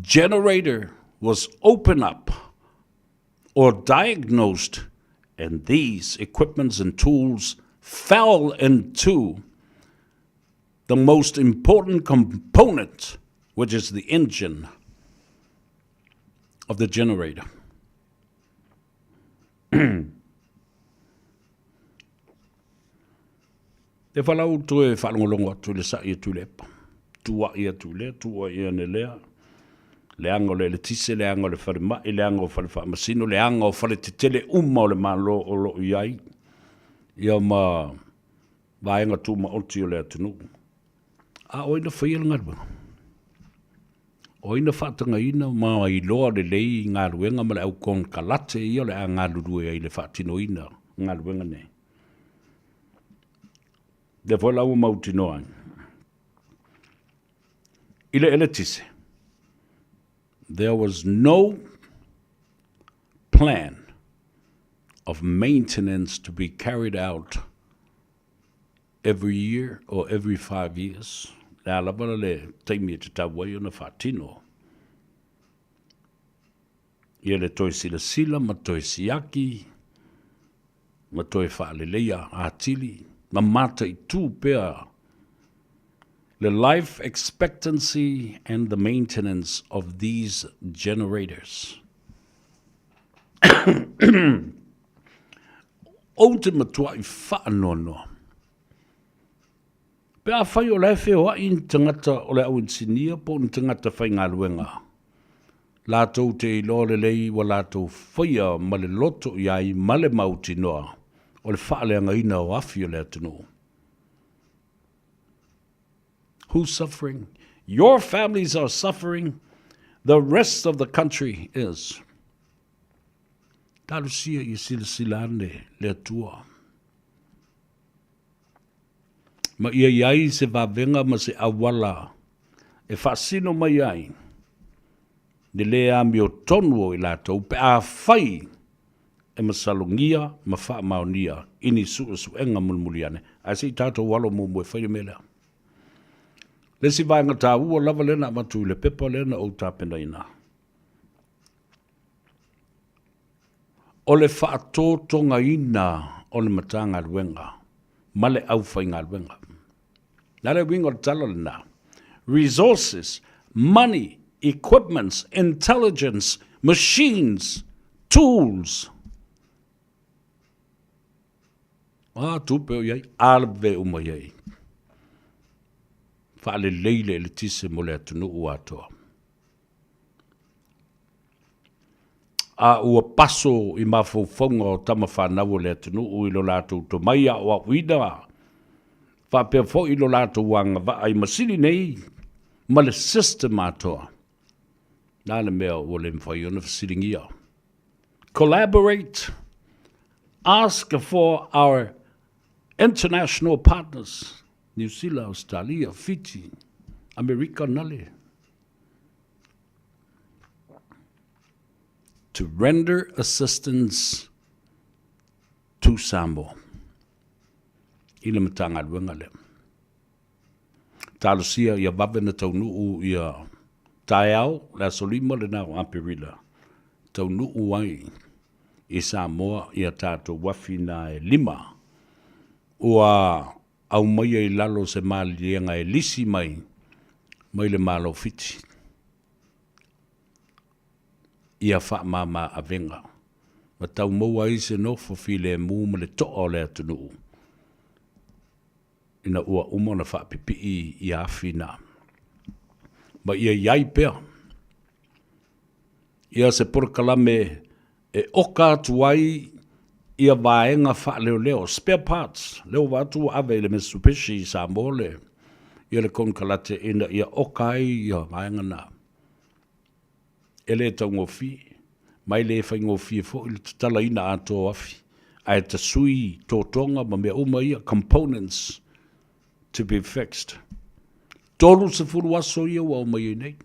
S12: generator was open up or diagnosed and these equipments and tools fell into the most important component, which is the engine of the generator. E whalau toe whaalongolongo atu le sa'i atu le epa. Tua'i atu lea, tua'i ane lea. Leaga o le eletise, leaga o le falemai, leaga o fale faamasino, leaga o fale tetele uma o le Malo o lo o i ai. Ia ma vaega tumaoti o le atunuu. A o ai na faia le galuega? O ai na faatagaina ma iloa lelei galuega ma le au konekarate ia o le a galulue ai i le faatinoina o galuega nei? Lea foi la ua mautinoa ai i le eletise, there was no plan of maintenance to be carried out every year or every 5 years, le a lava le taimi e tatau ai ona faatino ia le toe silasila ma toe siaki ma toe faaleleia atili ma mataitu pea le life expectancy and the maintenance of these generators. Ou te matuai faanoanoa. Pe afai o la e feoai ni tagata o le au inisinia po o ni tagata faigaluega, latou te iloa lelei ua latou faia ma le loto i ai ma le mautinoa o le faaleagaina o afi o le atunuu. Who's suffering? Your families are suffering, the rest of the country is. Talosia ia silasila ane le Atua. Ma ia i ai se vavega ma se auala e faasino mai ai le lē amiotonu o i latou pe afai e masalogia ma faamaonia i ni suesuega mulimuli ane. Ae se i tatou alo muamua e fai le mea lea. Le isi vaega taua lava lea na avatu i le pepa lea na ou tapenaina, o le faatotogaina o le Matagaluega ma le aufaigaluega. Na le uiga o le tala lena. Resources, money, equipments, intelligence, machines, tools. A tupe o i ai, ave uma i ai. Faalelei le eletise mo le atunuu atoa. A ua paso i mafaufauga o tama fanau o le atunuu i lo latou tomai aoaoina faapea foi lo latou agavaa i masini nei ma le system atoa. Na le mea ua le mafai ona fesiligia. Collaborate, ask for our international partners, Niu Sila, Ausetalia, Fiti, Amerika nale. To render assistance to Samoa i le Matagaluega lea. Talosia ia vave na taunuu ia taeao le aso 5 lena o Aperila, taunuu ai i Samoa ia tatou afi na e 5 ua aumaia i lalo o se maliliega e lisi mai mai le Malo o Fiti ia faamama avega ma tau maua ai se nofo filemu ma le toa o le atunuu ina ua uma ona faapipii ia afi na ma ia i ai pea ia se polokalame e oka atu ai ia vaega faaleoleo, spare parts, lea ua vaai atu ua ave i le Mitsubishi i Samoa le, ia le konekarate ina ia oka ai ia vaega na. E le taugofie, ma e le faigofie foi le tatalaina atoa o afi, ae tasui totoga ma mea uma ia, components to be fixed. 30 aso ia ua aumai ai nei.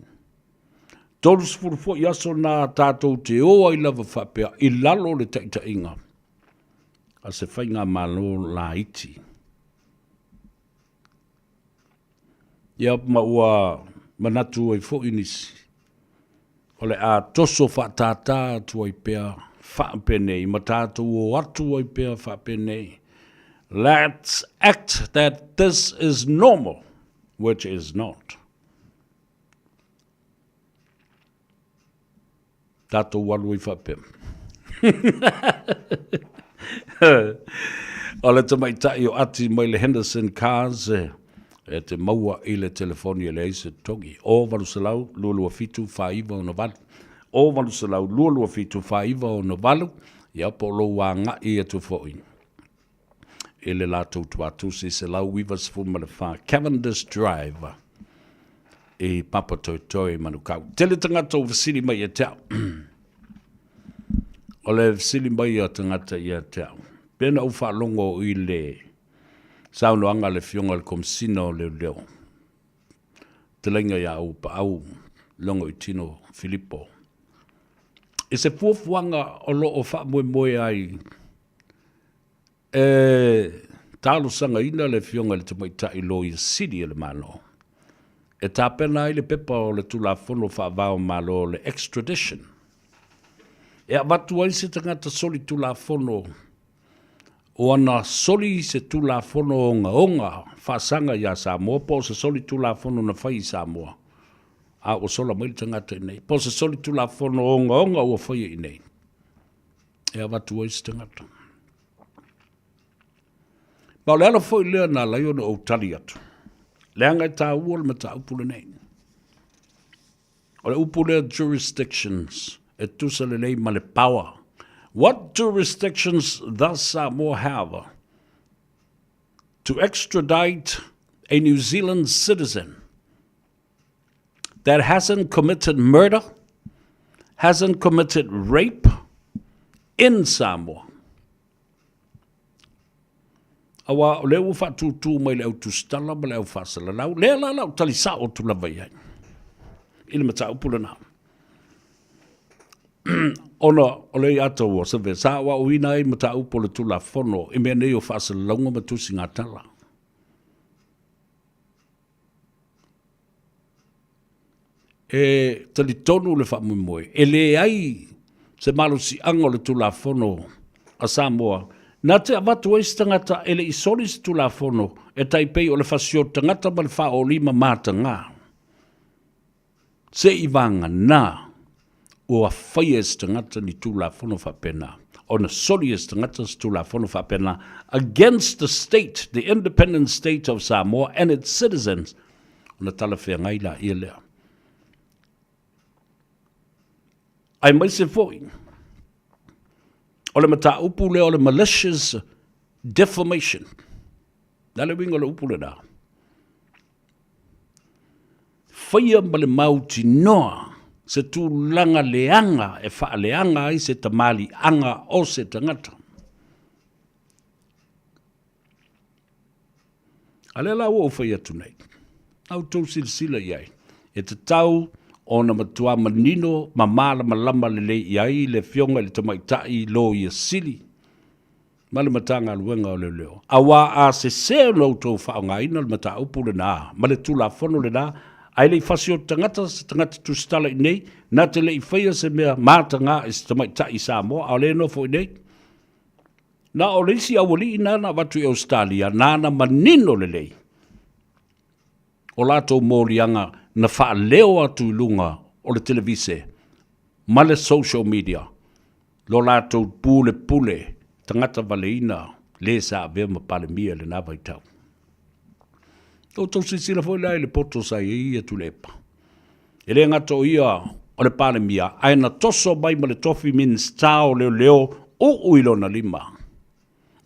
S12: 30 foi aso na tatou te o ai lava faapea i lalo o le taitaiga a se faigamalo laiti. Ia ma ua manatu ai foi nisi, o le a toso faatātā atu ai pea faapenei ma tatou o atu ai pea faapenei. Let's act that this is normal, which is not. Tatou alu ai faapea. O le tamaitai o Ati mai le Henderson Cars e te maua i le telefoni e leai se totogi. O 800 227 4968. O 800 227 4968, ia po o lou agai atu foi i le latou tuatusi 194 Cavendish Drive i Papatoetoe, Manukau. Tele tagata ua fesili mai ia te au. O le fesili mai a tagata ia te au, pe na ou faalogo i le saunoaga a le Afioga i le Komesina o Leoleo, Fetalaiga ia Auuapaau Logoitino Filipo, i se fuafuaga o lo o faamoemoe ai E talosagaina le Afioga i le Tamaitai Loia Sili a le Malo e tapena ai le pepa o le Tulafono Faava o Malo o le Extradition e avatu ai se tagata solitulafono o ana soli se Tulafono ogaoga faasaga iā Samoa po o se solitulafono na fai i Samoa a ua sola mai le tagata i inei, po o se solitulafono ogaoga ua faia i inei e avatu ai se tagata. Ma o le ala foi lea na ala ai ona ou tali atu, leaga e taua le mataupu lenei. O le upu lea jurisdictions e tusa lelei ma le power. What jurisdictions does Samoa have to extradite a New Zealand citizen that hasn't committed murder, hasn't committed rape in Samoa. Aua o lea ua faatūtū mai le au tusitala ma le au faasalalau, lea la lau tali sao atu lava i ai i le mataupu lena. Ona o le iata ua seve, sa aoaoina ai mataupu o le Tulafono i mea nei o faasalalauga ma tusigatala. E talitonu le faamoemoe, e leai se malosiaga o le Tulafono a Samoa Na te avatu ai se tagata e le i soli se Tulafono e tai pei o le fasioti tagata ma le faaolima matagā. Se i vagana ua faia e se tagata ni Tulafono faapena, ona soli e se tagata se Tulafono faapena against the state, the independent state of Samoa and its citizens, ona talafeagai laia lea. Aemaise foi o le mataupu lea o le malicious defamation. Le a le uiga o le upu lena? Faia ma le mautinoa se tulaga leaga e faaleaga ai se tamaliiaga o se tagata. A lea la ua ou fai atu nei, a outou silasila i ai, e tatau ona matua manino ma malamalama lelei i ai le Afioga i le Tamaitai Loia Sili ma le Matagaluega o Leoleo, aua a sese ona outou faaaogaina le mataupu lena ma le Tulafono lena, ae le i fasioti tagata se tagata tusitala i inei, na te le i faia se mea mataga i se tamaitai Samoa, a o lea e nofo i inei. Na o le isi aualii na na avatu i Ausetalia nāna manino lelei o latou moliaga na faaleo atu i luga o le televise ma le social media lo latou pulepule tagata valeina le sa avea ma Palemia i lena vaitau. Outou silasila foi la i le poto sa i ai ia Tuilaepa. E le gata o ia o le Palemia, ae na toso mai ma le tofi Minisita o Leoleo uu i lona lima.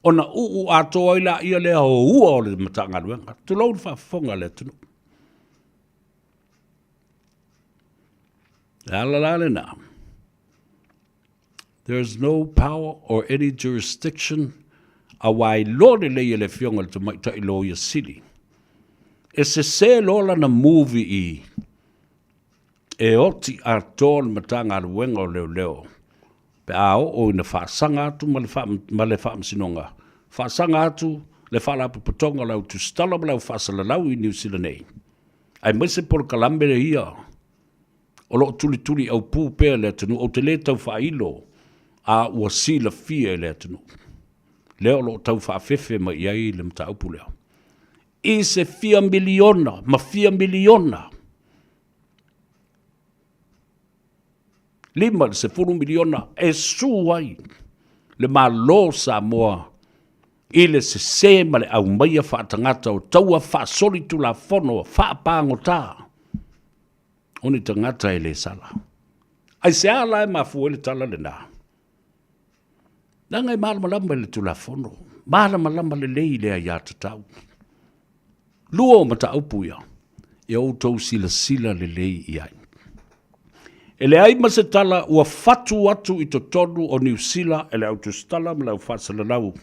S12: Ona uu atoa ai laia lea o ua o le Matagaluega. Tulou le faafofoga a le atunuu. Le ala la lena. There is no power or any jurisdiction aua e iloa lelei e le Afioga i le Tamaitai Loia Sili, e sese loa lana movie i e oti atoa le Matagaluega o Leoleo pe a oo ina faasaga atu ma le, ma le Faamasinoga, faasaga atu le Faalapotopotoga o le Au Tusitala ma le Au Faasalalau i Niu Sila nei, aemaise polokalame ia O lo o tulituliaupū pea le atunuu, ou te le tau faailo, a ua silafia e le atunuu. Lea o lo o tau faafefe mai i ai le mataupu lea. I se fia miliona ma fia miliona, 5 i le 10 miliona e su ai le Malo o Samoa i le sese ma le aumaia faatagata o taua faasolitulafono faapagota. O ni tagata e le sala. Aisea la e mafua ai le tala lena? Leaga e malamalama i le Tulafono, malamalama lelei i le aiatatau. Lua o mataupu ia, ia outou silasila lelei i ai. E leai ma se tala ua fatu atu i totonu o Niu Sila e le au tusitala ma le au faasalalau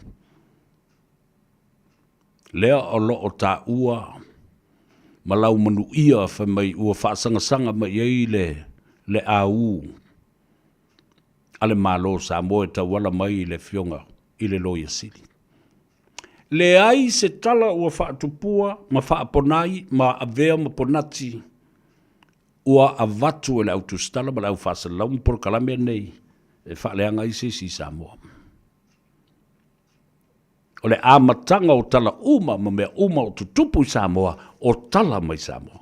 S12: lea o lo o taua ma laumanuia fai mai ua faasagasaga mai ai le le au a le Malo o Samoa e tauala mai i le Afioga i le Loia Sili. Leai se tala ua faatupua ma faaponai ma avea ma ponati ua avatu e le au tusitala ma le au faasalalau ma polokalame nei e faaleaga ai se isi i Samoa. O le amataga o tala uma ma mea uma o tutupu i Samoa, o tala mai Samoa.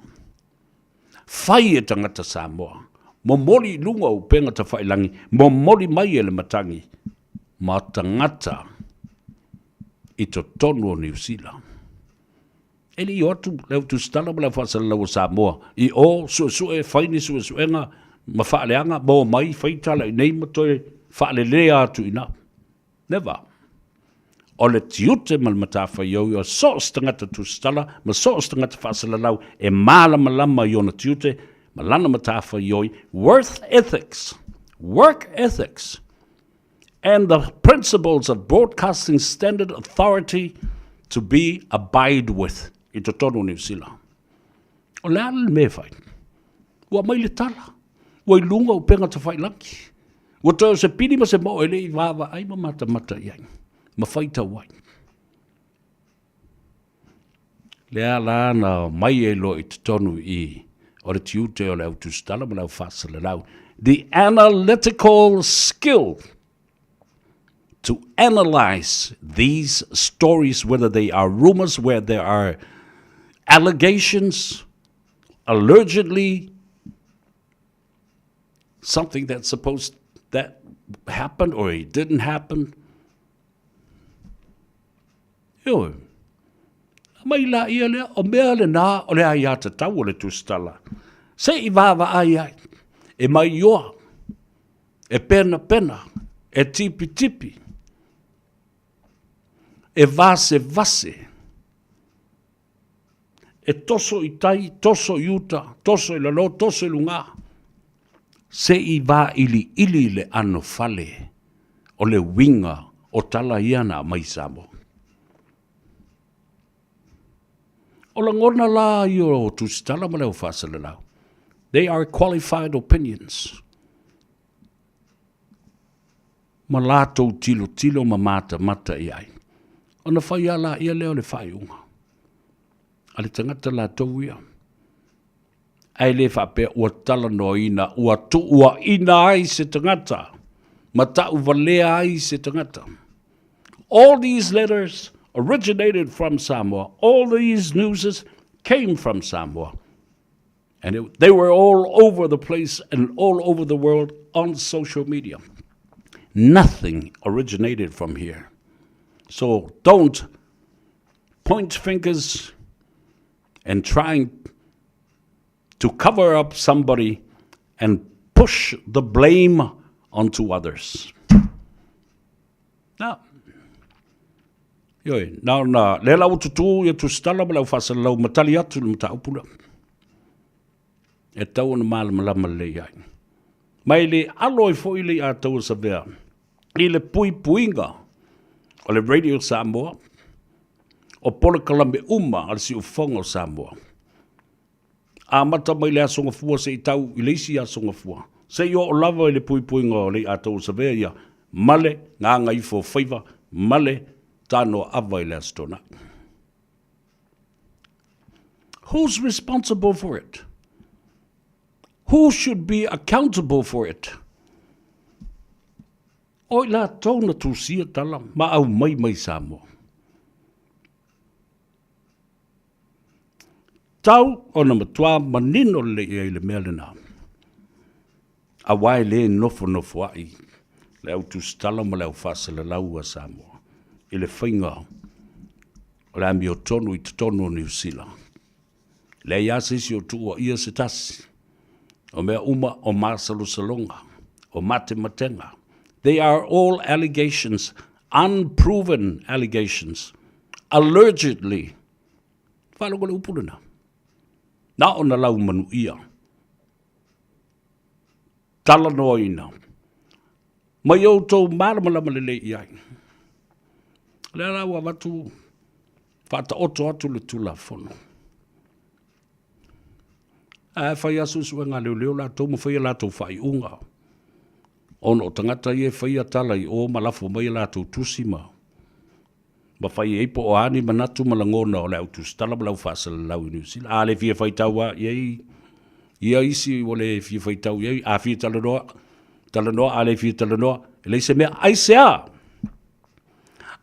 S12: Fai e tagata Samoa, momoli i luga o upega tafailangi, momoli mai e le matagi ma tagata i totonu o Niu Sila. E le i o atu le au tusitala ma le au faasalalau o Samoa i o suesue, fai ni suesuega ma faaleaga, ma omai fai tala i nei ma toe faalelea atu i ina. Never. O le tiute ma le matafaioi o so o se tagata tusitala ma so o se tagata faasalalau e malamalama i ona tiute ma lana matafaioi, worth ethics, work ethics and the principles of Broadcasting Standard Authority to be abide with i totonu o Niu Sila. O le a le mea e fai? Ua aumai le tala. Ua i luga o upega tafailangi. Ua toe o se pili ma se moo e le i vaavaai ma matamata i ai, ma faitau ai. Lea la na mai ai loa i totonu i o le tiute o le au tusitala ma le au faasalalau. The analytical skill. to analyze these stories, whether they are rumors, where there are allegations, allegedly something that's supposed that happened or it didn't happen. Ioe. Aumai laia lea, o mea lenā o le aiatatau o le tusitala. Se i vaavaai ai, e maioa, e penapena, e tipitipi, e vasevase, e toso i tai, toso i uta, toso i lalo, toso i lugā, se i vailiili le anofale o le uiga o tala ia na aumai i Samoa. O lagona la ia o Tusitala ma le au faasalalau, they are qualified opinions. Ma latou tilotilo ma matamata i ai. Ona fai lava laia lea o le faaiuga a le tagata latou ia. Ae le faapea ua talanoaina, ua tuuaina ai se tagata, ma tauvalea ai se tagata. All these letters originated from Samoa. All these newses came from Samoa. And it, they were all over the place and all over the world on social media. Nothing originated from here. So don't point fingers and trying to cover up somebody and push the blame onto others. Na. Ioe, na ona, lea la ua tutū ia tusitala ma le au faasalalau ma tali atu i le mataupu lea. E tatau ona malamalama lelei ai. Ma e le alo ai foi le Iataua Savea i le puipuiga o le Radio Samoa, o polokalame uma a le Siufofoga o Samoa. Amata mai le Aso Gafua seia tau i le isi Aso Gafua, seia oo lava i le puipuiga o Lei'ataua Savea ia ma le Gagaifofaiva ma le Tanoaava i le Aso Toonai. Who's responsible for it? Who should be accountable for it? O i latou na tusia tala ma aumai mai Samoa. Tau ona matua manino lelei i ai le mea lena. Aua e le nofonofoaʻi le au tusitala ma le au faasalalau a Samoa i le faiga o le amiotonu i totonu o Niu Sila. Leai lava se isi o tuuaia se tasi. O mea uma o masalosaloga, o matematega. They are all allegations, unproven allegations, allegedly. Faalogo i le upu lena. Na ona laumanuia. Talanoaina. Ma ia outou malamalama lelei i ai. O lea la ua avatu, faataoto atu le Tulafono. Ae fai lava suesuega a leoleo latou ma fai a latou faaiuga, ona o tagata ia e faia tala i o ma lafo mai a latou tusi ma ma fai ai po o a ni manatu ma lagona o le au tusitala ma le au faasalalau i Niu Sila. A le fia faitau lava i ai ia isi ua le fia faitau i ai, a fia talanoa, talanoa, a le fia talanoa, e leai se mea. Aisea?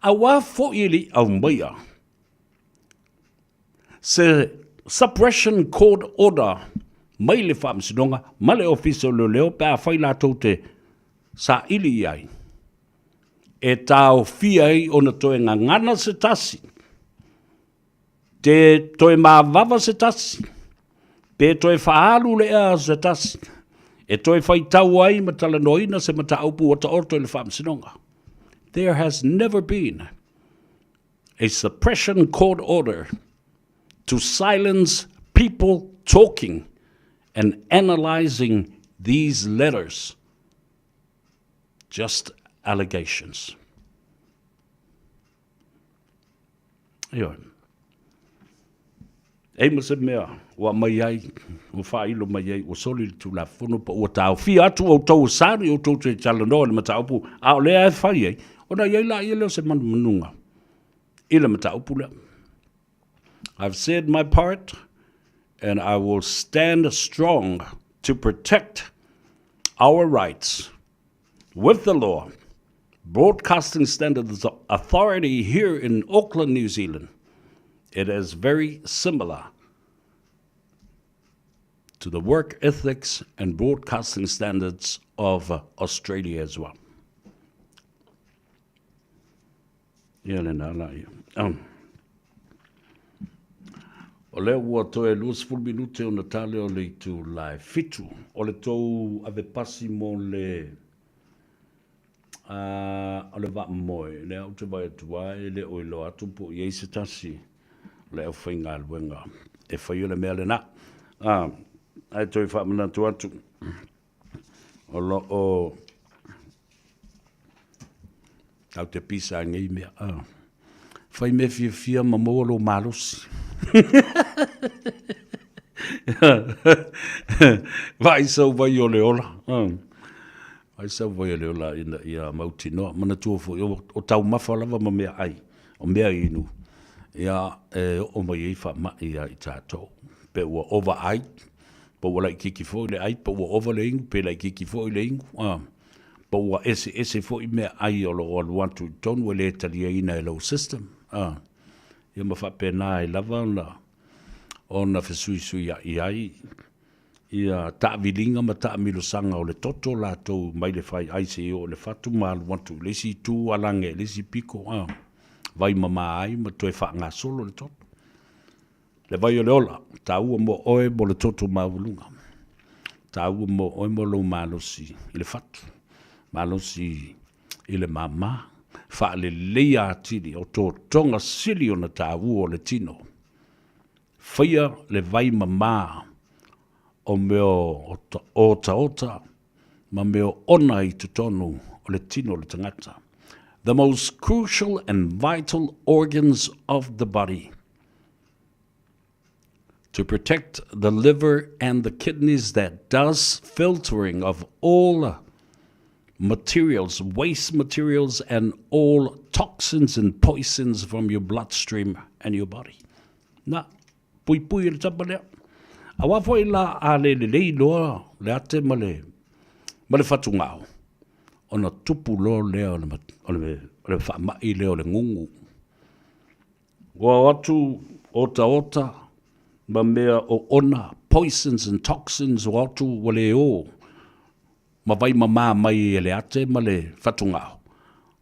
S12: Aua foi e le i aumaia se suppression court order mai le Faamasinoga ma le Ofisa o Leoleo pe afai latou te saili i ai e taofia ai ona toe gagana se tasi, te toe mavava se tasi, pe toe faaalu le ea se tasi, e toe faitau ai ma talanoaina se mataupu ua taoto i le Faamasinoga. There has never been a suppression court order to silence people talking and analysing these letters. Just allegations. Ioe. E ma se mea ua aumai ai, ua faailo mai ai, ua soli le Tulafono po ua taofia atu outou o sali outou te talanoa i le mataupu, a o lea e fai ai, ona i ai laia lea o se manumanuga i le mataupu lea. I've said my part and I will stand strong to protect our rights with the law. Broadcasting Standards Authority here in Auckland, New Zealand. It is very similar to the work ethics and broadcasting standards of Australia as well. Ia lena la ia. Um. O lea ua toe 20 minute ona tale o le itu lae fitu. O le tou ave pasi mo le a o le vaa moe, lea ou te vaai atu ai, e le o iloa atu po o i ai se tasi o le aufaigaluega e faia le mea lena. A, ae toe faamanatu atu, o lo o tatou te pisa i nei mea. A, fai mea fiafia ma maua lou malosi. Vaai sau vai o le ola. Ai sau vai o le ola ina ia mautinoa. Manatua foi, o taumafa lava ma meaai, o mea inu, ia, e oo mai ai faamai ia i tatou. Pe ua ova ai, pe ua laitiiti foi le ai, pe ua ova le inu, pe laitiiti foi le inu, a, pe ua eseese foi meaai o lo o alu atu i totonu e le taliaina e lou system, a, ia ma faapena ai lava ona fesuisuiai ai ia taaviliga ma taamilosaga o le toto latou mai le fai ai seia oo i le fatu ma alu atu i le isi itu alage i le isi piko a vai mama ai ma toe faagasolo le toto. Le vai o le ola, taua mo oe mo le toto maualuga, taua mo oe mo lou malosi i le fatu, malosi i le mama, faaleleia atili o totoga sili ona taua o le tino. Faia le vai mama o mea otaota ma mea ona i totonu o le tino o le tagata. The most crucial and vital organs of the body. To protect the liver and the kidneys that does filtering of all materials, waste materials and all toxins and poisons from your bloodstream and your body. Na, puipui e le tama lea. Aua foi la a le lelei loa le ate ma le, ma le fatugao, ona tupu loa lea o le, o le, o le faamai lea o le gugu. Ua o atu otaota ma mea oona, poisons and toxins, ua atu ua le o ma vai mamā mai e le ate ma le fatugao.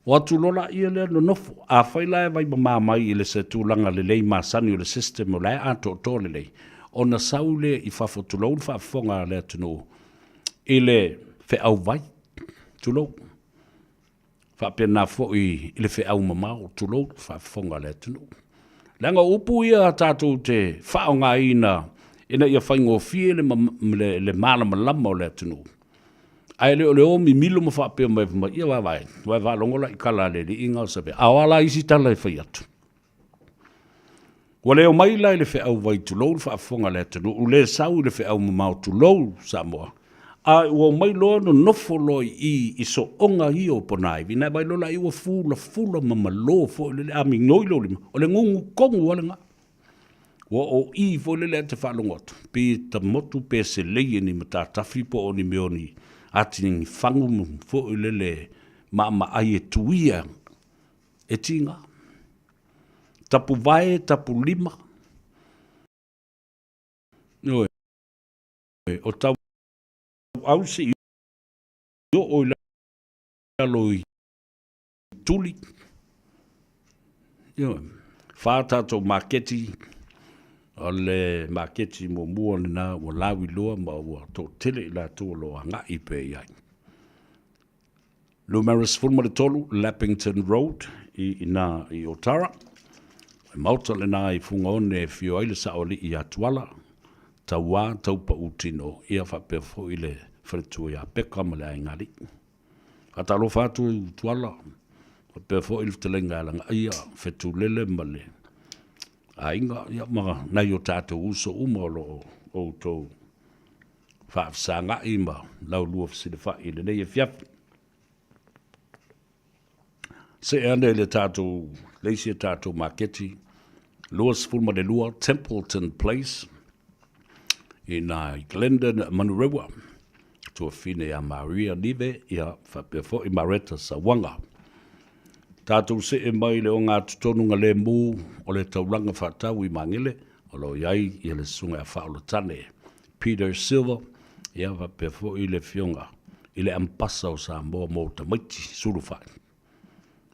S12: O atu loa laia lea nonofo. Afai la e vai mamā mai i le se tulaga lelei masani o le system o la e atoatoa lelei, ona sau lea i fafo tulou le faafofoga a le atunuu i le feau vai, tulou. Faapena foi i le feau mamao, tulou le faafofoga a le atunuu. Leaga o upu ia tatou te faaaogaina ina ia faigofie le, le, le malamalama o le atunuu. Ae le o le o mimilo ma faapea mai, mai ia vaavaai, ua e faalogo la i tala a le alii na o Savea. A o a la isi tala e fai atu? Ua le omai la i le feau vai tulou le faafofoga a le atunuu, le sau i le feau mamao tulou Samoa, a ua omai loa nonofo loa i i i sooga ia o ponaivi, na e vaai loa la ua fulafula ma malo foi lele, a migoi lou lima, o le gugu tonu lava lena. Ua o i foi lele a te faalogo atu, pe ta motu pe selei e ni matatafi po o ni mea o ni atini fagu foi lele maamaai e tuia e tiga. Tapu vae, tapu lima. Ioe, o tau ausi i oo i lalo i tuli. Ioe, whā tātou maketi, o le maketi muamua lena ua lauiloa ma ua toatele i latou o lo o agai pea i ai. Numera 13, Leppington Road, i ina i Otara. O le maota lena i Fugaone e afio ai le Saoalii ia Tuala, Tauā, Taupautino, ia faapea foi le faletua ia Peka ma le Aiga Alii. Faatalofa atu Tuala, faapea foi le fetalaiga ia Lagaia, Fetulele ma le aiga, ia ma nai o tatou uso uma o lo o outou faafesagai ma laulua fesilafai i lenei afiafi. See ane i le tatou, le isi a tatou maketi, 22 Templeton Place, i nā i Glendon Manurewa, tuafine ia Maria Nive, ia faapea foi Mareta Sauaga. Tatou see mai i le ogatotonuga lemu o le taulaga faatau i Magele, o lo o i ai ia le Susuga ia Faaolotane Peter Silva, ia faapea foi le Afioga i le Ambasa o Samoa mo tamaiti sulufai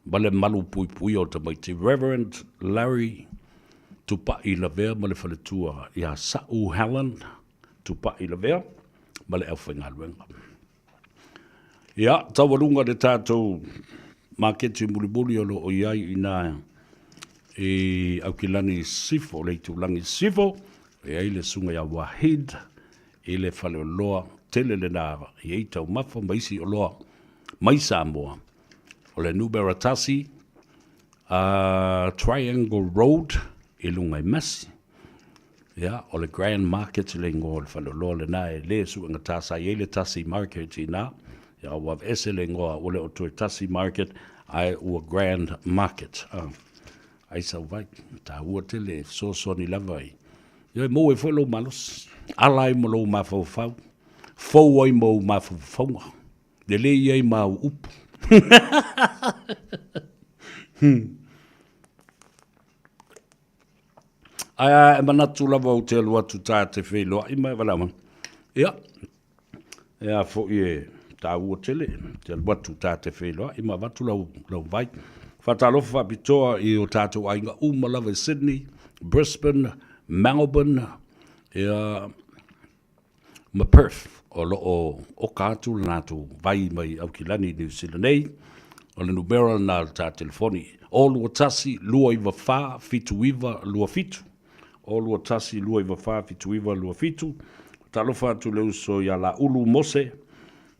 S12: ma le malu puipuia o tamaiti, Reverend Larry Tupai Lavea ma le faletua ia Sa'u Helen Tupai Lavea ma le aufaigaluega. Ia, taualuga le tatou maketi mulimuli o lo o i ai i ina i Aukilani Sisifo, le itulagi Sisifo, e i ai le susuga ia Wahid i le faleoloa tele lena i ai taumafa ma isi oloa mai Samoa. O le numera 1, Triangle Road i luga i Massey. Ia, o le Grand Market le igoa o le faleoloa lena e le suegata sa i ai le Tasi Market i ina. Ia, ua aveese le igoa ua le o toe Tasi Market ae ua Grand Market. Ah, ai sau vai, taua tele e fesoasoani lava i ia e maua ai foi lou malosi, ala ai ma lou mafaufau, fou ai ma ou mafaufauga, lelei ai ma au upu. Ae a e manatu lava ou te alu atu ta te feiloai ma e valaau mai. Ia, e a foi e taua tele, te alu atu ta te feiloai ma avatu lau, lau vai. Faatalofa faapitoa i o tatou aiga uma lava i Sydney, Brisbane, Melbourne, ia, ma Perth o lo o oka atu le latou vai mai Aukilani i Niu Sila nei. O le numera lena o le ta telefoni, 021 294 7927, 021 294 7927. Talofa atu i le uso ia Laulu Mose,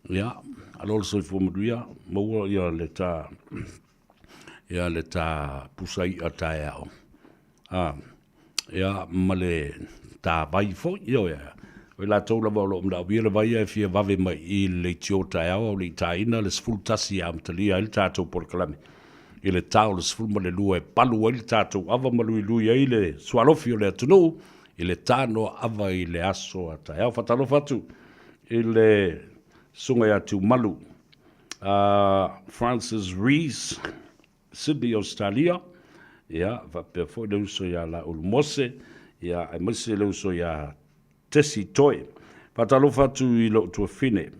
S12: ia, alo le soifua manuia, maua ia le ta ia le ta pusa i'a taeao, a, ia, ma le ta vai foi, ioe, o i latou lava o lo o manaomia le vai ae fia vave mai i le leitio taeao a o le i taina le 11 e amatalia ai le tatou polokalame i le ta o le 12 e palu ai le tatou ava ma luilui ai le sualofi o le atunuu i le tanoa ava i le aso a taeao. Faatalofa atu i le Susuga ia Tiumalu Francis Rees, Sydney, Ausetalia, ia, faapea foi le uso ia Laulu Mose, ia, aemaise le uso ia Tesi Toi. Faatalofa atu i lou tuafine,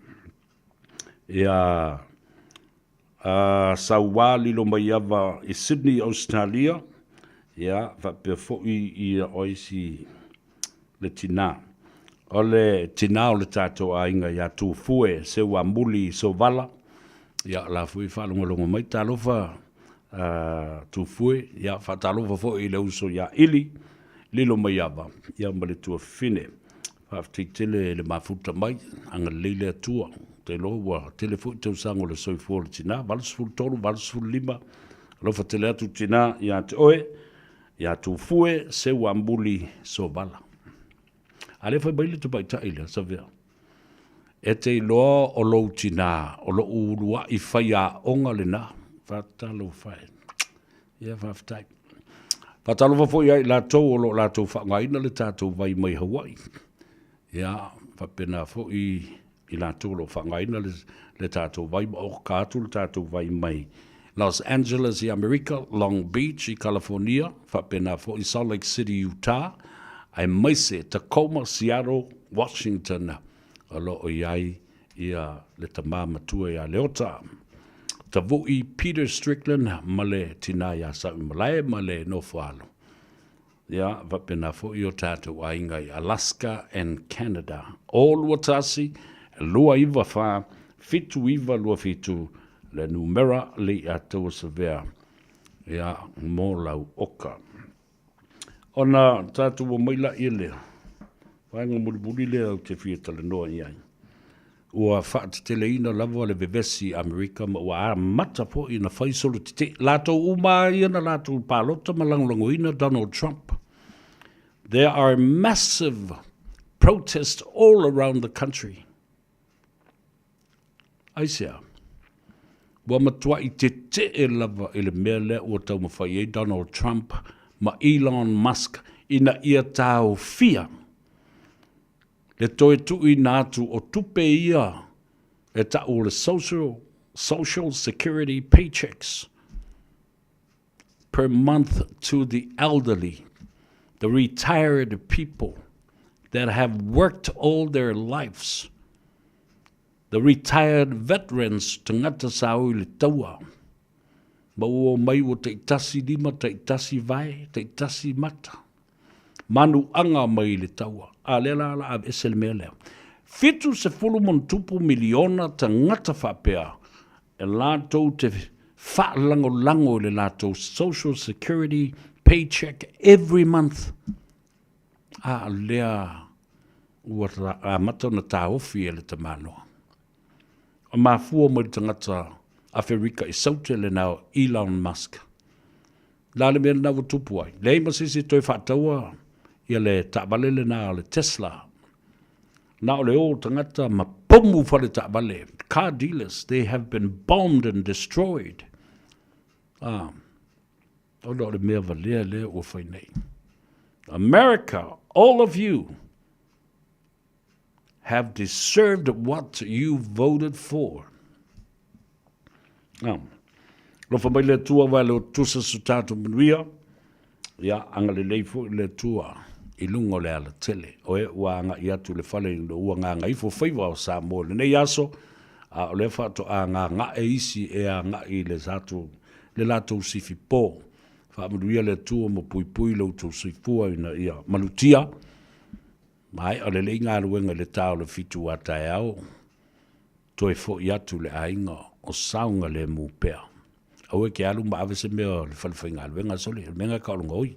S12: ia Sauā Lilomaiava i Sydney, Ausetalia, ia, faapea foi ia o isi le tinā. O le tinā o le tatou aiga ia Tufue Seuamuli Sovala, ia o la foi e faalogologo mai, talofa Tufue, ia faatalofa foi i le uso ia Ili Lilomaiava, ia ma le tuafafine. Faafetai tele le mafuta mai, agalelei le Atua. Ou te iloa ua tele foi tausaga o le soifua o le tinā, 83, 85, alofa tele atu tinā ia te oe. Ia Tufue Seuamuli Sovala. A lea fai mai le tamaitai lea, Savea, e te iloa o lou tinā, o lou uluai faiaoga lenā. Faatalofa e. Ia, faafetai. Faatalofa foi ia i latou o lo o latou faaaogaina le tatou vai mai Hawaii. Ia, faapena foi i latou o lo o faaaogaina le tatou vai ma oka atu le tatou vai mai Los Angeles i Amerika, Long Beach i Kalafonia, faapena foi Salt Lake City, Utah, aemaise Tacoma, Seattle, Washington, o lo o i ai ia le tama matua ia Leota. Tavui Peter Strickland ma le tina ia Sa'uimalae ma le nofoalo. Ia, faapena foi o tatou aiga i Alaska and Canada. O 21 294 7927 le numera le i atoa savea ia mo lau oka. Ona tatou omai laia lea, vaega mulimuli lea ou te fia talanoa i ai. Ua faateteleina lava le vevesi i Amerika ma ua amata foi ona fai solo tetee. Latou uma lava ia na latou palota ma lagolagoina Donald Trump. There are massive protests all around the country. Aisea? Ua matuai tetee lava i le mea lea ua taumafai ai Donald Trump ma Elon Musk ina ia taofia le toe tuuina atu o tupe ia e ta'u o le social, social security paychecks. per month to the elderly, the retired people that have worked all their lives, the retired veterans, tagata sa o i le taua, ma ua omai ua taitasi lima, taitasi vae, taitasi mata, manuaga mai le taua, a lea la la aveese le mea lea. 70 ma miliona tagata faapea e latou te faalagolago i le latou social security paycheck every month. A lea ua amata ona taofi e le tamaloa. O mafua mai le tagata Aferika i Saute lena o Elon Musk. La le mea lena ua tupu ai. Leai ma se isi e toe faataua ia le taavale lena o le Tesla. Na o le o tagata ma pomu fale taavale. Car dealers, they have been bombed and destroyed. Ah, ona o le mea valea lea ua fai nei. America, all of you have deserved what you voted for. Ah. Lofa mai le Atua wa le o tusa so tātou manuia. Ia, agalelei foi le Atua i luga o le alatele. O e ua agai atu le fale ina ua gagaifo faiva o Samoa i lenei aso, a o lea faatoa gaga'e isi e agai i le tatou, le latou sifi po. Faamanuia le Atua ma puipui lo outou soifua ina ia malutia. Maea lelei galuega i le ta o le 7 a taeao, toe foi atu le aiga o saogalemu pea. Aua e te alu ma ave se mea o le fale faigaluega, sole, o le mea lena e tau o le gaoi.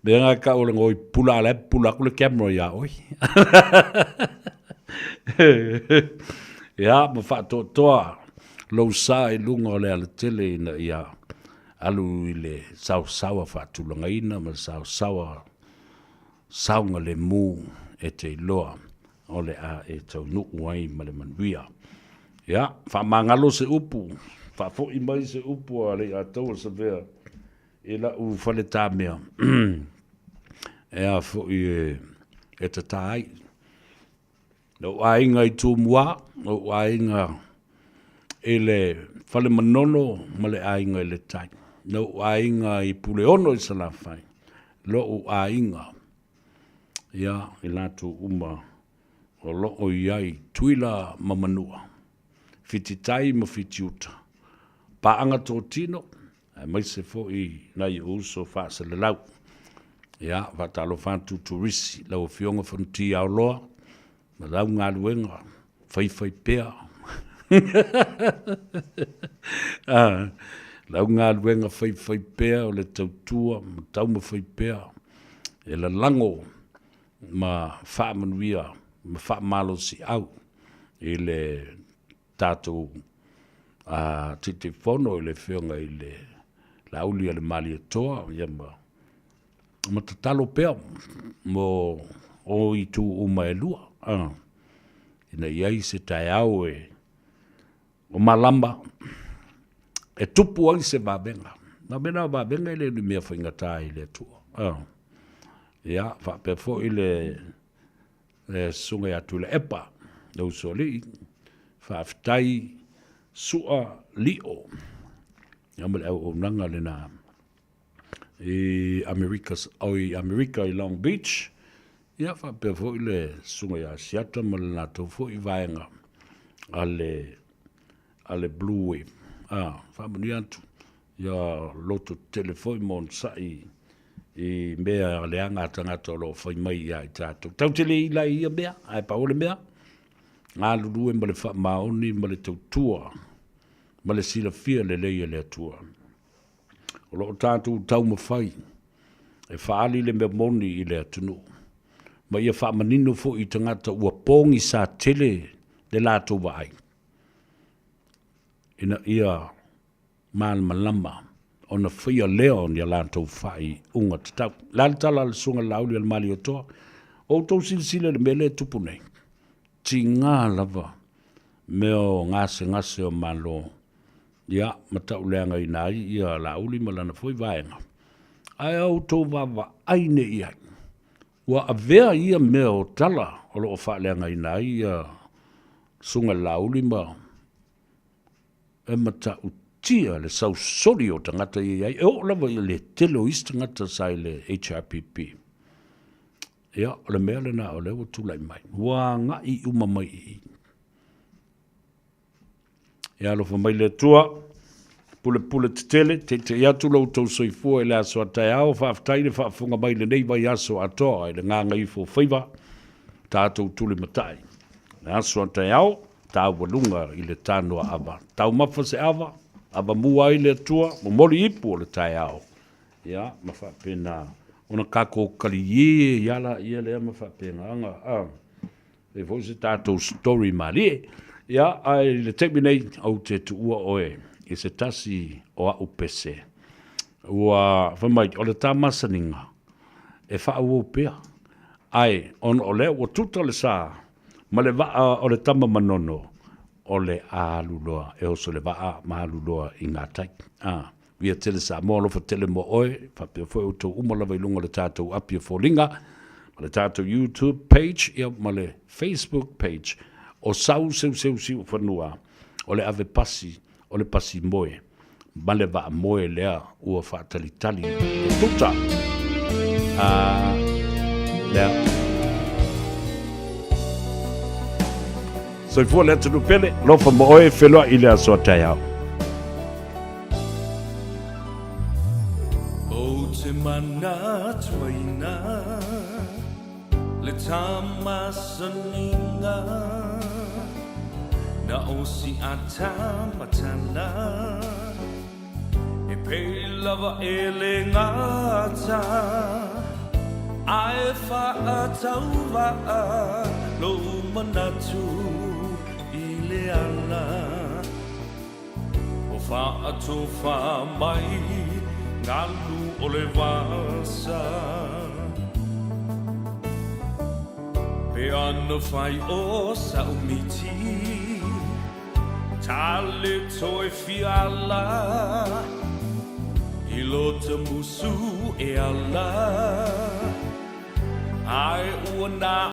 S12: mea lena e tau o le gaoi pula, a la e pula atu le camera ia oe. Ia, ma faatoatoa lou sa i luga o le alatele ina ia alu i le saosaoa faatulagaina ma le saosaoa saogalemu e te iloa o le a e taunuu ai ma le manuia. Ia, faamagalo se upu, faafoi mai se upu a Leiataua Savea i la'u faletamea e a foi e tatā ai. Lou aiga i Tumua, lou aiga i le Fale Manono ma le aiga i le Tai. Lou aiga i Puleono i Salafai, lou aiga ia i latou uma o lo o i ai Tuila ma Manua, Fititai ma Fitiuta, Paaga Totino, aemaise foi nai ou uso faaselelau. Ia, faatalofa atu Turisi, lau Afioga Fonoti Aoloa, ma lau galuega faifaipea. Ah, lau galuega faifaipea o le tautua ma taumafai pea e lalago ma faamanuia ma faamalosiau i le tatou Taitaifono i le Afioga i le Laauli a le Malietoa, ia ma tatalo pea mo o itu uma e lua, ina i ai se taeao e o malama e tupu ai se vavega. Na mea na o vavega e le o ni mea faigata i le Atua. Ia, faapea foi le le Susuga ia Tuilaepa, le Usoalii, faafetai Sua Lio, ia ma le auaunaga lena i Amerika, o i Amerika i Long Beach, ia faapea foi le Susuga ia Asiata ma le latou foi vaega a le a le Blue Wave. Ah, faamanuia atu. Ia loto tetele foi ma onosai i mea leaga a tagata o lo o fai mai ia i tatou. Tatou te le ila i ia mea, ae pau o le mea, galulue ma le faamaoni ma le tautua ma le silafia lelei e le Atua. O lo o tatou taumafai e faaali le mea moni i le atunuu, ma ia faamanino foi i tagata ua pogisa tele le latou vaai, ina ia malamalama ona faia lea o ni a latou faaiuga tatau. O le a le tala a le Susuga Laauli a le Malietoa? O outou silasila i le mea lea e tupu nei, tiga lava mea o gasegase o Malo, ia, ma tauleagaina ai ia Laauli ma lana foi vaega. Ae a outou vaavaai nei i ai, ua avea ia mea o tala o lo o faaleagaina ai ia Susuga Laauli ma e matautia. matautia le sausoli o tagata ia i ai, e oo lava i le tele o isi tagata sa i le HRPP. Ia, o le mea lena o lea ua tulai mai, ua agai uma mai i i. Ia alofa mai le Atua, pulepule tetele, teitei atu lo outou soifua i le aso a taeao, faafetai le faafofoga mai i lenei vaiaso atoa i le gagaifo faiva, tatou tulimatai. Le aso a taeao, taualuga i le tanoa ava. Taumafa se ava, ava mua ai le Atua, momoli ipu o le taeao. Ia, ma faapena ona tatou kaliē ai laia lea ma faapena ona, E foi se tatou story malie. Ia, ae i le taimi nei, ou te tuua oe i se tasi o a'u pese. Ua fai mai, o le ta masaniga, e faaauau pea. Ae, ona o lea ua tuta le sa ma le vaa o le tama Manono, o le a alu loa e oso i le vaa ma alu loa i gatai. A, via tele Samoa, alofa tele mo oe, faapea foi outou uma lava i luga o le tatou api o foliga, ma le tatou YouTube page, ia ma le Facebook page. O sau seuseu siufanua, o le ave pasi, o le pasi moe, ma le vaa moe lea ua faatalitali e tuta. A, lea. Soifua le atunuu pele, alofa mo oe, feloai i le aso a taeao.
S11: Ou te manatuaina le tamasaniga Na osi a tamatana E pei lava e le gata Ae faatauvaa lou manatu i le ala Ua faatofa mai galu o le vasa Pe ana fai o sa'u miti Tale toe fiala I lota musu e ala Ae ua na.